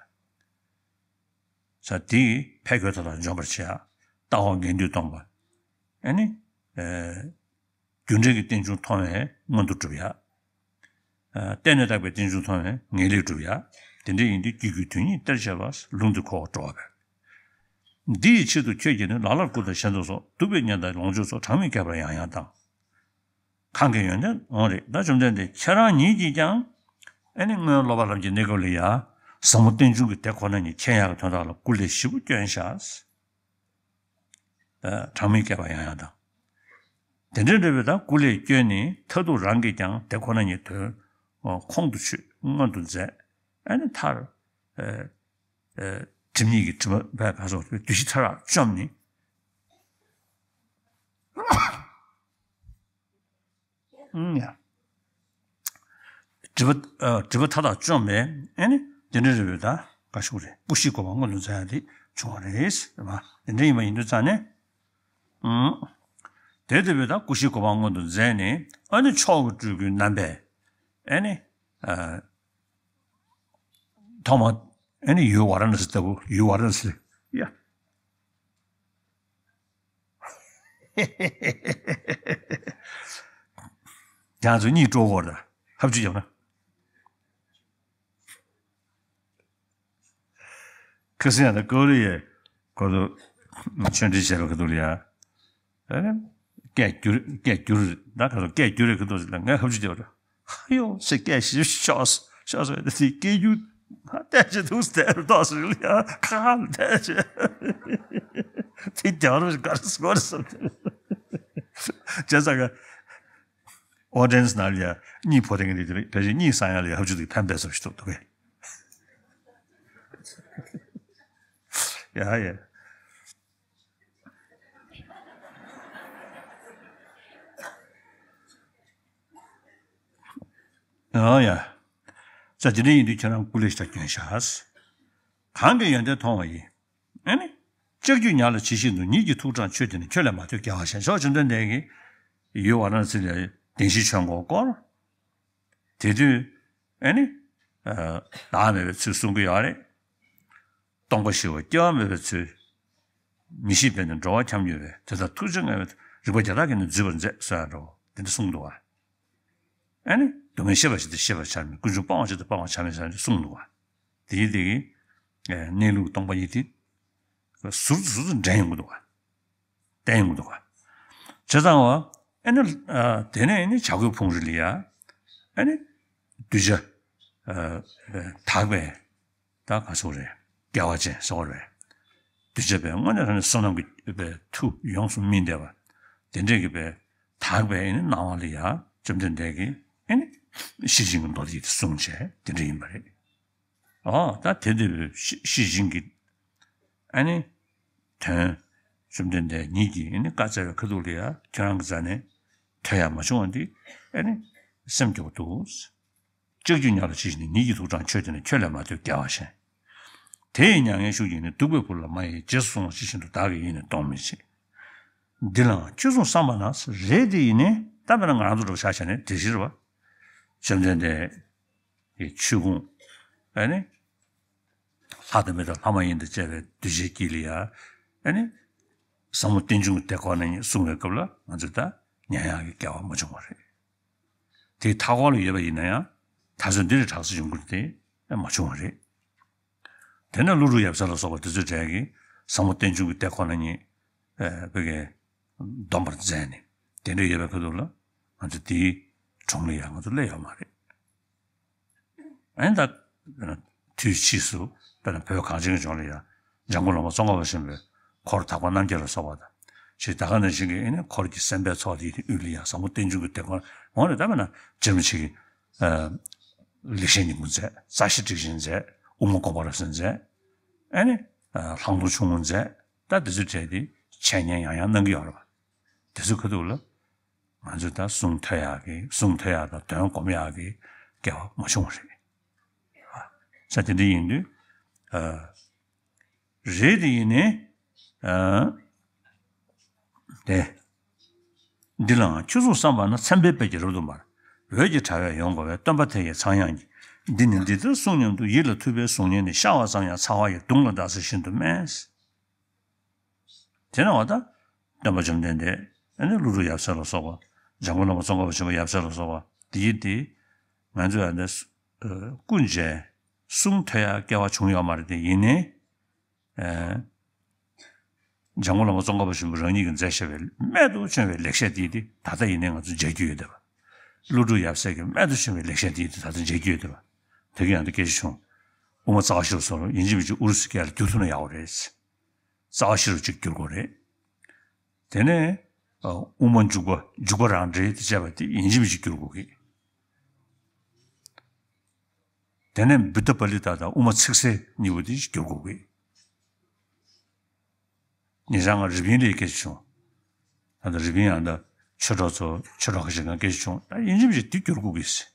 ས་དེས་ཕས་རྒོལ་མཐའ་དག་འཇོམས་པར་བྱེད་ཡ། ལྟ་བ་ངེས་དོན་སྟོང་པ། ཨ་ནི། ཨེ། རྒྱུ་འབྲས་ཀྱི་རྟེན་འབྱུང་མཐོང་བས་མངོན་དུ་གྲུབ་ཡ། ཨ། རྟེན་ལས་བཏགས་པའི་རྟེན་འབྱུང་མཐོང་བས་ངེས་ལེགས་གྲུབ་ཡ། དེ་འདྲ་ཡིན་དུས་སྐྱེ་དགུའི་དོན་གཉིས་གཏེར་བྱེད་པ། ལུང་འདི་གོ་འོ་འགྲོ་བ་ཕལ། འདི་ཡི་ཆེད་དུ་ཁྱོད་ཀྱིས་ནི། ལ་ལར་རྐུ་དང་ཞེན་ལྡོག་སོགས། སྡུག་པའི་ཉེས་དང་ལོངས་སྤྱོད་སོགས། གྲངས་མེད་བསྐལ་པར་ཡང་ཡང་བཏང་། གང་གི་ཡོན་ཏན་འོང་རེད། ད་བཅོམ་ལྡན་འདས་ཁྱེད་རང་ཉིད་ཀྱིས་ཀྱང་ཨ་ནི་སྔོན་སློབ་པ་ལམ་གྱི་གནས་སྐབས་ལ་ཡ། ཟབ་མོ་རྟེན་འབྱུང་གི་དེ་ཁོ་ན་ཉིད་མཁྱེན་ཡག་གི་དོན་དག་ལ་སྐུ་ལས་ཞེ་པོ་བསྐྱོན་ཤག་གྲངས་མེད་བསྐལ་པ་ཡང་ཡང་དང་། དེ་འདྲའི་འདྲ་བའི་ད་སྐུ་ལས་བསྐྱོན་ནས་མཐར་ཐུག་རང་གིས་ཀྱང་དེ་ཁོ་ན་ཉིད་དོན་ཁོང་དུ་ཆུད། མངོན་དུ་མཛད། ཨ་ནི་མཐར། ཨ། ཨ། སྒྲིབ་གཉིས་ཀྱི་དྲི་མ་བས་ག་སོགས་བདུད་བཞི་མཐར་བཅོམ་ནས། ཨང་ཡ། སྒྲིབ་པ། ཨ། སྒྲིབ་པ་མཐའ་དག་བཅོམ་པས་ཨ་ནི་དེ་འདྲ་རེད་པས། ད་ག་ཞུ་རེད། སྐུ་བཞིའི་གོ་འཕང་མངོན་དུ་མཛད་ཡ་དེ་བྱུང་བ་རེད། དེ་འདྲ་ཡིན་པ་ཡིན་དུས་ཙང་ནས། ཨང་། དེ་ལྟ་བུའི་ད་སྐུ་བཞིའི་གོ་འཕང་མངོན་དུ་མཛད་ནས་ཨ་ནི་མཆོག་གི་སྤྲུལ་སྐུའི་རྣམ་པས་ཨ་ནི། ཨ། ཐོག་མ་ཨ་ནི་ཡུལ་ཝཱ་ར་ཎ་སི་ལྟ་བུ། ཡུལ་ཝཱ་ར་ཎ་སི་ལ་ཡ། ཁྱེད་ཚོ་གཉིད་དཀྲོག་གོ་ར། ཧབ་ཅིག་བརྒྱབ་ན། ཁ་སང་ཡང་ད་ཀོ་རི་ཡའི་ཁོ་ཚོ་ཆོས་འབྲེལ་བྱས་པའི་ཁ་ཐུག་ལ་ཡ། ཨ་ནི། སྐད་སྒྱུར། སྐད་སྒྱུར། ད་ག་ཚོད་སྐད་སྒྱུར་རེད། ཁ་ཐུག་ལ་ངས་ཧབ་ཅིག་བརྒྱབ་ར། ཧ་ཡོ་ཟེར། སྐད་ཞིབ་ཤོག་ཤོག་ཟེར། དེ་སྐད་སྒྱུར་བལྟས་བྱས་འདུག་ཟེར། ཏོག་ཙམ་ལ་ཡ་ཁ་ཁ་ལ་བལྟས་བྱས། དེ་རྒྱག་རོགས་ག་རེ་ཟེར་དགོས་རེད་བསམ། བྱས་ཙང་ག་ཨོ་ཌི་ཡན་སི་ནང་ལ་ཡ་གཉིད་ཕོག་བསྡད་མཁན་དེ་རེད། ཕལ་ཆེར་གཉིད་སངས་ཡག་ལ་ཡ་ཧབ་ཅིག་དེ་ཕན་པས་བསམ་ཞིག་འདུག་འདུག་གས། ཡ་ཡ། ཨོ་ཡ། ས་དེ་འདྲ་ཡིན་དུས་ཁྱེད་རང་སྐུ་ལས་ཞེ་དྲག་བསྐྱོན་ཤག་གང་གི་ཡོན་ཏན་མཐོང་བ་ཡིན། ཨ་ནི། ལྕགས་ཀྱུས་ཉ་ལ་ཇི་བཞིན་དུ། ཉིད་ཀྱི་ཐུགས་དྲངས་ཆོས་འདི་ནི། ཁྱོད་ལས་མ་ཐོས་རྒྱལ་བ་གཞན། ཞོག་བཅོམ་ལྡན་འདས་ཀྱིས་ཡུལ་ཝཱ་ར་ཎ་སི་ལ་བདེན་བཞིའི་ཆོས་འཁོར་བསྐོར། དེ་དུས་ཨ་ནི། ཨ། བདག་མེད་པའི་ཚུལ་གསུང་གི་ཡོད་རེད། སྟོང་པ་ཞི་བ་སྐྱེ་བ་མེད་པའི་ཚུལ། མི་ཤེས་པས་ནི་འགྲོ་བ་འཁྱམས་འགྱུར་བས། དེ་ལྟར་ཐུགས་རྗེ་མངའ་བས། རིག་པ་བརྒྱ་ཕྲག་གིས་ནི་བརྫུས་པར་མཛད། གསུངས་ཡ་འགྲོ་དེ་འདྲ་གསུངས་འདུག་བ། ཨ་ནི། སྡུག་བསྔལ་ཤེས་པ་ཞིག་སྟེ་ཤེས་པར་བྱ་མིན། ཀུན་འབྱུང་སྤང་བ་ཞིག་སྟེ་སྤང་བར་བྱ་མིན་ཟེར་ནས་གསུངས་འདུག་བ། དེ་ཡིན་དེ་གིས་གནས་ལུགས་སྟོང་པ་ཉིད་དེ་ཟུར་དུ་ཟུར་དུ་འདྲེན་ཡོང་གི་འདུག་བ། བསྟན་ཡོང་གི་འདུག་བ། བྱས་ཙང་བ་ཨ་ནི། ཨ། དེ་ནས་ཨ་ནི་བྱ་རྒོད་ཕུང་རི་ལ་ཡ་ཨ་ནི་གདུལ་བྱ། ཨ། དག་པའི། ད་ག་ཟེར་དགོས་རེད། དགེ་བ་ཅན་ཟེར་དགོས་རེད། གདུལ་བྱ་བའི་དངོས་གནས་དྲང་གནས་བསོད་ནམས་ཀྱི་པའི་མཐུ་ཡོངས་སུ་སྨིན་བསྡད་པ། དེ་འདྲས་ཀྱི་པའི་དག་པའི་ཨ་ནི་སྣང་བ་ལ་ཡ་བཅོམ་ལྡན་འདས་ཀྱིས་ཨ་ནི་ ཤེར་ཕྱིན་གྱི་མདོ་སྡེ་དེ་གསུངས་བྱས་དེ་འདྲ་ཡིན་པ་རེད། ཨོ་ད་དེ་འདྲ་བའི་ཤེར་ཕྱིན་གྱི་ཨ་ནི་དོན་བཅོམ་ལྡན་འདས་ཉིད་ཀྱིས་ཨ་ནི་བཀའ་སྩལ་བའི་ཁ་ཐུག་ལ་ཡ་ཁྱོད་རང་གི་རྩ་ནས་ཐོས་ཡ་མ་བྱུང་བ་འདི་ཨ་ནི་སེམས་སྐྱོ་པོ་འདུག་ལྕགས་ཀྱུ་ཉག་ལ་ཇི་བཞིན་ཉིད་ཀྱི་ཐུགས་དྲངས་ཆོས་དེ་ནི་ཁྱོད་ལས་མ་ཐོས་རྒྱལ་བ་གཞན། དེ་ཡི་མྱ་ངན་ཤུགས་ཀྱིས་ནི་སྡུག་པའི་བུ་ལ་མ་ཡིས་རྗེས་སུ་བཟུང་བ་ཇི་བཞིན་དུ་བདག་གིས་ཡིད་ནི་གཏོང་མི་བྱེད། འདི་ལའང་ཁྱོད་གསུངས་བསམ་པ་ན་རེད་དེ་ཡིན་ནི་ད་དཔེར་ན་ང་རང་ཚོ་འགྲོ་ཆ་བྱས་ནས་དེ་བཞིན་རེད་བ། བཅོམ་ལྡན་འདས་ཀྱི་ཆོས་ཕུང་ཨ་ནི་ལྷ་དང་མི་དང་ལྷ་མ་ཡིན་དང་བཅས་པའི་གདུལ་བྱའི་དཀྱིལ་ལ་ཡ་ཨ་ནི་ཟབ་མོ་རྟེན་འབྱུང་གི་དེ་ཁོ་ན་ཉིད་གསུང་བའི་སྐབས་ལ་ང་ཚོས་ད་མྱ་ངན་གྱི་སྐྱེ་བ་མ་བྱུང་བ་རེད། དེའི་མཐའ་འཁོར་ལ་ཡོད་པ་ཡིན་ན་ཡང་ད་གཟོད་འདི་རུ་གྲགས་སུ་ཡོང་གི་རེད་དེ་མ་བྱུང་བ་རེད། དེ་ནས་ཀླུ་སྒྲུབ་ཡབ་སྲས་ལ་སོགས་པ་དེ་ཚོའི་གྲས་ཀྱིས་ཟབ་མོ་རྟེན་འབྱུང་གི་དེ་ཁོ་ན་ཉིད་ཨ་བོད་ཀྱི་སྡོམ་པར་མཛད་ནས་དེ་འདྲ་ཡོད་པའི་ཁ་ཐུག་ལ་ང་ཚོ་དེའི་གྲོང་ལ་ཡང་ང་ཚོ་སླེབས་ཡོད་མ་རེད། ཨ་ནི་ད་དུས་ཕྱིས་སུ་དཔེར་ན་བོད་གངས་ཅན་གྱི་ལྗོངས་ལ་ཡང་འཇམ་མགོན་བླ་མ་ཙོང་ཁ་པ་ཆེན་པོའི་འཁོར་དག་པ་རྣམ་རྒྱལ་ལ་སོགས་པ་དང་ཞེས་ད་ག་ནང་བཞིན་གྱི་ཨ་ནི་འཁོར་གྱི་སེམས་དཔའི་ཚོགས་དེའི་དབུས་ལ་ཡང་ཟབ་མོ་རྟེན་འབྱུང་གི་དེ་ཁོ་ན་འོང་ནས་ད་དཔེར་ན་རྗེ་རིན་པོ་ཆེ་གིས་ཨ་ལེགས་བཤད་སྙིང་པོ་མཛད། རྩ་ཤེ་ཊཱིཀ་ཆེན་མཛད། དབུ་མ་དགོངས་པ་རབ་གསལ་མཛད། ཨ་ནི་ཨ་ལྷག་མཐོང་ཆུང་ངུ་མཛད། ད་དེ་ཚོའི་གྲས་དེ་འཆད་ཉན་ཡང་ཡང་གནང་གི་ཡོད་རེད་པ། དེ་ཚོའི་ཁ་ཐུག་ལ་ང་ཚོས་ད་གསུང་ཐོས་ཡག་གི་གསུང་ཐོས་ཡག་དང་དོན་སྒོམ་ཡག་གི་སྐལ་བ་མ་བྱུང་བ་རེད། ས་དེ་འདྲ་ཡིན་དུས་ཨ་རེད་དེ་ཡིན་ནི་ཨ་དེ། འདི་ལའང་ཁྱོད་གསུངས་བསམ་པ་ན་མཚན་དཔེའི་དཔལ་གྱིས་རབ་ཏུ་འབར། འོད་ཀྱི་དྲ་བས་ཡོངས་བསྐོར་བའི་སྟོན་པ་དེ་ཡི་ཚངས་དབྱངས་ཀྱིས། འདི་ནི་འདི་ལྟར་གསུངས་སྙམ་དུ་ཡིད་ལ་ཐུབ་པས་གཟུང་ཉིད་ནི་ཤར་བ་ཙམ་ཡང་ཚ་བ་ཡི་དུང་ལ་ལྡག་ཚད་བཞིན་དུ་དམན། དེ་ན་བ་ད་སྟོན་པ་བཅོམ་ལྡན་འདས་ཨ་ནི་ཀླུ་སྒྲུབ་ཡབ་སྲས་ལ་སོགས་པ་འཇམ་མགོན་བླ་མ་ཙོང་ཁ་པ་ཆེན་པོ་ཡབ་སྲས་ལ་སོགས་པ་འདི་ཡིན་ཏེ་ང་ཚོས་ཨ་ནི་ཀུན་མཇལ་གསུང་ཐོས་ཡག་སྐལ་བ་བྱུང་ཡོད་མ་རེད་དེ་ཡིན་ནའི། འཇམ་མགོན་བླ་མ་ཙོང་ཁ་པ་ཆེན་པོ་རང་ཉིད་ཀྱིས་མཛད་བཞག་པའི་རྨད་དུ་བྱུང་བའི་ལེགས་བཤད་འདི་ཡིན་ཏེ་ད་ལྟ་ཡིན་ནའི་ང་ཚོ་མཇལ་རྒྱུ་ཡོད་དེ་བ། ཀླུ་སྒྲུབ་ཡབ་སྲས་ཀྱི་རྨད་དུ་བྱུང་བའི་ལེགས་བཤད་འདི་ཡིན་ཏེ་ད་ལྟ་མཇལ་རྒྱུ་ཡོད་དེ་བ། དེ་ག་ཡང་དུ་སྐད་ཆ་བྱུང་། དབུ་མ་རྩ་བ་ཤེས་རབ་སོགས་ཡིན་གཅིག་མིན་གཅིག་དབུ་རུ་སུ་སྐད་ལ་བསྒྱུར་ཐུབ་ན་ཡག་པོ་རེད། རྩ་བ་ཤེས་རབ་ཅིག་བསྒྱུར་དགོས་རེད། དེ་ནས་དབུ་མ་འཇུག་པ་འཇུག་པ་རང་འགྲེལ་དེ་བྱས་པ་དེ་ཡིན་གཅིག་མིན་གཅིག་བསྒྱུར་དགོས་ཀྱི། དེ་ནས་བུདྡྷ་པཱ་ལི་ཏ་དང་དབུ་མ་ཚིག་གསལ་གཉིས་པོ་དེ་བསྒྱུར་དགོས་ཀྱི། ཉེ་ཆར་ང་རི་པིན་ལ་སྐད་ཆ་བྱུང་། ད་ལྟ་རི་པིན་ཡང་ད་ཆོས་གྲོགས་ཚོ་ཆོས་གྲོགས་ཁ་ཤས་ཀྱང་སྐད་ཆ་བྱུང་། ད་ཡིན་གཅིག་མིན་གཅིག་དེ་བསྒྱུར་དགོས་ཀྱི།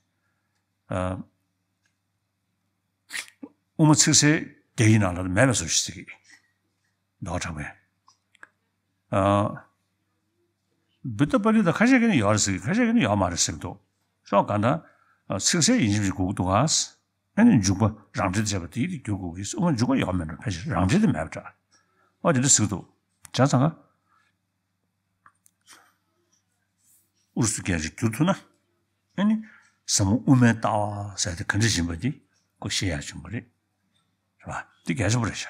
ཨ། དབུ་མ་ཚིག་གསལ་རྒྱ་ཡིག་ནང་ལ་མེད་པའི་བཟོ་ཞིག་ཟེར་གི། མདོ་དྲང་པས། ཨ། བུདྡྷ་པཱ་ལི་ཏ་ཁ་ཤས་ཀྱིས་ནི་ཡོད་རེད་ཟེར་གི། ཁ་ཤས་ཀྱིས་ནི་ཡོད་མ་རེད་ཟེར་གི་འདུག་ཤོག་གང་ལྟར་ཚིག་གསལ་ཡིན་གཅིག་མིན་གཅིག་དགོས་ཀྱི་འདུག་ག་ཨ་ནི་འཇུག་པ་རང་འགྲེལ་བྱས་པ་དེ་ཡིན་ཏེ་བསྒྱུར་དགོས་ཀྱི། དབུ་མ་འཇུག་པ་ཡོད་མེད་འགྲོ་ཕལ་ཆེར་རང་འགྲེལ་དེ་མེད་པ་འདྲ། ཨོ་དེ་འདྲ་ཟེར་གི་འདུག་བྱས་ཙང་ག་ཨུ་རུ་སུ་སྐད་ཅིག་བསྒྱུར་ཐུབ་ན། ཨ་ནི་ཟབ་མོ་དབུ་མའི་ལྟ་བ་ཟེར་དེ་ག་འདྲ་ཡིན་པ་འདི་ཁོ་ཤེས་ཡག་བྱུང་བ་རེད། རེད་བ། འདི་གལ་ཆེན་པོ་རེད་ཤག་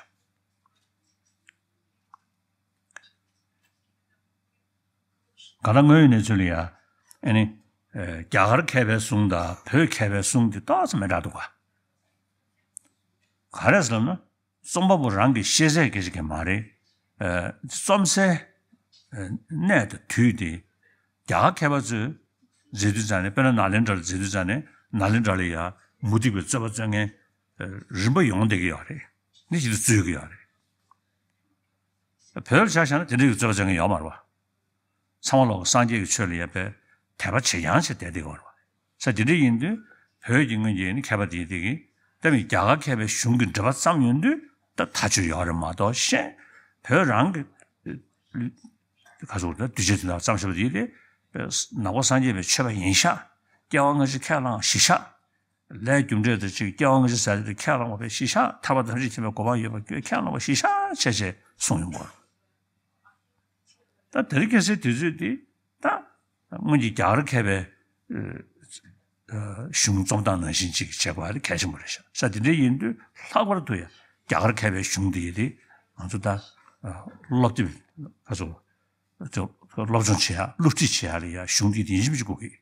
ག་ལ་དངོས་ཡོད་གནས་ཚུལ་ལ་ཡ། ཨ་ནི། ཨེ། རྒྱ་གར་མཁས་པའི་གསུང་དང་བོད་མཁས་པའི་གསུང་འདི་ཏོག་ཙམ་མི་འདྲ་འདུག་ག་ག་རེ་ཟེར་ན། རྩོམ་པ་པོ་རང་གི་ཤེས་ཚད་སྐད་ཆ་གང་མ་རེད། ཨ། རྩོམ་སའི་གནས་དང་དུས་དེ། རྒྱ་གར་མཁས་པ་ཚོས་མཛད་དུས་ཙང་ནས། དཔེར་ན་ནཱ་ལེནྡྲ་ལ་མཛད་དུས་ཙང་ནས་ནཱ་ལེནྡྲ་ལ་ཡ་མུ་སྟེགས་པའི་རྩོད་པ་རྩོད་མཁན་རིམ་པ་ཡོང་བསྡད་ཀྱི་ཡོད་རེད། འདི་ཞིག་ཏུ་རྩོད་ཀྱི་ཡོད་རེད། བོད་ལ་ཆ་བཞག་ན་དེ་འདྲའི་རྩོད་པ་རྩོད་མཁན་ཡོད་མ་རེད་བ། ཚང་མ་ལོག་སངས་རྒྱས་ཀྱི་ཆོས་ལ་ཡ་དཔེ་དད་པ་ཇེ་ཡང་ཇེ་བསྡད་བསྡད་ཡོད་རེད་བ། ས་དེ་འདྲ་ཡིན་དུས་བོད་ཀྱི་སྔོན་གྱི་ནི་མཁས་པ་དེ་དེ་གིས་ད་མི་རྒྱ་གར་མཁས་པའི་གཞུང་གི་འགྲེལ་པ་བརྩམས་ཡོང་དུས་ད་ཐག་ཆོད་ཡོད་རེད་མ་གཏོགས་གཞན་བོད་རང་གི་ག་ཚོད་ད་གདུལ་བྱ་དེ་དག་བརྩམས་བཞག་པ་དེ་དེ་ནང་པ་སངས་རྒྱས་པའི་ཆོས་པ་ཡིན་ཤག་སྐྱེ་བ་སྔ་ཕྱི་ཁས་བླངས་བཞག་ཤག་ལས་རྒྱུ་འབྲས་དང་གཅིག་སྐྱེ་བ་སྔ་ཕྱི་ཟེར་དེ་ཁས་བླངས་པ་བཞག་ཤག་ཐར་པ་དང་ཐམས་ཅད་མཁྱེན་པའི་གོ་འཕང་ཡོད་པ་ཁས་བླངས་པ་བཞག་ཤག་བྱས་བྱས་གསུངས་ཡོང་གི་རེད། ད་དེ་རིང་ཁ་སང་དུས་ཚོད་འདི་ད་སྔོན་གྱི་རྒྱ་གར་མཁས་པའི་གཞུང་རྩོམ་སྟངས་ནང་བཞིན་ཅིག་བྱེད་དགོས་པ་དེ་གལ་ཆེན་པོ་རེད་ཤག་ས་དེ་འདྲ་ཡིན་དུས་ལྷག་པར་དུ་ཡང་རྒྱ་གར་མཁས་པའི་གཞུང་འདི་ཡི་དེ་ང་ཚོ་ད་སློབ་དེབ་ཁ་སོ་སློབ་སྦྱོང་བྱེད་ཡ་སློབ་ཁྲིད་བྱེད་ཡ་ལ་ཡ་གཞུང་འདི་དེ་ཡིན་གཅིག་མིན་གཅིག་དགོས་ཀྱི།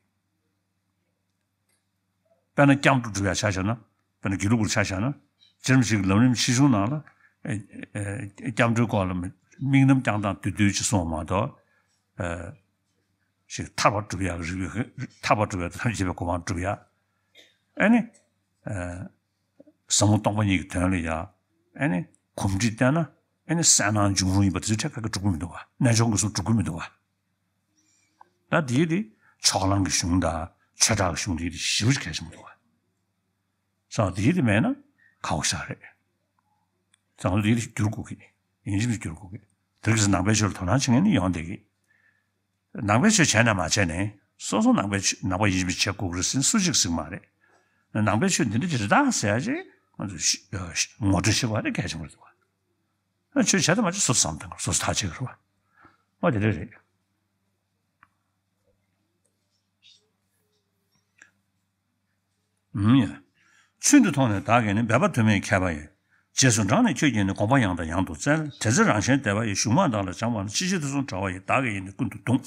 དཔེར་ན་སྐྱབས་འགྲོ་སྒྲུབ་ཡ་ཆ་བཞག་ན། དཔེར་ན་དགེ་ལུགས་པར་ཆ་བཞག་ན། རྗེ་རིན་པོ་ཆེ་གི་ལམ་རིམ་ཆེ་ཆུང་ནང་ལ། ཨེ་ཨེ་སྐྱབས་འགྲོའི་སྐོར་ལ་དམིགས་རྣམ་བསྐྱངས་སྟངས་བསྡུས་བསྡུས་ཅིག་གསུངས་པ་མ་གཏོགས། ཨེ་ཞིག་ཐར་པ་སྒྲུབ་ཡག་གི་རིགས་པའི་ཐར་པ་སྒྲུབ་ཡག་དང་ཐམས་ཅད་མཁྱེན་པའི་གོ་འཕང་སྒྲུབ་ཡག་ཨེ་ནི། ཨ། ཟབ་མོ་སྟོང་པ་ཉིད་ཀྱི་དོན་ལ་ཡ། ཨེ་ནི། གོམས་འདྲིས་བསྟེན་ན། ཨེ་ནི་གསལ་སྣང་འབྱུང་རུང་ཡིན་པ་དེ་ཚོའི་གྲས་ཁ་ཁ་འགྲུབ་ཀྱི་མི་འདུག་བ། རྣལ་འབྱོར་གྱི་སུ་འགྲུབ་ཀྱི་མི་འདུག་བ། ད་དེའི་དེ་ཕྱོགས་གླང་གི་གཞུང་དང་ཆོས་གྲགས་ཀྱི་གཞུང་དེའི་དེ་ཞེ་པོ་ཅིག་གལ་ཆེན་པོ་འདུག་བ། ས་དེའི་དེ་མེད་ན་ཁག་པོ་ཞིག་རེད། ཙང་དེའི་དེ་བསྒྱུར་དགོས་ཀྱི། ཡིན་གཅིག་མིན་གཅིག་བསྒྱུར་དགོས་ཀྱི། དེ་གིས་ནང་པའི་ཆོས་ལ་དོ་སྣང་བྱེད་མཁན་ནི་ཡོང་བསྡད་ཀྱི། ནང་པའི་ཆོས་བྱས་ན་མ་བྱས་ནས་སོ་སོ་ནང་པའི་ཆོས་ནང་པ་ཡིན་གཅིག་མིན་གཅིག་བྱེད་དགོས་ཀྱི་རེད་ཟེར་ནས་སུ་གཅིག་ཟེར་གྱི་མ་རེད། ནང་པའི་ཆོས་འདི་འདྲ་ཅིག་རེད་ད་ཟེར་ཡ་ཅིག་ང་ཚོས་ཤི་ཨ་ཤི་ངོ་སྤྲོད་བྱེད་དགོས་པ་དེ་གལ་ཆེན་པོ་རེད་འདུག་བ། ཆོས་བྱས་དང་མ་བྱས་སོ་སོ་བསམ་བཏང་དགོས། སོ་སོ་ཐག་བཅད་དགོས་རེད་བ། ཨ་དེ་འདྲ་རེད། ཨུམ་ཡ། ཚུལ་འདི་མཐོང་ནས་བདག་གིས་ནི། འབད་པ་དུ་མས་མཁས་པ་ཡི། རྗེས་སུ་འབྲངས་ནས་ཁྱོད་ཀྱིས་ནི། དགོངས་པ་ཡང་དང་ཡང་དུ་བཙལ། དེ་ཚེ་རང་གཞན་བདེ་བ་ཡི། གཞུང་མང་དག་ལ་སྦྱངས་པ་ན། ཕྱི་ཕྱིར་དུས་གསུམ་བྲལ་བ་ཡི། བདག་གི་ཡིད་ནི་ཀུན་ཏུ་གདུང་།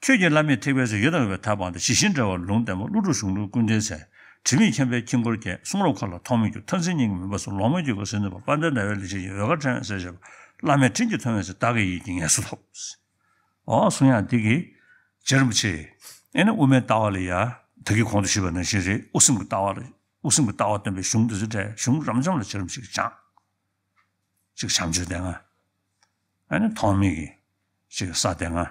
ཁྱོད་ཀྱིས་བླ་མེད་ཐེག་པའི་ཚུལ། ཡོད་དང་མེད་པའི་ཐབས་སྤངས་ཏེ། ཇི་བཞིན་འགྲེལ་བར་ལུང་བསྟན་པ། ཀླུ་སྒྲུབ་གཞུང་ལུགས་ཀུན་ལྡན་ཚལ། དྲི་མེད་མཁྱེན་པས་དཀྱིལ་འཁོར་བརྒྱན། གསུང་རབ་འཁོར་ལ་ཐོགས་མེད་གྱུར། ཐར་འཛིན་སྙིང་གི་མུན་པ་སོལ། ལོག་སྨྲ་རྒྱུད་ཀྱི་ཟིལ་གནོན་པ། དཔལ་ལྡན་ཟླ་བའི་ལེགས་བཤད་ཡིན། འོལ་ཁ་ཕྲེང་བའི་གསལ་བྱེད་པ། བླ་མེད་དྲིན་གྱིས་མཐོང་བའི་ཚུལ། བདག་གི་ཡིད་ཀྱིས་ངེས་སུ་ཐོབ། འོ་གསུང་ཡག་འདི་གིས་རྗེ་རིན་པོ་ཆེ་ཨེ་ནི་དབུ་མའི་ལྟ་བ་ལ་ཡ་ད་གིན་གོང་དུ་ཞུས་པ་ནང་བཞིན་རེད། དབུ་སེམས་ཀྱི་ལྟ་བ་ལ་དབུ་སེམས་ཀྱི་ལྟ་བ་སྟོན་པའི་གཞུང་འདི་ཚོ་འདྲ་གཞུང་རབ་འབྱམས་ལ་རྗེ་རིན་པོ་ཆེ་གིས་སྦྱངས། གཅིག་བྱམས་ཆོས་སྡེ་ལྔ། ཨེ་ནི་ཐོགས་མེད་ཀྱི་གཅིག་ས་སྡེ་ལྔ།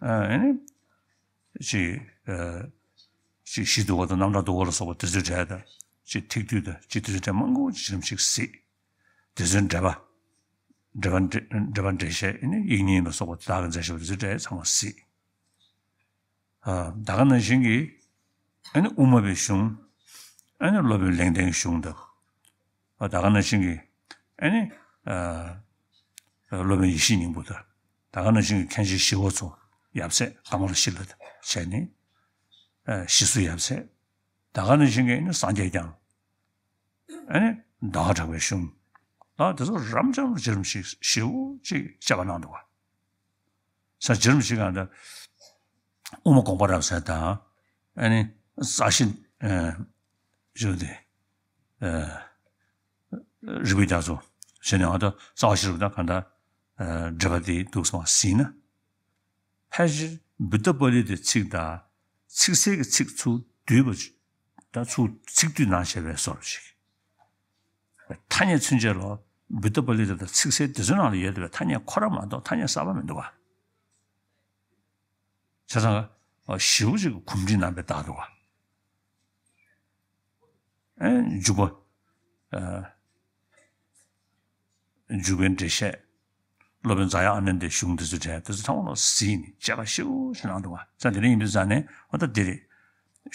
ཨེ་ནི་གཅིག་ཨ་གཅིག་གཞི་འདུལ་བ་དང་རྣམ་གྲངས་འདུལ་བ་ལ་སོགས་པ་དེ་ཚོའི་གྲས་དང་གཅིག་ཐེག་བསྡུས་དང་གཅིག་དེ་ཚོའི་གྲས་མང་པོ་ཅིག་རིམ་ཞིག་གཟིགས། དེ་ཚོའི་འགྲེལ་པ། འགྲེལ་པ་འགྲེལ་འགྲེལ་པ་འགྲེལ་བཤད་ཨེ་ནི་ཡིག་རྙིང་ལ་སོགས་པ་དེ་དག་གི་མཛད་བཞག་པ་དེ་ཚོའི་གྲས་ཚང་མ་གཟིགས། ཨ་ད་ག་ནང་བཞིན་གྱི་ཨ་ནི་དབུ་མ་པའི་གཞུང་། ཨ་ནི་སློབ་དཔོན་ལེགས་ལྡན་གྱི་གཞུང་དང་། ཨ་ད་ག་ནང་བཞིན་གྱི་ཨ་ནི་ཨ་སློབ་དཔོན་ཡེ་ཤེས་སྙིང་པོ་དང་། ད་ག་ནང་བཞིན་གྱི་མཁན་ཆེན་ཞི་བ་འཚོ། ཡབ་སྲས་ཀ་མ་ལ་ཤཱི་ལ་དང་བྱས་ནས་ཨ་ཞི་འཚོ་ཡབ་སྲས། ད་ག་ནང་བཞིན་གྱི་ཨ་ནི་སངས་རྒྱས་བསྐྱངས། ཨ་ནི་ཟླ་བ་གྲགས་པའི་གཞུང་། ད་དེ་ཚོ་རབ་འབྱམས་རྗེ་རིན་པོ་ཆེས་ཞེ་པོ་ཅིག་དཔྱད་པ་གནང་འདུག་བ། ས་རྗེ་རིན་པོ་ཆེ་གང་ལྟར་དབུ་མ་དགོངས་པ་རབ་གསལ་དང་། ཨ་ནི་རྩ་ཤེ་ཨ་ཞུ་དེ་ཨ་རིགས་པའི་རྒྱ་མཚོ་ཞེས་ནས་ཨ་ད་རྩ་བ་ཤེས་རབ་དང་གང་ལྟར་ཨ་འགྲེལ་པ་དེ་འདུག་སོང་བ་ཟིན་ན། ཕལ་ཆེར་བུདྡྷ་པཱ་ལི་ཏའི་ཚིག་དང་ཚིག་གསལ་གྱི་ཚིག་ཚུར་བསྡུས་པ་ཅིག་ད་ཚུར་ཚིག་བསྡུས་གནང་བྱས་པའི་བཟོ་འདྲ་ཅིག་ཐ་སྙད་ཚུན་ཆད་ལ་བུདྡྷ་པཱ་ལི་ཏ་དང་ཚིག་གསལ་དེ་ཚོའི་ནང་ལ་ཡོད་པའི་ཐ་སྙད་ཁོ་རང་མ་གཏོགས་ཐ་སྙད་གསར་པ་མི་འདུག་བ། བྱས་ཙང་ཞེ་པོ་ཅིག་གོམས་འདྲིས་གནང་བའི་རྟགས་འདུག་བ། ཨེ་འཇུག་པ། ཨ། འཇུག་པའི་འགྲེལ་བཤད། སློབ་དཔོན་ཛ་ཡ་ཨ་ནནྡའི་གཞུང་འདི་ཚོ་གྲས་དེ་ཚོ་ཚང་མ་ལ་གཟིགས་ནས་དཔྱད་པ་ཞེ་པོ་ཞིག་གནང་འདུག་བ། ཙང་དེ་འདྲ་ཡིན་དུས་ཙང་ནས་ཨོ་ད་འདི་རེད། ཨ།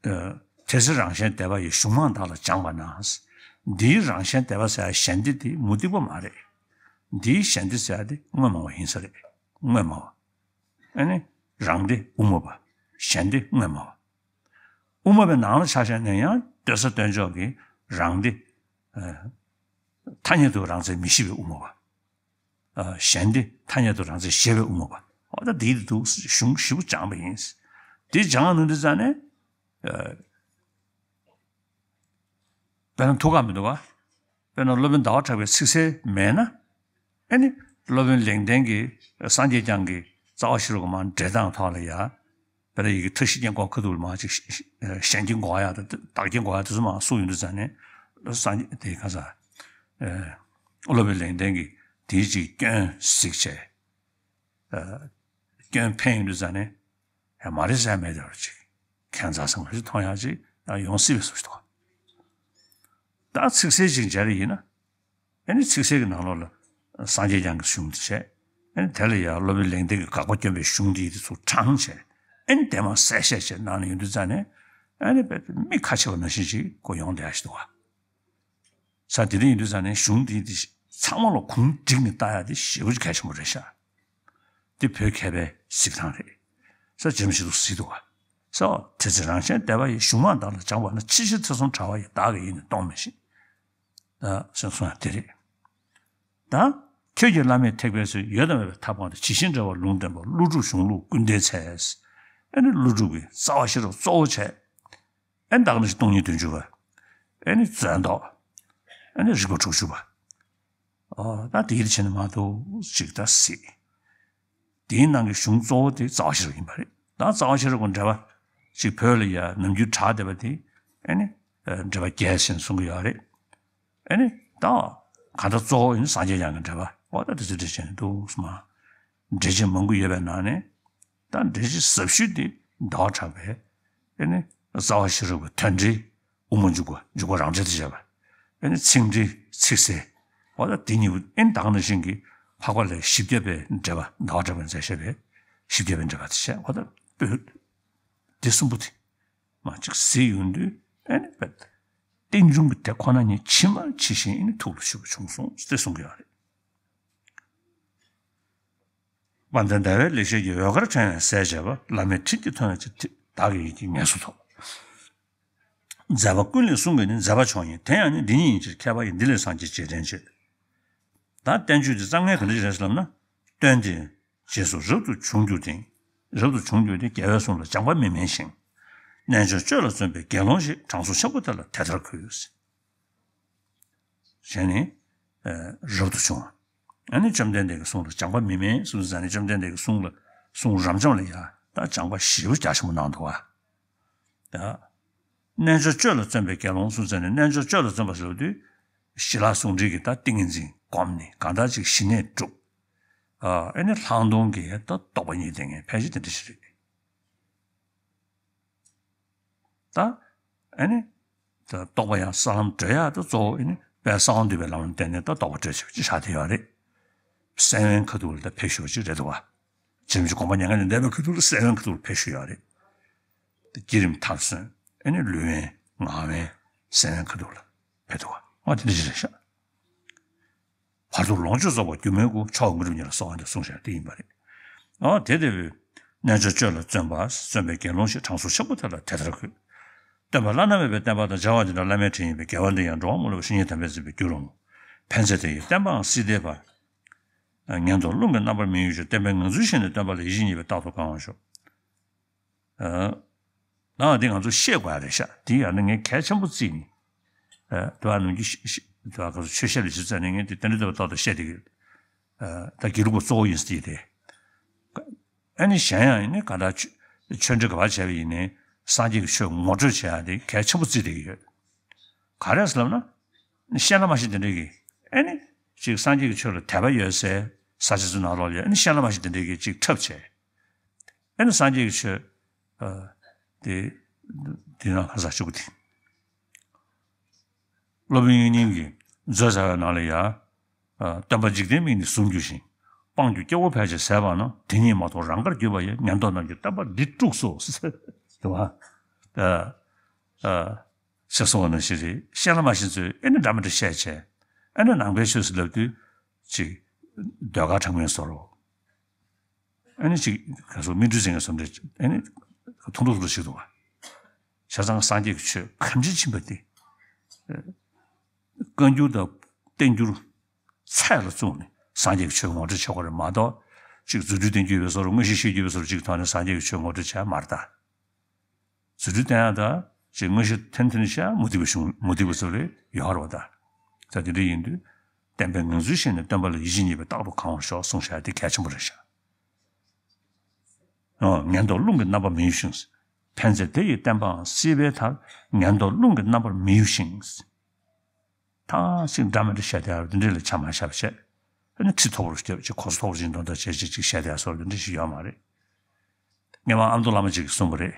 དེ་ཚེ་རང་གཞན་བདེ་བ་ཡི། གཞུང་མང་དག་ལ་སྦྱངས་པ་ན། འདིའི་རང་གཞན་བདེ་བ་ཟེར་ཡ་གཞན་བདེ་དེ་མུ་སྟེགས་པ་མ་རེད། འདིའི་གཞན་བདེ་ཟེར་ཡ་དེ་དངོས་སྨྲ་བ་ཡིན་ས་རེད། དངོས་སྨྲ་བ། ཨ་ནི་རང་བདེ་དབུ་མ་པ། གཞན་བདེ་དངོས་སྨྲ་བ། དབུ་མ་པའི་ནང་ལ་ཆ་བཞག་ན་ཡང་ལྟོས་ས་ལྟོས་འཇོག་གི་རང་བདེ། ཨ། ཐ་སྙད་དུ་རང་མཚན་མི་ཤེས་པའི་དབུ་མ་པ། ཨ། གཞན་བདེ་ཐ་སྙད་དུ་རང་མཚན་ཤེས་པའི་དབུ་མ་པ། འོ་ད་འདི་འདུག་གཞུང་ཞེ་པོ་སྦྱངས་པ་ཡིན། འདི་སྦྱངས་ནས་འདི་ཙ་ནས། ཨ། དཔེར་ན་ཐུགས་ཁག་མི་འདུག་བ། དཔེར་ན་སློབ་དཔོན་ཟླ་བ་གྲགས་པའི་ཚིག་གསལ་མེད་ན། ཨ་ནི་སློབ་དཔོན་ལེགས་ལྡན་གྱི་སངས་རྒྱས་བསྐྱངས་ཀྱི་རྩ་བ་ཤེས་རབ་ཀྱི་མར་འགྲེལ་སྟངས་ཐོག་ལ་ཡ། དཔེར་ན་ཡི་གེ་མཐའ་བཞི་སྙན་ཁོག་ཁ་ཐུག་ལ་མར་ཅིག་གཞན་གྱིས་འགོག་ཡ་དང་བདག་གིས་འགོག་ཡ་དེ་ཚོ་མར་གསུངས་ཡོང་དུས་ཙ་ནས། སངས་རྒྱས་དེ་ག་ས། ཨ། སློབ་དཔོན་ལེགས་ལྡན་གྱིས་དེའི་ཅིག་སྐྱོན་གཟིགས་བྱས། ཨ། སྐྱོན་ཕན་ཡོང་དུས་ཙ་ནས། ཡ་མ་རེད་ཟེར་མེད་དེ་བར་ཅིག་ཁྱད་མཚར་ས་མ་ཞིག་མཐོང་ཡག་ཅིག་ཡང་ཡོང་སྲིད་པའི་བཟོ་ཞིག་འདུག་ད་ཚིག་གསལ་ཅིག་མཇལ་རེ་ཡིན་ན། ཨ་ནི་ཚིག་གསལ་གྱི་ནང་ལོགས་ལ་སངས་རྒྱས་བསྐྱངས་ཀྱི་གཞུང་དེ་བྱས། ཨ་ནི་དེ་ལ་ཡང་སློབ་དཔོན་ལེགས་ལྡན་གྱིས་དགག་པ་སྐྱོན་པའི་གཞུང་དེ་དེ་ཚུར་དྲངས་བྱས། ཨ་ནི་དེ་མར་གསལ་བཤད་བྱས་གནང་ནས་ཡོང་དུས་ཙ་ནས། ཨ་ནི་དཔེ་མིག་ཁ་ཕྱེ་བ་ནང་བཞིན་ཅིག་ཁོ་ཡོང་བསྡད་ཡག་ཞིག་འདུག་བ། ས་དེ་འདྲ་ཡིན་དུས་ཙ་ནས་གཞུང་འདི་འདི་ཚང་མ་ལ་གུང་བསྒྲིགས་ནས་ལྟ་ཡག་དེ་ཞེ་པོ་ཅིག་གལ་ཆེན་པོ་རེད་ཤག་འདི་བོད་མཁས་པའི་གཟིགས་སྟངས་རེད། ས་རྗེ་རིན་པོ་ཆེ་འདུག་གཟིགས་འདུག་བ། ས་དེ་ཚེ་རང་གཞན་བདེ་བ་ཡི། གཞུང་མང་དག་ལ་སྦྱངས་པ་ན། ཕྱི་ཕྱིར་ཚེ་གསུམ་བྲལ་བ་ཡི། བདག་གི་ཡིད་ནི་གཏོང་མི་ཤེས། ད་སོང་སོང་ཡ་དེ་རེད། ད་ཁྱོད་ཀྱིས་བླ་མེད་ཐེག་པའི་ཚུལ། ཡོད་དང་མེད་པའི་ཐབས་སྤངས་ཏེ། ཇི་བཞིན་འགྲེལ་བར་ལུང་བསྟན་པ། ཀླུ་སྒྲུབ་གཞུང་ལུགས་ཀུན་ལྡན་ཚལ། ཨ་ནི་ཀླུ་སྒྲུབ་ཀྱི་རྩ་བ་ཤེས་རབ་གཙོ་བོ་བྱས། ཨེ་ནི་ད་ག་ནང་བཞིན་སྟོང་ཉིད་བདུན་ཅུ་པ། ཨེ་ནི་རྫོགས་མདོ། ཨེ་ནི་རིགས་པ་དྲུག་ཅུ་པ། ཨོ་ད་དེའི་རིགས་བྱས་ནས་མ་གཏོགས་ཅིག་ད་སྲིད། དེའི་ནང་གི་གཞུང་གཙོ་བོ་དེ་རྩ་བ་ཤེས་རབ་ཡིན་པ་རེད། ད་རྩ་བ་ཤེས་རབ་ཀྱི་འགྲེལ་པ་ ཅིག་བོད་ལ་ཡ་ནམ་རྒྱུན་གྲགས་བསྡད་པ་དེ་ཨེ་ནི་འགྲེལ་པ་བརྒྱད་ཟེར་གསུང་གི་ཡོད་རེད། ཨེ་ནི་ད་གང་ལྟར་གཙོ་བོ་ཨེ་ནི་སངས་རྒྱས་ཡང་གི་འགྲེལ་པ་འོ་ད་དེ་ཚོ་འགྲེལ་བྱས་ནས་འདུག་སེ་མ། འགྲེལ་བྱེད་མང་པོ་ཡོད་པའི་ནང་ནས་ད་འགྲེལ་བྱེད་ཟབ་ཤོས་དེ་ཟླ་བ་གྲགས་པའི་ཨེ་ནི་རྩ་བ་ཤེས་རབ་ཀྱི་དོན་འགྲེལ་དབུ་མ་འཇུག་པ་འཇུག་པ་རང་འགྲེལ་དུ་བྱས་པ། ཨེ་ནི་ཚིག་འགྲེལ་ཚིག་གསལ། འོ་ད་དེ་གཉིས་པོ་ཨེ་ནི་ད་ག་ནང་བཞིན་གྱི་འཕགས་པ་ལྷའི་བཞི་བརྒྱ་པའི་འགྲེལ་པ་ཟླ་བ་གྲགས་པས་མཛད་བཞག་པའི་བཞི་བརྒྱ་པའི་འགྲེལ་པ་དེ་བྱས་འོ་ད་པོད་དེ་གསུམ་པོ་དེ་མ་གཅིག་གཟིགས་ཡོང་དུས་ཨེ་ནི་པད་རྟེན་འབྱུང་གི་དེ་ཁོ་ན་ཉིད་ཇི་མ་ཇི་བཞིན་ཨེ་ནི་ཐུགས་ལ་ཞུགས་པ་བྱུང་སོང་ཟེར་གསུང་གི་ཡོད་རེད། དཔལ་ལྡན་ཟླ་བའི་ལེགས་བཤད་ཀྱི་འོད་དཀར་ཕྲེང་བས་གསལ་བྱེད་པ། བླ་མའི་ཁྲིད་ཀྱིས་མཐོང་བའི་ཚེ་བདག་གི་ཡིད་ཀྱིས་ངེས་སུ་ཐོབ། མཛད་པ་ཀུན་ལས་གསུང་གི་ནི་མཛད་པ་མཆོག་ཡིན། དེ་ཡང་ནི་འདི་ཉིད་ཡིན་ཕྱིར་མཁས་པ་ཡིས། འདི་ལས་སངས་རྒྱས་རྗེས་དྲན་བྱེད། ད་བསྟན་བཅོས་འདི་རྩ་ལྔའི་ག་འདྲ་ཞིག་རེད་ཟེར་ལབ་ན། སྟོན་ཏེ་རྗེས་སུ་རབ་ཏུ་བྱུང་གྱུར་ཏེ། རབ་ཏུ་བྱུང་གྱུར་ཏེ་རྒྱལ་བའི་གསུང་ལ་སྦྱངས་པ་མི་དམན་ཞིང་། རྣལ་འབྱོར་སྤྱོད་ལ་བརྩོན་པའི་དགེ་སློང་ཞིག་གྲངས་སུ་ཆེན་པོ་དེ་ལ་དེ་ལྟར་འཁོད། ཞེས་ནས་རབ་ཏུ་བྱུང་བ། ཨ་ནི་བཅོམ་ལྡན་འདས་ཀྱི་གསུང་ལ་སྦྱངས་པ་མི་དམན་གསུངས་ཙང་ནི་བཅོམ་ལྡན་འདས་ཀྱི་གསུང་ལ་གསུང་རབ་འབྱམས་ལ་ཡང་ད་སྦྱངས་པ་ཞེ་པོ་རྒྱ་ཆེན་པོ་གནང་འདུག་བ། ད་རྣལ་འབྱོར་སྤྱོད་ལ་བརྩོན་པའི་དགེ་སློང་གསུངས་ཙང་ནི་རྣལ་འབྱོར་སྤྱོད་ལ་བརྩོན་པ་ཟེར་བ་དུས་ཞི་ལྷག་ཟུང་འབྲེལ་གྱི་ད་ཏིང་ངེ་འཛིན་བསྒོམས་ནས་གང་ལྟར་ཅིག་ཞི་གནས་བསྒྲུབ། ཨ་ནི་ལྷག་མཐོང་གི་ད་རྟོགས་པ་རྙེད་བསྡད་མཁན་ཕལ་ཆེར་དེ་འདྲ་ཞིག་རེད། ད་ཨ་ནི་ད་རྟོགས་པ་ཡང་ས་ལམ་བགྲོད་ཡག་ད་གཙོ་བོ་ཨ་ནི་དཔལ་གསང་བ་འདུས་པའི་ལམ་ལ་བརྟེན་ནས་ད་རྟོགས་པ་བགྲོད་བྱེད་པ་ཅིག་ཆགས་བསྡད་ཡོད་རེད། སེམས་དབེན་ཁ་ཐུག་ལ་ད་ཕེབས་ཞུ་བ་ཅིག་རེད་འདུག་བ། རྗེ་རིན་པོ་ཆེ་དགོངས་པ་མྱ་ངན་ལས་འདས་པའི་ཁ་ཐུག་ལ་སེམས་དབེན་ཁ་ཐུག་ལ་ཕེབས་ཞུ་ཡོད་རེད། ད་བསྐྱེད་རིམ་མཐར་སོན་ཨ་ནི་ལུས་དབེན་ངག་དབེན་སེམས་དབེན་ཁ་ཐུག་ལ་ཕེབས་འདུག་བ། ཨ་དེ་འདྲ་ཞིག་རེད་ཤག་བར་དུ་ལོངས་སྤྱོད་རྫོགས་པ་སྒྱུ་མའི་སྐུ། མཆོག་དངོས་གྲུབ་བརྙེས་ལ་གསོལ་བ་འདེབས་གསུངས་བཞག་དེ་ཡིན་པ་རེད། ཨོ་དེ་ལྟ་བུའི་རྣལ་འབྱོར་སྤྱོད་ལ་བརྩོན་པ་བརྩོན་པའི་དགེ་སློང་ཞིག་གྲངས་སུ་ཆེན་པོ་དེ་ལ་དེ་ལྟར་འཁོད། སྟོན་པ་བླ་ན་མེད་པའི་བསྟན་པ་དང་བྱ་བ་འདི་འདྲ་བླ་མེད་དྲིན་ཡིན་པས། དགེ་བ་འདི་ཡང་འགྲོ་བ་མི་སློབ་པའི་བཤེས་གཉེན་དམ་པས་འཛིན་པའི་རྒྱུ་རུ་འོང་། ཕན་མཛད་དེ་ཡི་བསྟན་པའང་སྲིད་མཐའི་བར། ངན་རྟོག་རླུང་གིས་རྣམ་པར་མི་གཡོ་ཞིང་། བསྟན་པའི་ངང་ཚུལ་བཞིན་དུ་སྟོན་པ་ལ་ཡིད་ཆེས་ཉིད་པའི་རྟག་ཏུ་གང་བར་ཤོག། ཨ། ནའང་འདི་ང་ཚོ་ཤེས་དགོས་ཡ་རེད་ཤག་འདི་ཡང་ན་ངས་གལ་ཆེན་པོ་བརྩིས་ནས། ཨ། དུ་བ་ནང་གི་ཤི་ཤི་དུ་བ་ག་ཚོད་ཆོས་བཤད་ལ་ཞིབ་ཚགས་ནས་ངས་འདི་ཏན་ཏན་ཏོག་ཏོག་བཤད་བསྡད་ཀྱི་ཡོད། ཨ། ད་དགེ་ལུགས་པ་གཙོ་བོ་ཡིན་ཟེར་དེ། ཨ་ནི་གཞན་ཡང་ཡིན་ནའི་ག་འདྲ་ཆོས་ཆོས་འབྲེལ་ག་པར་བྱས་པ་ཡིན་ནའི་སངས་རྒྱས་ཀྱི་ཆོས་ངོ་སྤྲོད་བྱེད་ཡ་དེ་གལ་ཆེན་པོ་བརྩིས་བསྡད་ཀྱི་ཡོད། ག་རེ་ཟེར་ལབ་ན། ཤེས་ན་མ་ཤེས་དེ་འདྲས་ཀྱི། ཨ་ནི། ཅིག་སངས་རྒྱས་ཀྱི་ཆོས་ལ་དད་པ་ཡོད་སའི་ས་ཆ་ཚོའི་ནང་ལོགས་ལ་ཨ་ནི་ཤེས་ན་མ་ཤེས་དེ་འདྲས་ཀྱི་ཅིག་འཁྲབ་བྱས། ཨ་ནི་སངས་རྒྱས་ཀྱི་ཆོས། ཨ། དེ། དེ་ནང་ཁ་ས་ཆུ་གུ་དེ། སློབ་དཔོན་དབྱིག་གཉེན་གྱིས་མཛོད་ཟ་བའི་ནང་ལ་ཡ། ཨ། སྟོན་པ་འཇིག་རྟེན་མིག་ནི་ཟུམ་འགྱུར་ཞིང་། སྤང་གྱུར་སྐྱེ་བོ་ཕལ་ཆེར་ཟད་པ་ན། དེ་ཉིད་མ་རྟོགས་རང་དགར་གྱུར་པ་ཡི། ངན་རྟོག་རྣམས་ཀྱིས་བསྟན་པ་འདི་དཀྲུགས་སོ། དུ་བ། ཨ། ཨ། ཞེས་གསུངས་པ་ནང་བཞིན་རེད། ཤེས་ན་མ་ཤེས་ཚོས་ཨེ་ནི་འདྲ་མི་འདྲ་བཤད་བྱས། ཨེ་ནི་ནང་པའི་ཆོས་སུ་ལབ་དུས་ཅིག་ཟློས་གར་གྲངས་མེད་བཟོ་རོགས། ཨེ་ནི་ཅིག་ག་སོ་མིག་འཕྲུལ་ཟེར་མཁན་བཟོ་འདྲ་ཨེ་ནི་ཐུང་ཐུང་ཐུང་ཐུང་ཞིག་འདུག་བ། བྱས་ཙང་སངས་རྒྱས་ཀྱི་ཆོས་གང་ཅི་ཕྱིན་པ་དེ། བཀའ་འགྱུར་དང་བསྟན་འགྱུར་ཚད་ལ་བཙུགས་ནས་སངས་རྒྱས་ཀྱི་ཆོས་ངོ་སྤྲོད་བྱེད་དགོས་རེད་མ་གཏོགས་ཅིག་རྫུ་འཕྲུལ་བསྟན་འགྱུར་ཡོད་པའི་བཟོ་འདྲ་མངོན་ཤེས་བཤད་རྒྱུ་ཡོད་པའི་བཟོ་འདྲ་ཅིག་ཐོག་ནས་སངས་རྒྱས་ཀྱི་ཆོས་ངོ་སྤྲོད་བྱས་མ་རེད་ད། རྫུ་འཕྲུལ་བསྟན་ཡག་དང་ཅིག་མངོན་ཤེས་ཐོན་ཐོན་བྱ་མུ་སྟེགས་པའི་གཞུང་མུ་སྟེགས་པ་ཚོ་ལས་ཡོད་རེད་བ་ད། ད་དེ་འདྲ་ཡིན་དུས་བསྟན་པའི་ངང་ཚུལ་བཞིན་ནས་སྟོན་པ་ལ་ཡིད་ཆེས་ཉིད་པའི་རྟག་ཏུ་གང་བར་ཤོག་གསུངས་བཞག་དེ་གལ་ཆེན་པོ་རེད་ཤག་ཨོ། ངན་རྟོག་རླུང་གིས་རྣམ་པར་མི་གཡོ་ཞིང་། ཕན་མཛད་དེ་ཡི་བསྟན་པའང་སྲིད་པའི་མཐར། ངན་རྟོག་རླུང་གིས་རྣམ་པར་མི་གཡོ་ཞིང་། ད་ཅིག་འདྲ་མི་འདྲ་བཤད་དེ་ཡར་འདི་འདྲ་ལ་ཆ་མ་བཞག་པ་བྱས། ཨ་ནི་ཁྲི་མཐོ་པོར་བརྒྱབ་ཅིག་གོ་ས་མཐོ་པོ་ཅིག་འདོན་ཐབས་བྱས་ཅིག་ཅིག་བཤད་དེ་ཡར་སོར་འདི་འདྲ་ཞིག་ཡོད་མ་རེད། སྔོན་མ་ཨ་མདོ་བླ་མ་ཅིག་གིས་གསུངས་པ་རེད།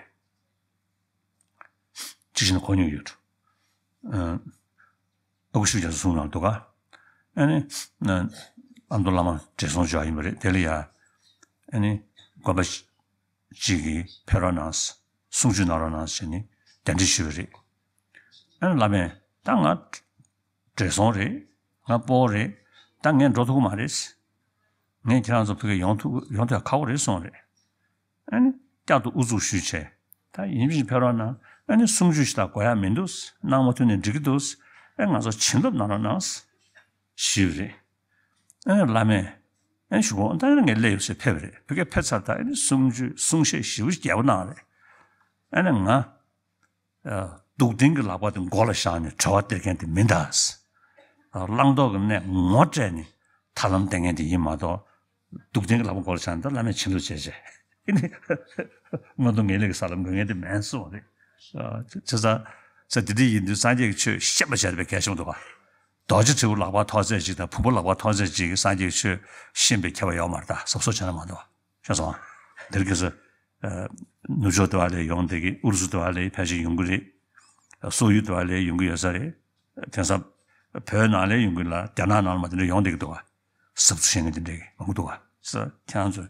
ཅིག་བཞིན་གོ་མྱོང་ཡོད། ཨ་ཁུ་ཤུགས་རྒྱ་མཚོ་གསུངས་གནང་འདུག་ག་ཨ་ནི། ཨ་མདོ་བླ་མ་བགྲེས་སོང་ཅིག་ཡིན་པ་རེད་དེ་ལ་ཡ། ཨ་ནི། དགོན་པ་ཅིག་གིས་ཕེབས་རོགས་གནང་། གསུང་ཆོས་གནང་རོགས་གནང་ཟེར་ནས་གདན་འདྲེན་ཞུས་པ་རེད། ཨ་ནི་བླ་མས་ད་ང་བགྲེས་སོང་རེད། ང་སྤོ་བོ་རེད། ད་ངས་འགྲོ་ཐུབ་ཀྱི་མ་རེད། ངས་ཁྱེད་རང་ཚོ་ཕ་གིར་ཡོང་ཐུབ་ཡོང་ཐུབ་ཡ་ཁག་པོ་རེད་གསུངས་རེད། ཨ་ནི་བསྐྱར་དུ་ཨུ་ཚུགས་ཞུས་བྱས། ད་ཡིན་ཕྱིན་ཕེབས་རོགས་གནང་། ཨ་ནི་གསུང་ཆོས་ཞིག་ད་དགོས་ཡ་མི་འདུག་གནང་མ་ཐུབ་ནའི་འགྲིག་གི་འདུག་ཨ་ང་ཚོ་བྱིན་རླབས་གནང་རོགས་གནང་། ཞུས་པ་རེད། ཨ་ནི་བླ་མས། ཨ་ནི་ཞུ་གོ་ད་ནི་ངས་སླེབས་ཡོད་ཟེར་ཕེབས་པ་རེད། ཕ་གིར་ཕེབས་ཚར་ད་ཨ་ནི་གསུང་ཆོས་གསུང་བཤད་ཞེ་པོ་རྒྱས་པོ་གནང་རེད། ཨ་ནི་ང་། ཨ། སྡུག་འདྲེན་གྱི་ལག་པ་དེ་མགོ་ལ་བཞག་ནས་གྲོལ་བ་སྟེར་མཁན་དེ་མིན་ད། ཨ། བླང་དོར་གྱི་གནས་ངོ་སྤྲད་ནས་ཐར་ལམ་སྟེར་མཁན་དེ་ཡིན་མ་གཏོགས། སྡུག་འདྲེན་གྱི་ལག་པ་མགོ་ལ་བཞག་ནས་ད་བླ་མས་བྱིན་རླབས་བྱས་བྱས། ཨེ་ནི། མངོན་མཐོ་ངེས་ལེགས་ཀྱི་ས་ལ་འགོད་མཁན་དེ་མིན་གསུངས་པ་རེད། ཨ། བྱས་ཙང་། ས་དེ་འདྲ་ཡིན་དུས་སངས་རྒྱས་ཀྱི་ཆོས་ཤེས་པ་བྱས་པའི་གལ་ཆེན་པོ་འདུག་ག། རྡོ་རྗེ་དྲིལ་བུ་ལག་པར་ཐོགས་ཚད་ཅིག་དང་བོན་པོ་ལག་པར་ཐོགས་ཚད་ཅིག་གིས་སངས་རྒྱས་ཀྱི་ཆོས་ཤེས་པའི་ཁྱད་པར་ཡོད་མ་རེད་ད། གཟབ་གཟབ་བྱས་ན་མ་གཏོགས། ཤེས་སོང་ཨ། འདིར་ཁྱེད་ཚོ། ཨ། ནུབ་ཕྱོགས་དེ་བ་ལས་ཡོང་བསྡད་ཀྱི། ཨུ་རུ་སུ་དེ་བ་ལས་ཕལ་ཆེར་ཡོང་གི་རེད། སོག་ཡུལ་དེ་བ་ལས་ཡོང་གི་ཡོད་ས་རེད། དེང་སང་བོད་ནང་ལས་ཡོང་གི་ལ། རྒྱ་ནག་ནང་ལ་མ་དེ་འདྲ་ཡོང་བསྡད་ཀྱི་འདུག་ག། གཟབ་གཟབ་བྱེད་མཁན་དེ་འདྲ་གི་མང་པོ་འདུག་ག། ས་ཁྱེད་རང་ཚོ་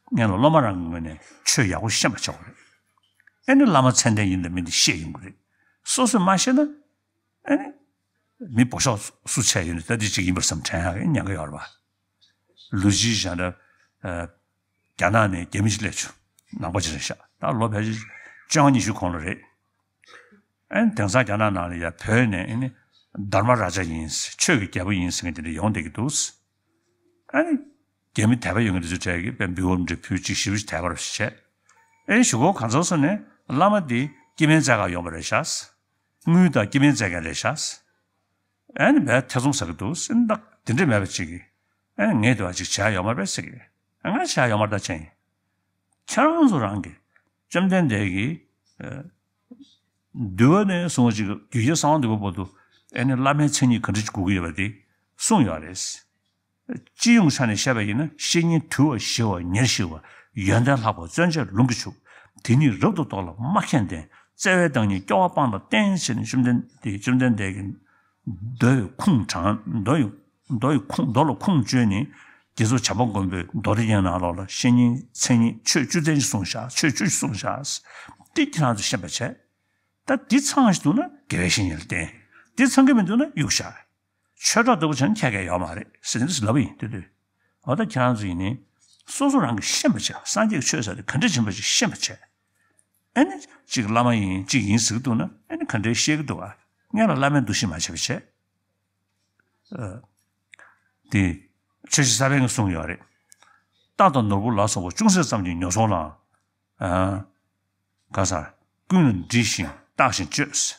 སྔོན་ལ་སློབ་མ་རང་གི་ངོས་ནས་ཆོས་ཡག་པོ་ཤེས་པ་བྱ་དགོས་རེད། ཨེ་ནི་བླ་མ་མཚན་ལྡན་ཡིན་དང་མིན་དེ་ཤེས་ཡོང་གི་རེད། སོ་སོས་མ་ཤེས་ན། ཨེ་ནི། མི་འབོ་ཤོག་སུ་བྱས་ཡོད་ནི་ད་འདི་གཅིག་ཡིན་པར་བསམ་དྲན་ཡག་གི་ཉེན་ཁ་ཡོད་རེད་པ། ལོ་རྒྱུས་བཞག་ན། ཨ། རྒྱ་ནག་ནས་རྒྱ་མི་ཅིག་སླེབས་བྱུང་། ནང་པ་ཅིག་རེད་ཤག། ད་ལོ་ཕལ་ཆེར་བཅོ་ལྔ་ཉི་ཤུ་གོང་ལ་རེད། ཨ་ནི་དེང་སང་རྒྱ་ནག་ནང་ལ་ཡ་བོད་ནས་ཨ་ནི་དྷརྨ་རཱ་ཇ་ཡིན། ཆོས་ཀྱི་རྒྱལ་པོ་ཡིན་ཟེར་མཁན་དེ་འདྲ་ཡོང་བསྡད་ཀྱི་འདུག། ཨ་ནི་རྒྱ་མི་དད་པ་ཡོད་མཁན་དེ་ཚོའི་གྲས་ཀྱིས་དཔེ་འབུལ་བ་འདྲ་ཕུལ། ཅིག་ཞེ་པོ་ཅིག་དད་པ་བྱས། ཨ་ནི་གཞུག་གུ་གང་ཚོད་སོང་ནས་བླ་མ་འདི་སྐྱེ་དམན་བཙལ་ག་ཡོང་བ་རེད་ཤག། དངུལ་དང་སྐྱེ་དམན་བཙལ་མཁན་རེད་ཤག། ཨ་ནི་བས་ཐེ་ཚོམ་ཟ་གི་འདུག་ཟེར། ད་དེ་འདྲ་མེད་པ་ཅིག་གིས། ཨ་ནི་ངས་དེ་བ་ཅིག་བྱས་ཡོད་མ་རེད་ཟེར་གི། ཨ། ང་བྱས་ཡོད་མ་རེད་ད་ཅན། ཁྱེད་རང་ཚོ་རང་གིས་བཅོམ་ལྡན་འདས་ཀྱིས། ཨ། འདུལ་བ་ནས་བཟུང་ཅིག་རྒྱུད་རྒྱལ་གསང་བ་འདུས་པ་བར་དུ། ཨ་ནི་བླ་མའི་མཚན་ཉིད་ག་འདྲ་ཅིག་དགོས་ཀྱི་ཡོད་པ་དེ་གསུངས་ཡོད་རེད། སྤྱི་ཡོངས་ཆ་ནས་བཤད་པ་ཡིན་ན། བཤེས་གཉེན་དུལ་བ་ཞི་བ་ཉེར་ཞི་བ། ཡོན་ཏན་ལྷག་པ་བརྩོན་བཅས་ལུང་གིས་ཕྱུག། དེ་ཉིད་རབ་ཏུ་རྟོགས་ལ་མ་མཁས་ལྡན། བརྩེ་བའི་བདག་ཉིད་སྐྱོ་བ་སྤངས་དང་བསྟེན། ཞེས་ནས་བཅོམ་ལྡན་འདས། བཅོམ་ལྡན་འདས་ཀྱིས་མདོ་ཡི་ཁུངས་དྲངས། མདོ་ཡི། མདོ་ཡི་ཁུངས། མདོ་ལ་ཁུངས་བཅོལ་ནས། རྗེ་བཙུན་བྱམས་པ་མགོན་པོས་མདོ་སྡེ་རྒྱན་ནང་ལོགས་ལ་བཤེས་གཉེན་མཚན་ཉིད་ཆོས་བཅུ་ཚན་ཅིག་གསུངས་བཞག། ཆོས་བཅུ་ཅིག་གསུངས་བཞག། འདི་ཁྱེད་རང་ཚོས་ཤེས་པ་བྱས། ད་འདི་ཚང་ཞིག་འདུག་ན་དགེ་བའི་བཤེས་གཉེན་ལ་བསྟེན། འདི་ཚང་གི་མི་འདུག་ན་གཡུག་བཞག། ཆོས་གྲོགས་ལྟ་བུ་བྱས་ན་ཁྱད་ཀྱང་ཡོད་མ་རེད་ཟེར་ནས་ལབ་པ་ཡིན། དེ་དུས། འོ་ད་ཁྱེད་རང་ཚོ་ཡིན་ནའི་སོ་སོ་རང་གིས་ཤེས་པ་བྱས། སངས་རྒྱས་ཀྱི་ཆོས་ཟེར་དེ་ག་འདྲ་ཡིན་པ་ཅིག་ཤེས་པ་བྱས། ཨ་ནི་གཅིག་བླ་མ་ཡིན། གཅིག་ཡིན་ཟེར་གི་འདུག་ན། ཨ་ནི་ག་འདྲའི་བཤད་གི་འདུག་ག། སྔོན་ལ་བླ་མའི་འདུ་ཤེས་མ་བྱས་པ་བྱས། ཨ། དེ་ཆོས་རྗེ་ས་པཎ་གྱིས་གསུངས་ཡོད་རེད། རྟ་དང་ནོར་བུ་ལ་སོགས་པ། ཅུང་ཟད་ཙམ་གྱིས་ཉོ་ཚོང་ལའང་། ཨ། ག་ས། ཀུན་ལ་འདྲི་ཞིང་བརྟག་ཅིང་དཔྱོད།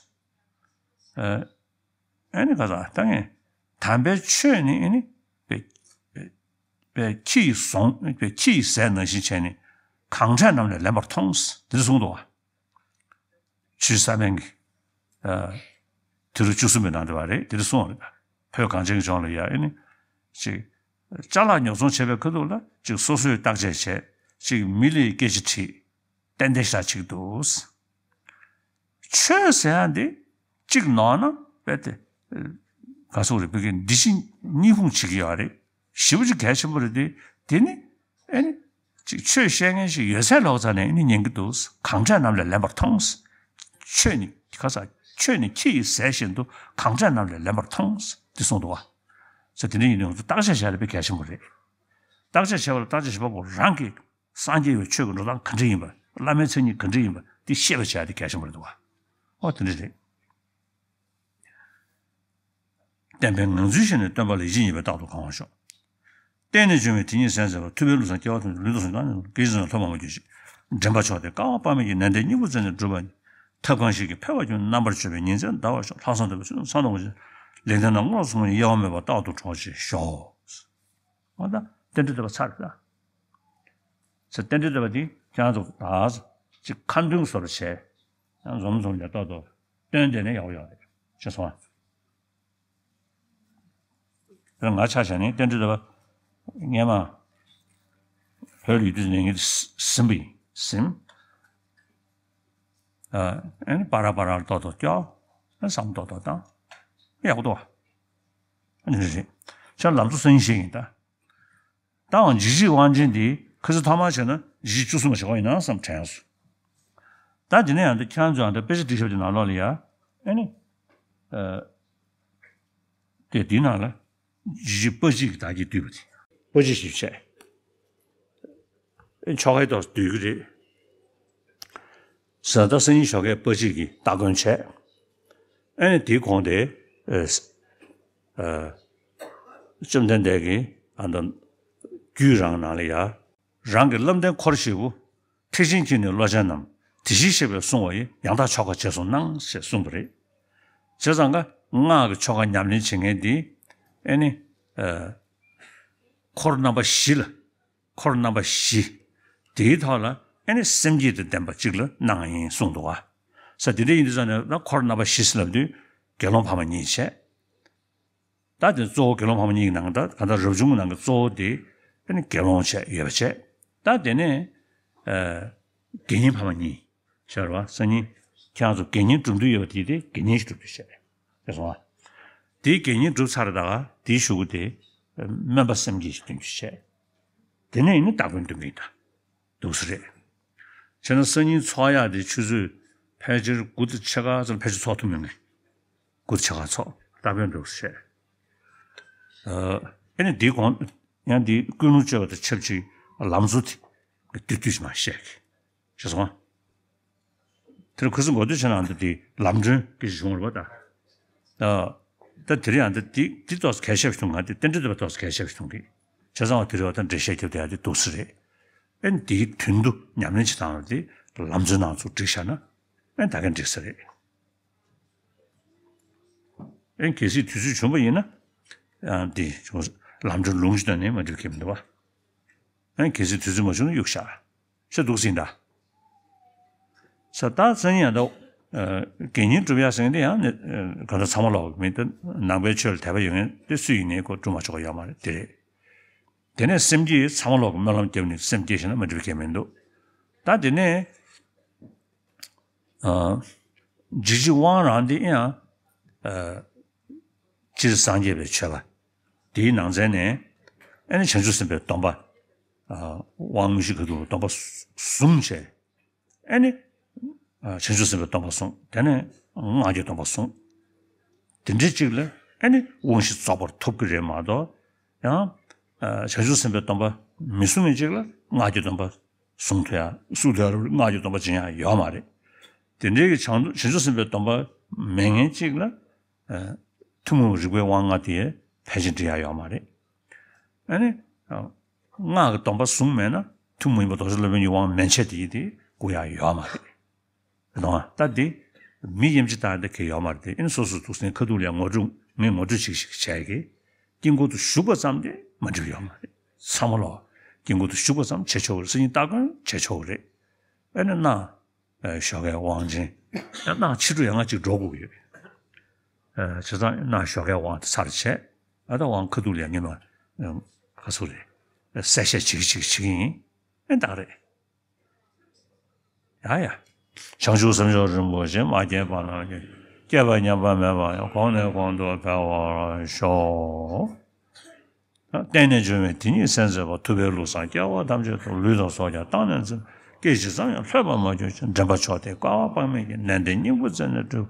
ཨ། ཨ་ནི་ག་ས། ད་ངས་དམ་པའི་ཆོས་ནི། ཨ་ནི་པའི། པའི་ཁྱི་ཡིས་ཟོང་། པའི་ཁྱི་ཡིས་ཟས་ནང་བཞིན་བྱས་ནས་གང་འཕྲད་རྣམས་ལས་ལེན་པར་མཐོང་། དེ་འདྲ་གསུངས་འདུག་བ། ཆོས་ས་པཎ་གྱིས། ཨ། དུས་རབས་བཅུ་གསུམ་པའི་ནང་དུ་བ་རེད། དེ་འདྲ་གསུངས་པ་རེད། བོད་གངས་ཅན་གྱི་ལྗོངས་ལ་ཡ། ཨ་ནི་ཅིག་ཅ་ལག་ཉོ་ཚོང་བྱེད་པའི་ཁ་ཐུག་ལ་ཅིག་སོ་སོས་བརྟག་དཔྱད་བྱས། ཅིག་མི་ལ་སྐད་ཆ་དྲིས། ཏན་ཏན་ཞིག་བྱེད་ཀྱི་འདུག། ཆོས་ཟེར་ཡ་འདི་གཅིག་ནོར་ན་རྦད་དེ། ག་ཟེར་རེད། བོད་སྐད་འདི་ཕྱི་གཉིས་ཕུང་བྱེད་ཀྱི་ཡོད་རེད། ཞེ་པོ་ཅིག་གལ་ཆེན་པོ་རེད་དེ། དེ་ནི་ཨ་ནི་ཅིག་ཆོས་བཤད་མཁན་ཞིག་ཡོད་ཚད་ལོག་ཚ་ནས་ཨ་ནི་ཉན་གྱི་འདུག། གང་འཕྲད་རྣམས་ལས་ལེན་པར་མཐོང་། ཆོས་ནི་ག་ས། ཆོས་ནི་ཁྱི་ཡིས་ཟས་བཞིན་དུ། གང་འཕྲད་རྣམས་ལས་ལེན་པར་མཐོང་། འདི་གསུངས་འདུག་བ། ས་དེ་འདྲ་ཡིན་དུས་ང་ཚོ་བརྟག་དཔྱད་བྱ་ཡ་དཔེ་གལ་ཆེན་པོ་རེད། བརྟག་དཔྱད་བྱས་པ་ལ་བརྟག་དཔྱད་བྱེད་པ་པོ་རང་གིས། སངས་རྒྱས་པའི་ཆོས་ཀྱི་འགྲོ་སྟངས་ག་འདྲ་ཡིན་པ། བླ་མའི་མཚན་ཉིད་ག་འདྲ་ཡིན་པ་འདི་ཤེས་པ་བྱ་ཡ་དེ་གལ་ཆེན་པོ་རེད་འདུག་བ། ཨོ་དེ་འདྲ་རེད། བསྟན་པའི་ངང་ཚུལ་ཤེས་ནས། སྟོན་པ་ལ་ཡིད་ཆེས་ཉེས་པས་རྟག་ཏུ་གང་བ་ཤོག། བརྟེན་ནས་བྱུང་བའི་དེ་ཉིད་གསན་མཛད་པ། ཐུབ་པའི་བློ་བཟང་སྐྱེ་བ་ཐམས་ཅད་ལུས་དང་གསུང་སྟངས་ནས་སྐད་ཅིག་ཙམ་ལ་ཐོག་མ་མ་གྱུར་ཅིག། འདྲེན་པ་མཆོག་དེས་དཀའ་བ་དཔག་མེད་ཀྱི་ནན་ཏན་སྙིང་པོ་བསྩལ་ནས་བསྒྲུབས་པ་ཉིད། ཐབས་གང་ཞིག་གིས་འཕེལ་བར་གྱུར་ནས། རྣམ་པར་སྤྱོད་པའི་ཉིན་མཚན་འདའ་བར་ཤོག། ལྷག་བསམ་དང་བའི་ཚུལ་དང་མཚམས་དང་པོ་ཅན། ལེགས་ལྡན་དང་དངོས་ལ་སོགས་པ་ཉིད། གཡེལ་བ་མེད་པར་རྟག་ཏུ་གྲོགས་བྱེད་ཤོག། འོ་ད་རྟེན་འབྲེལ་བསྟོད་པ་ཚར་རེད་ད། ཚེ་རྟེན་འབྲེལ་བསྟོད་པ་འདི་ཁྱེད་རང་ཚོ་ད་ཅིག་ཁ་འདོན་བཟོ་འདྲ་བྱས། ཡང་འཛོམས་འཛོམས་ཀྱང་ཏོག་ཏོ་སྟོན་བསྡད་ན་ཡག་པོ་ཡོད་རེད། ཤེས་སོང་ཨ། ང་ཆ་བཞག་ནས་རྟེན་འབྲེལ་བསྟོད་པ་སྔས་མ་བོད་ལ་ཡོད་དུས་ནས་ངས་ཟིན་པ་ཡིན། ཟིན། ཨ་ནི་པ་ར་པ་ར་ཏོག་ཏོ་སྐྱོར། བསམ་ཏོག་ཏོ་བཏང་། ཡག་པོ་འདུག་ཨ། ཨ་ནི་རེད། ཁྱེད་ལམ་གཙོ་སེང་ཤེས་ཡིན་ད། ད་འོང་འཇིགས་བྱེད་དབང་ཆེན་འདི་ཁ་ཚིག་ཐོག་མར་བྱས་ན་གཞི་བཅུ་གསུམ་པ་ཞིག་ཡིན་ན་བསམ་དྲན་སོང་། ད་འདི་ནས་ཡང་འདི་ཁྱེད་རང་ཚོ་ཡང་འདི་དཔེ་ཆ་སྒྲིག་ཞབས་ཀྱི་ནང་ལོགས་ལ་ཡ། ཨེ་ནི། ཨ། དེ་འདིའི་ནང་ལ་འཇིགས་བྱེད་དཔའ་བརྩིགས་ཀྱི་བདག་བསྐྱེད་བསྡུས་པ་དེ། དཔའ་བརྩིགས་ཞིག་བྱས། ཨེ་ཆོ་གའི་ཐོག་བསྡུས་ཀྱི་རེད། ཟ་ད་སང་ཉིན་ཞོགས་ཀས་དཔའ་བརྩིགས་ཀྱི་སྟ་གོན་བྱས། ཨ་ནི་དེའི་གོང་དེ། ཨ། ཨ། བཅོམ་ལྡན་འདས་ཀྱིས་ཨ་ད་རྒྱུད་རང་ནང་ལ་ཡ། རང་གི་བསླབ་ལྡན་འཁོར་བཞི་པོ། ཐེག་ཆེན་གྱི་ནི་བློ་ཅན་རྣམས། དེ་བཞིན་གཤེགས་པས་གསུང་བ་ཡི། ཡང་དག་ཆོ་ག་རྗེས་སུ་གནང་། ཞེས་གསུངས་པ་རེད། བྱས་ཙང་ཀ་སྔགས་ཀྱི་ཆོ་ག་ཉམས་ལེན་བྱེད་མཁན་འདི། ཨེ་ནི། ཨ། འཁོར་རྣམ་པ་བཞི་ལ། འཁོར་རྣམ་པ་བཞི། དེའི་ཐོག་ལ་ ཨ་ནི་སེམས་བསྐྱེད་དང་ལྡན་པ་གཅིག་ལ་སྣང་ཡིན་གསུངས་འདུག་བ། ས་དེ་འདྲ་ཡིན་དུས་ཙང་ནས་ད་འཁོར་རྣམ་པ་བཞི་ཟེར་ལབ་དུས་དགེ་སློང་ཕ་མ་གཉིས་བྱས། ད་དེ་གཙོ་བོ་དགེ་སློང་ཕ་མ་གཉིས་ཀྱི་ནང་ད་གང་ལྟར་རབ་བྱུང་གི་ནང་གི་གཙོ་བོ་དེ་ཨ་ནི་དགེ་སློང་བྱས་ཡོད་པ་བྱས། ད་དེ་ནས་ཨ་དགེ་བསྙེན་ཕ་མ་གཉིས། ཤར་བ་སང་ཉིན་ཁྱེད་རང་ཚོ་དགེ་བསྙེན་སྒྲུབ་འདོད་ཡོད་པ་དེ་དེ་དགེ་བསྙེན་ཞིག་སྒྲུབ་རྒྱུ་བྱས། དེ་སོང་བ། དེའི་དགེ་བསྙེན་སྒྲུབ་ཚར་ད་ག་དེའི་གཞུག་གུ་དེ་སྨན་པ་སེམས་བསྐྱེད་ཞིག་འདོན་རྒྱུ་བྱས། དེ་ནས་ཡིན་ན་སྟ་གོན་འདོན་གྱི་ཡིན་ད། འདུག་ས་རེད། བྱས་ན་སང་ཉིན་ཚོགས་ཡག་དེ་ཆུ་ཚོད་ཕལ་ཆེར་དགུ་དང་ཕྱེད་ཀ་ཙམ་ཕལ་ཆེར་ཚོགས་ཐུབ་མེད་ངེས། དགུ་དང་ཕྱེད་ཀ་ཚོགས་སྟ་གོན་འདུག་ས་བྱས། ཨ་ནི་དེའི་གོང་ཡང་དེའི་ཀུན་སློང་བཅོས་པ་དང་ཆབས་ཅིག་ལམ་གཙོ་དེ་ཏིག་ཏིག་ཞིག་མ་བཤད་གི། ཤེས་སོང་ཨ། དེར་ཁུ་སིམ་གོ་དུས་ཕྱི་ནང་དུ་དེ་ལམ་སྒྲོན་གྱི་བྱུང་བ་རེད་པ་ད། ད་དེ་རིང་ཡང་ད་དེ་དེ་ཏོག་ཙམ་གལ་ཆེ་བ་བྱུང་ང་དེ་རྟེན་འབྲེལ་དེ་ཏོག་ཙམ་གལ་ཆེ་བ་བྱུང་གི། བྱས་ཙང་བ་དེ་རེད་པ་ད་འགྲེལ་བཤད་རྒྱབ་དེ་ཡང་དེ་འདུག་ས་རེད། ཨེ་འདིའི་དོན་དུ་ཉམས་ལེན་བྱེད་སྟངས་དེ་ལམ་གཙོའི་ནང་ཚུར་བསྒྲིགས་བཞག་ན་ཨེ་ད་གིན་འགྲིག་ས་རེད། ཨེ་གལ་སྲིད་དུས་ཚོད་བྱུང་བ་ཡིན་ན་ཡང་དེ་ལམ་སྒྲོན་ལུང་གཅིག་བཏོན་ནས་མ་འགྲིག་གི་མི་འདུག་བ། ཨེ་གལ་སྲིད་དུས་ཚོད་མ་བྱུང་ན་གཡུག་བཞག་ཤ་འདུག་ཟིན་ད། ས་ད་བཙན་ཡང་ད། དགེ་བསྙེན་སྒྲུབ་ཡག་ཟེར་མཁན་དེ་ཡང་ནི་གང་ལྟར་ཚང་མ་ལོག་མི་འདུག་ནང་པའི་ཆོས་ལ་དད་པ་ཡོད་མཁན་དེ་སུ་ཡིན་ནའི་ཁོ་སྒྲུབ་མ་ཆོག་གི་ཡོད་མ་རེད་དེ་རེད། དེ་ནས་སེམས་བསྐྱེད་ཚང་མ་ལོག་གི་སྨོན་ལམ་བརྒྱབ་ནས་སེམས་བསྐྱེད་ཤེས་ན་མ་འགྲིག་གི་མི་འདུག་ད་དེ་ནས་འཇིགས་བྱེད་དབང་རང་དེ་ཡང་སྤྱིར་སངས་རྒྱས་པའི་མཆོད་པ་དེའི་ནང་ཚན་ནས་ཨ་ནི་བྱང་ཆུབ་སེམས་དཔའི་སྡོམ་པ། དབང་དངོས་གཞི་ཁ་ཐུག་སྡོམ་པ་གསུམ་བྱས། ཨ་ནི། བྱང་ཆུབ་སེམས་དཔའི་སྡོམ་པ་གསུངས། དེ་ནས་སྔགས་ཀྱི་སྡོམ་པ་གསུངས། དེ་འདྲའི་གཅིག་ལ་ཨ་ནི་དབང་བཞི་རྫོགས་པར་ཐོབ་ཀྱི་རེད་མ་གཏོགས། ཡང་། བྱང་ཆུབ་སེམས་དཔའི་སྡོམ་པ་མི་གསུང་བའི་གཅིག་ལ་སྔགས་ཀྱི་སྡོམ་པ་གསུང་ཐུབ་ཡ་གསུང་ཐུབ་ཡ་སྔགས་ཀྱི་སྡོམ་པ་སྦྱིན་ཡ་ཡོད་མ་རེད། དེ་འདྲའི་གི་བྱང་བྱང་ཆུབ་སེམས་དཔའི་སྡོམ་པ་མེད་མཁན་གཅིག་ལ། ཐུན་མོང་རིག་པའི་དབང་ལྔ་དེ་ཕལ་ཆེར་འགྲིག་ཡ་ཡོད་མ་རེད། ཨ་ནི། སྔགས་ཀྱི་སྡོམ་པ་བཟུང་མེད་ན་ཐུན་མོང་མ་ཡིན་པ་རྡོ་རྗེ་སློབ་དཔོན་གྱི་དབང་མན་ཆད་དེ་ཡིན་ཏེ་དགོས་ཡ་ཡོད་མ་རེད། རེད་དང་ད་འདི་མི་དབྱེ་འབྱེད་བཏང་ཡ་འདི་གལ་ཡོད་མ་རེད་དེ་ཨིན་སོ་སོ་འདུག་སེ་ཁ་ཐུག་ལ་ངོ་སྤྲོད་ངས་ངོ་སྤྲོད་ཅིག་ཞིག་བྱས་ཀྱི། དཀྱིལ་འཁོར་དུ་ཞུགས་པ་ཙམ་དེ་མ་འགྲིག་ཡོད་མ་རེད། ཚང་མ་ལོག་དཀྱིལ་འཁོར་དུ་ཞུགས་པ་ཙམ་བྱེད་ཆོག་གི་རེད། སེམས་ཉིད་སྟ་གོན་བྱེད་ཆོག་གི་རེད། ཨ་ནི་ན། ཞོགས་ཀའི་དབང་ཆེན། ཡང་ན་ཕྱི་དྲོ་ཡང་ང་གཅིག་འགྲོ་དགོས་ཀྱི་ཡོད། བྱས་ཙང་ན་ཞོགས་ཀའི་དབང་དེ་ཚར་བྱས། ཨ་ད་དབང་ཁ་ཐུག་ལ་ཡང་ཉི་མ་ག་ཚོད་རེད། གསལ་བཤད་བྱེད་ཀྱི་བྱེད་ཀྱི་བྱེད་ཀྱི་ཡིན། ཨེ་ད་རེད། ཡ་ཡ། བྱང་ཆུབ་སེམས་མཆོག་རིན་པོ་ཆེ་མ་སྐྱེས་པ་རྣམས་ཀྱི། སྐྱེས་པ་ཉམས་པ་མེད་པ་ཡང་། གོང་ནས་གོང་དུ་འཕེལ་བར་ཤོག་བརྟན་གནས་འབྱུང་བའི་དེ་ཉིད་གསན་མཛད་པ། ཐུབ་པའི་ལུགས་བཟང་སྐལ་བ་ཐམས་ཅད་དུ། ལུས་དང་སྲོག་ཀྱང་བཏང་ནས་འཛིན། སྐད་ཅིག་ཙམ་ཡང་ལྷོད་པར་མ་གྱུར་ཅིག་འདྲེན་པ་མཆོག་དེས་བསྐལ་པ་དཔག་མེད་ཀྱི། ནན་ཏན་སྙིང་པོའི་རྩེ་ནས་སྒྲུབ།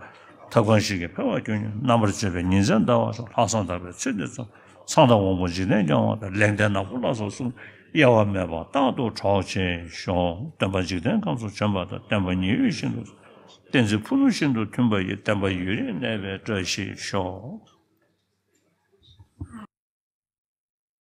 ཐབས་གང་ཞིག་གིས་འཕེལ་བར་གྱུར་ནས། རྣམ་པར་དཔྱོད་པའི་ཉིན་མཚན་འདའ་བར་ཤོག་ལྷག་བསམ་དག་པའི་ཚུལ་འདི་བརྩོན། ཚངས་དང་དབང་པོ་འཇིག་རྟེན་སྐྱོང་བ་དང་། ལེགས་ལྡན་ནག་པོ་ལ་སོགས་གསུམ། གཡེལ་བ་མེད་པར་རྟག་ཏུ་གྲོགས་བྱེད་ཤོག་སྟོན་པ་འཇིག་རྟེན་ཁམས་སུ་བྱོན་པ་དང་། བསྟན་པ་ཉི་འོད་བཞིན་དུ། བསྟན་འཛིན་ཕུ་ནུ་བཞིན་དུ་མཐུན་པ་ཡི། བསྟན་པ་ཡུན་རིང་གནས་པའི་བཀྲ་ཤིས་ཤོག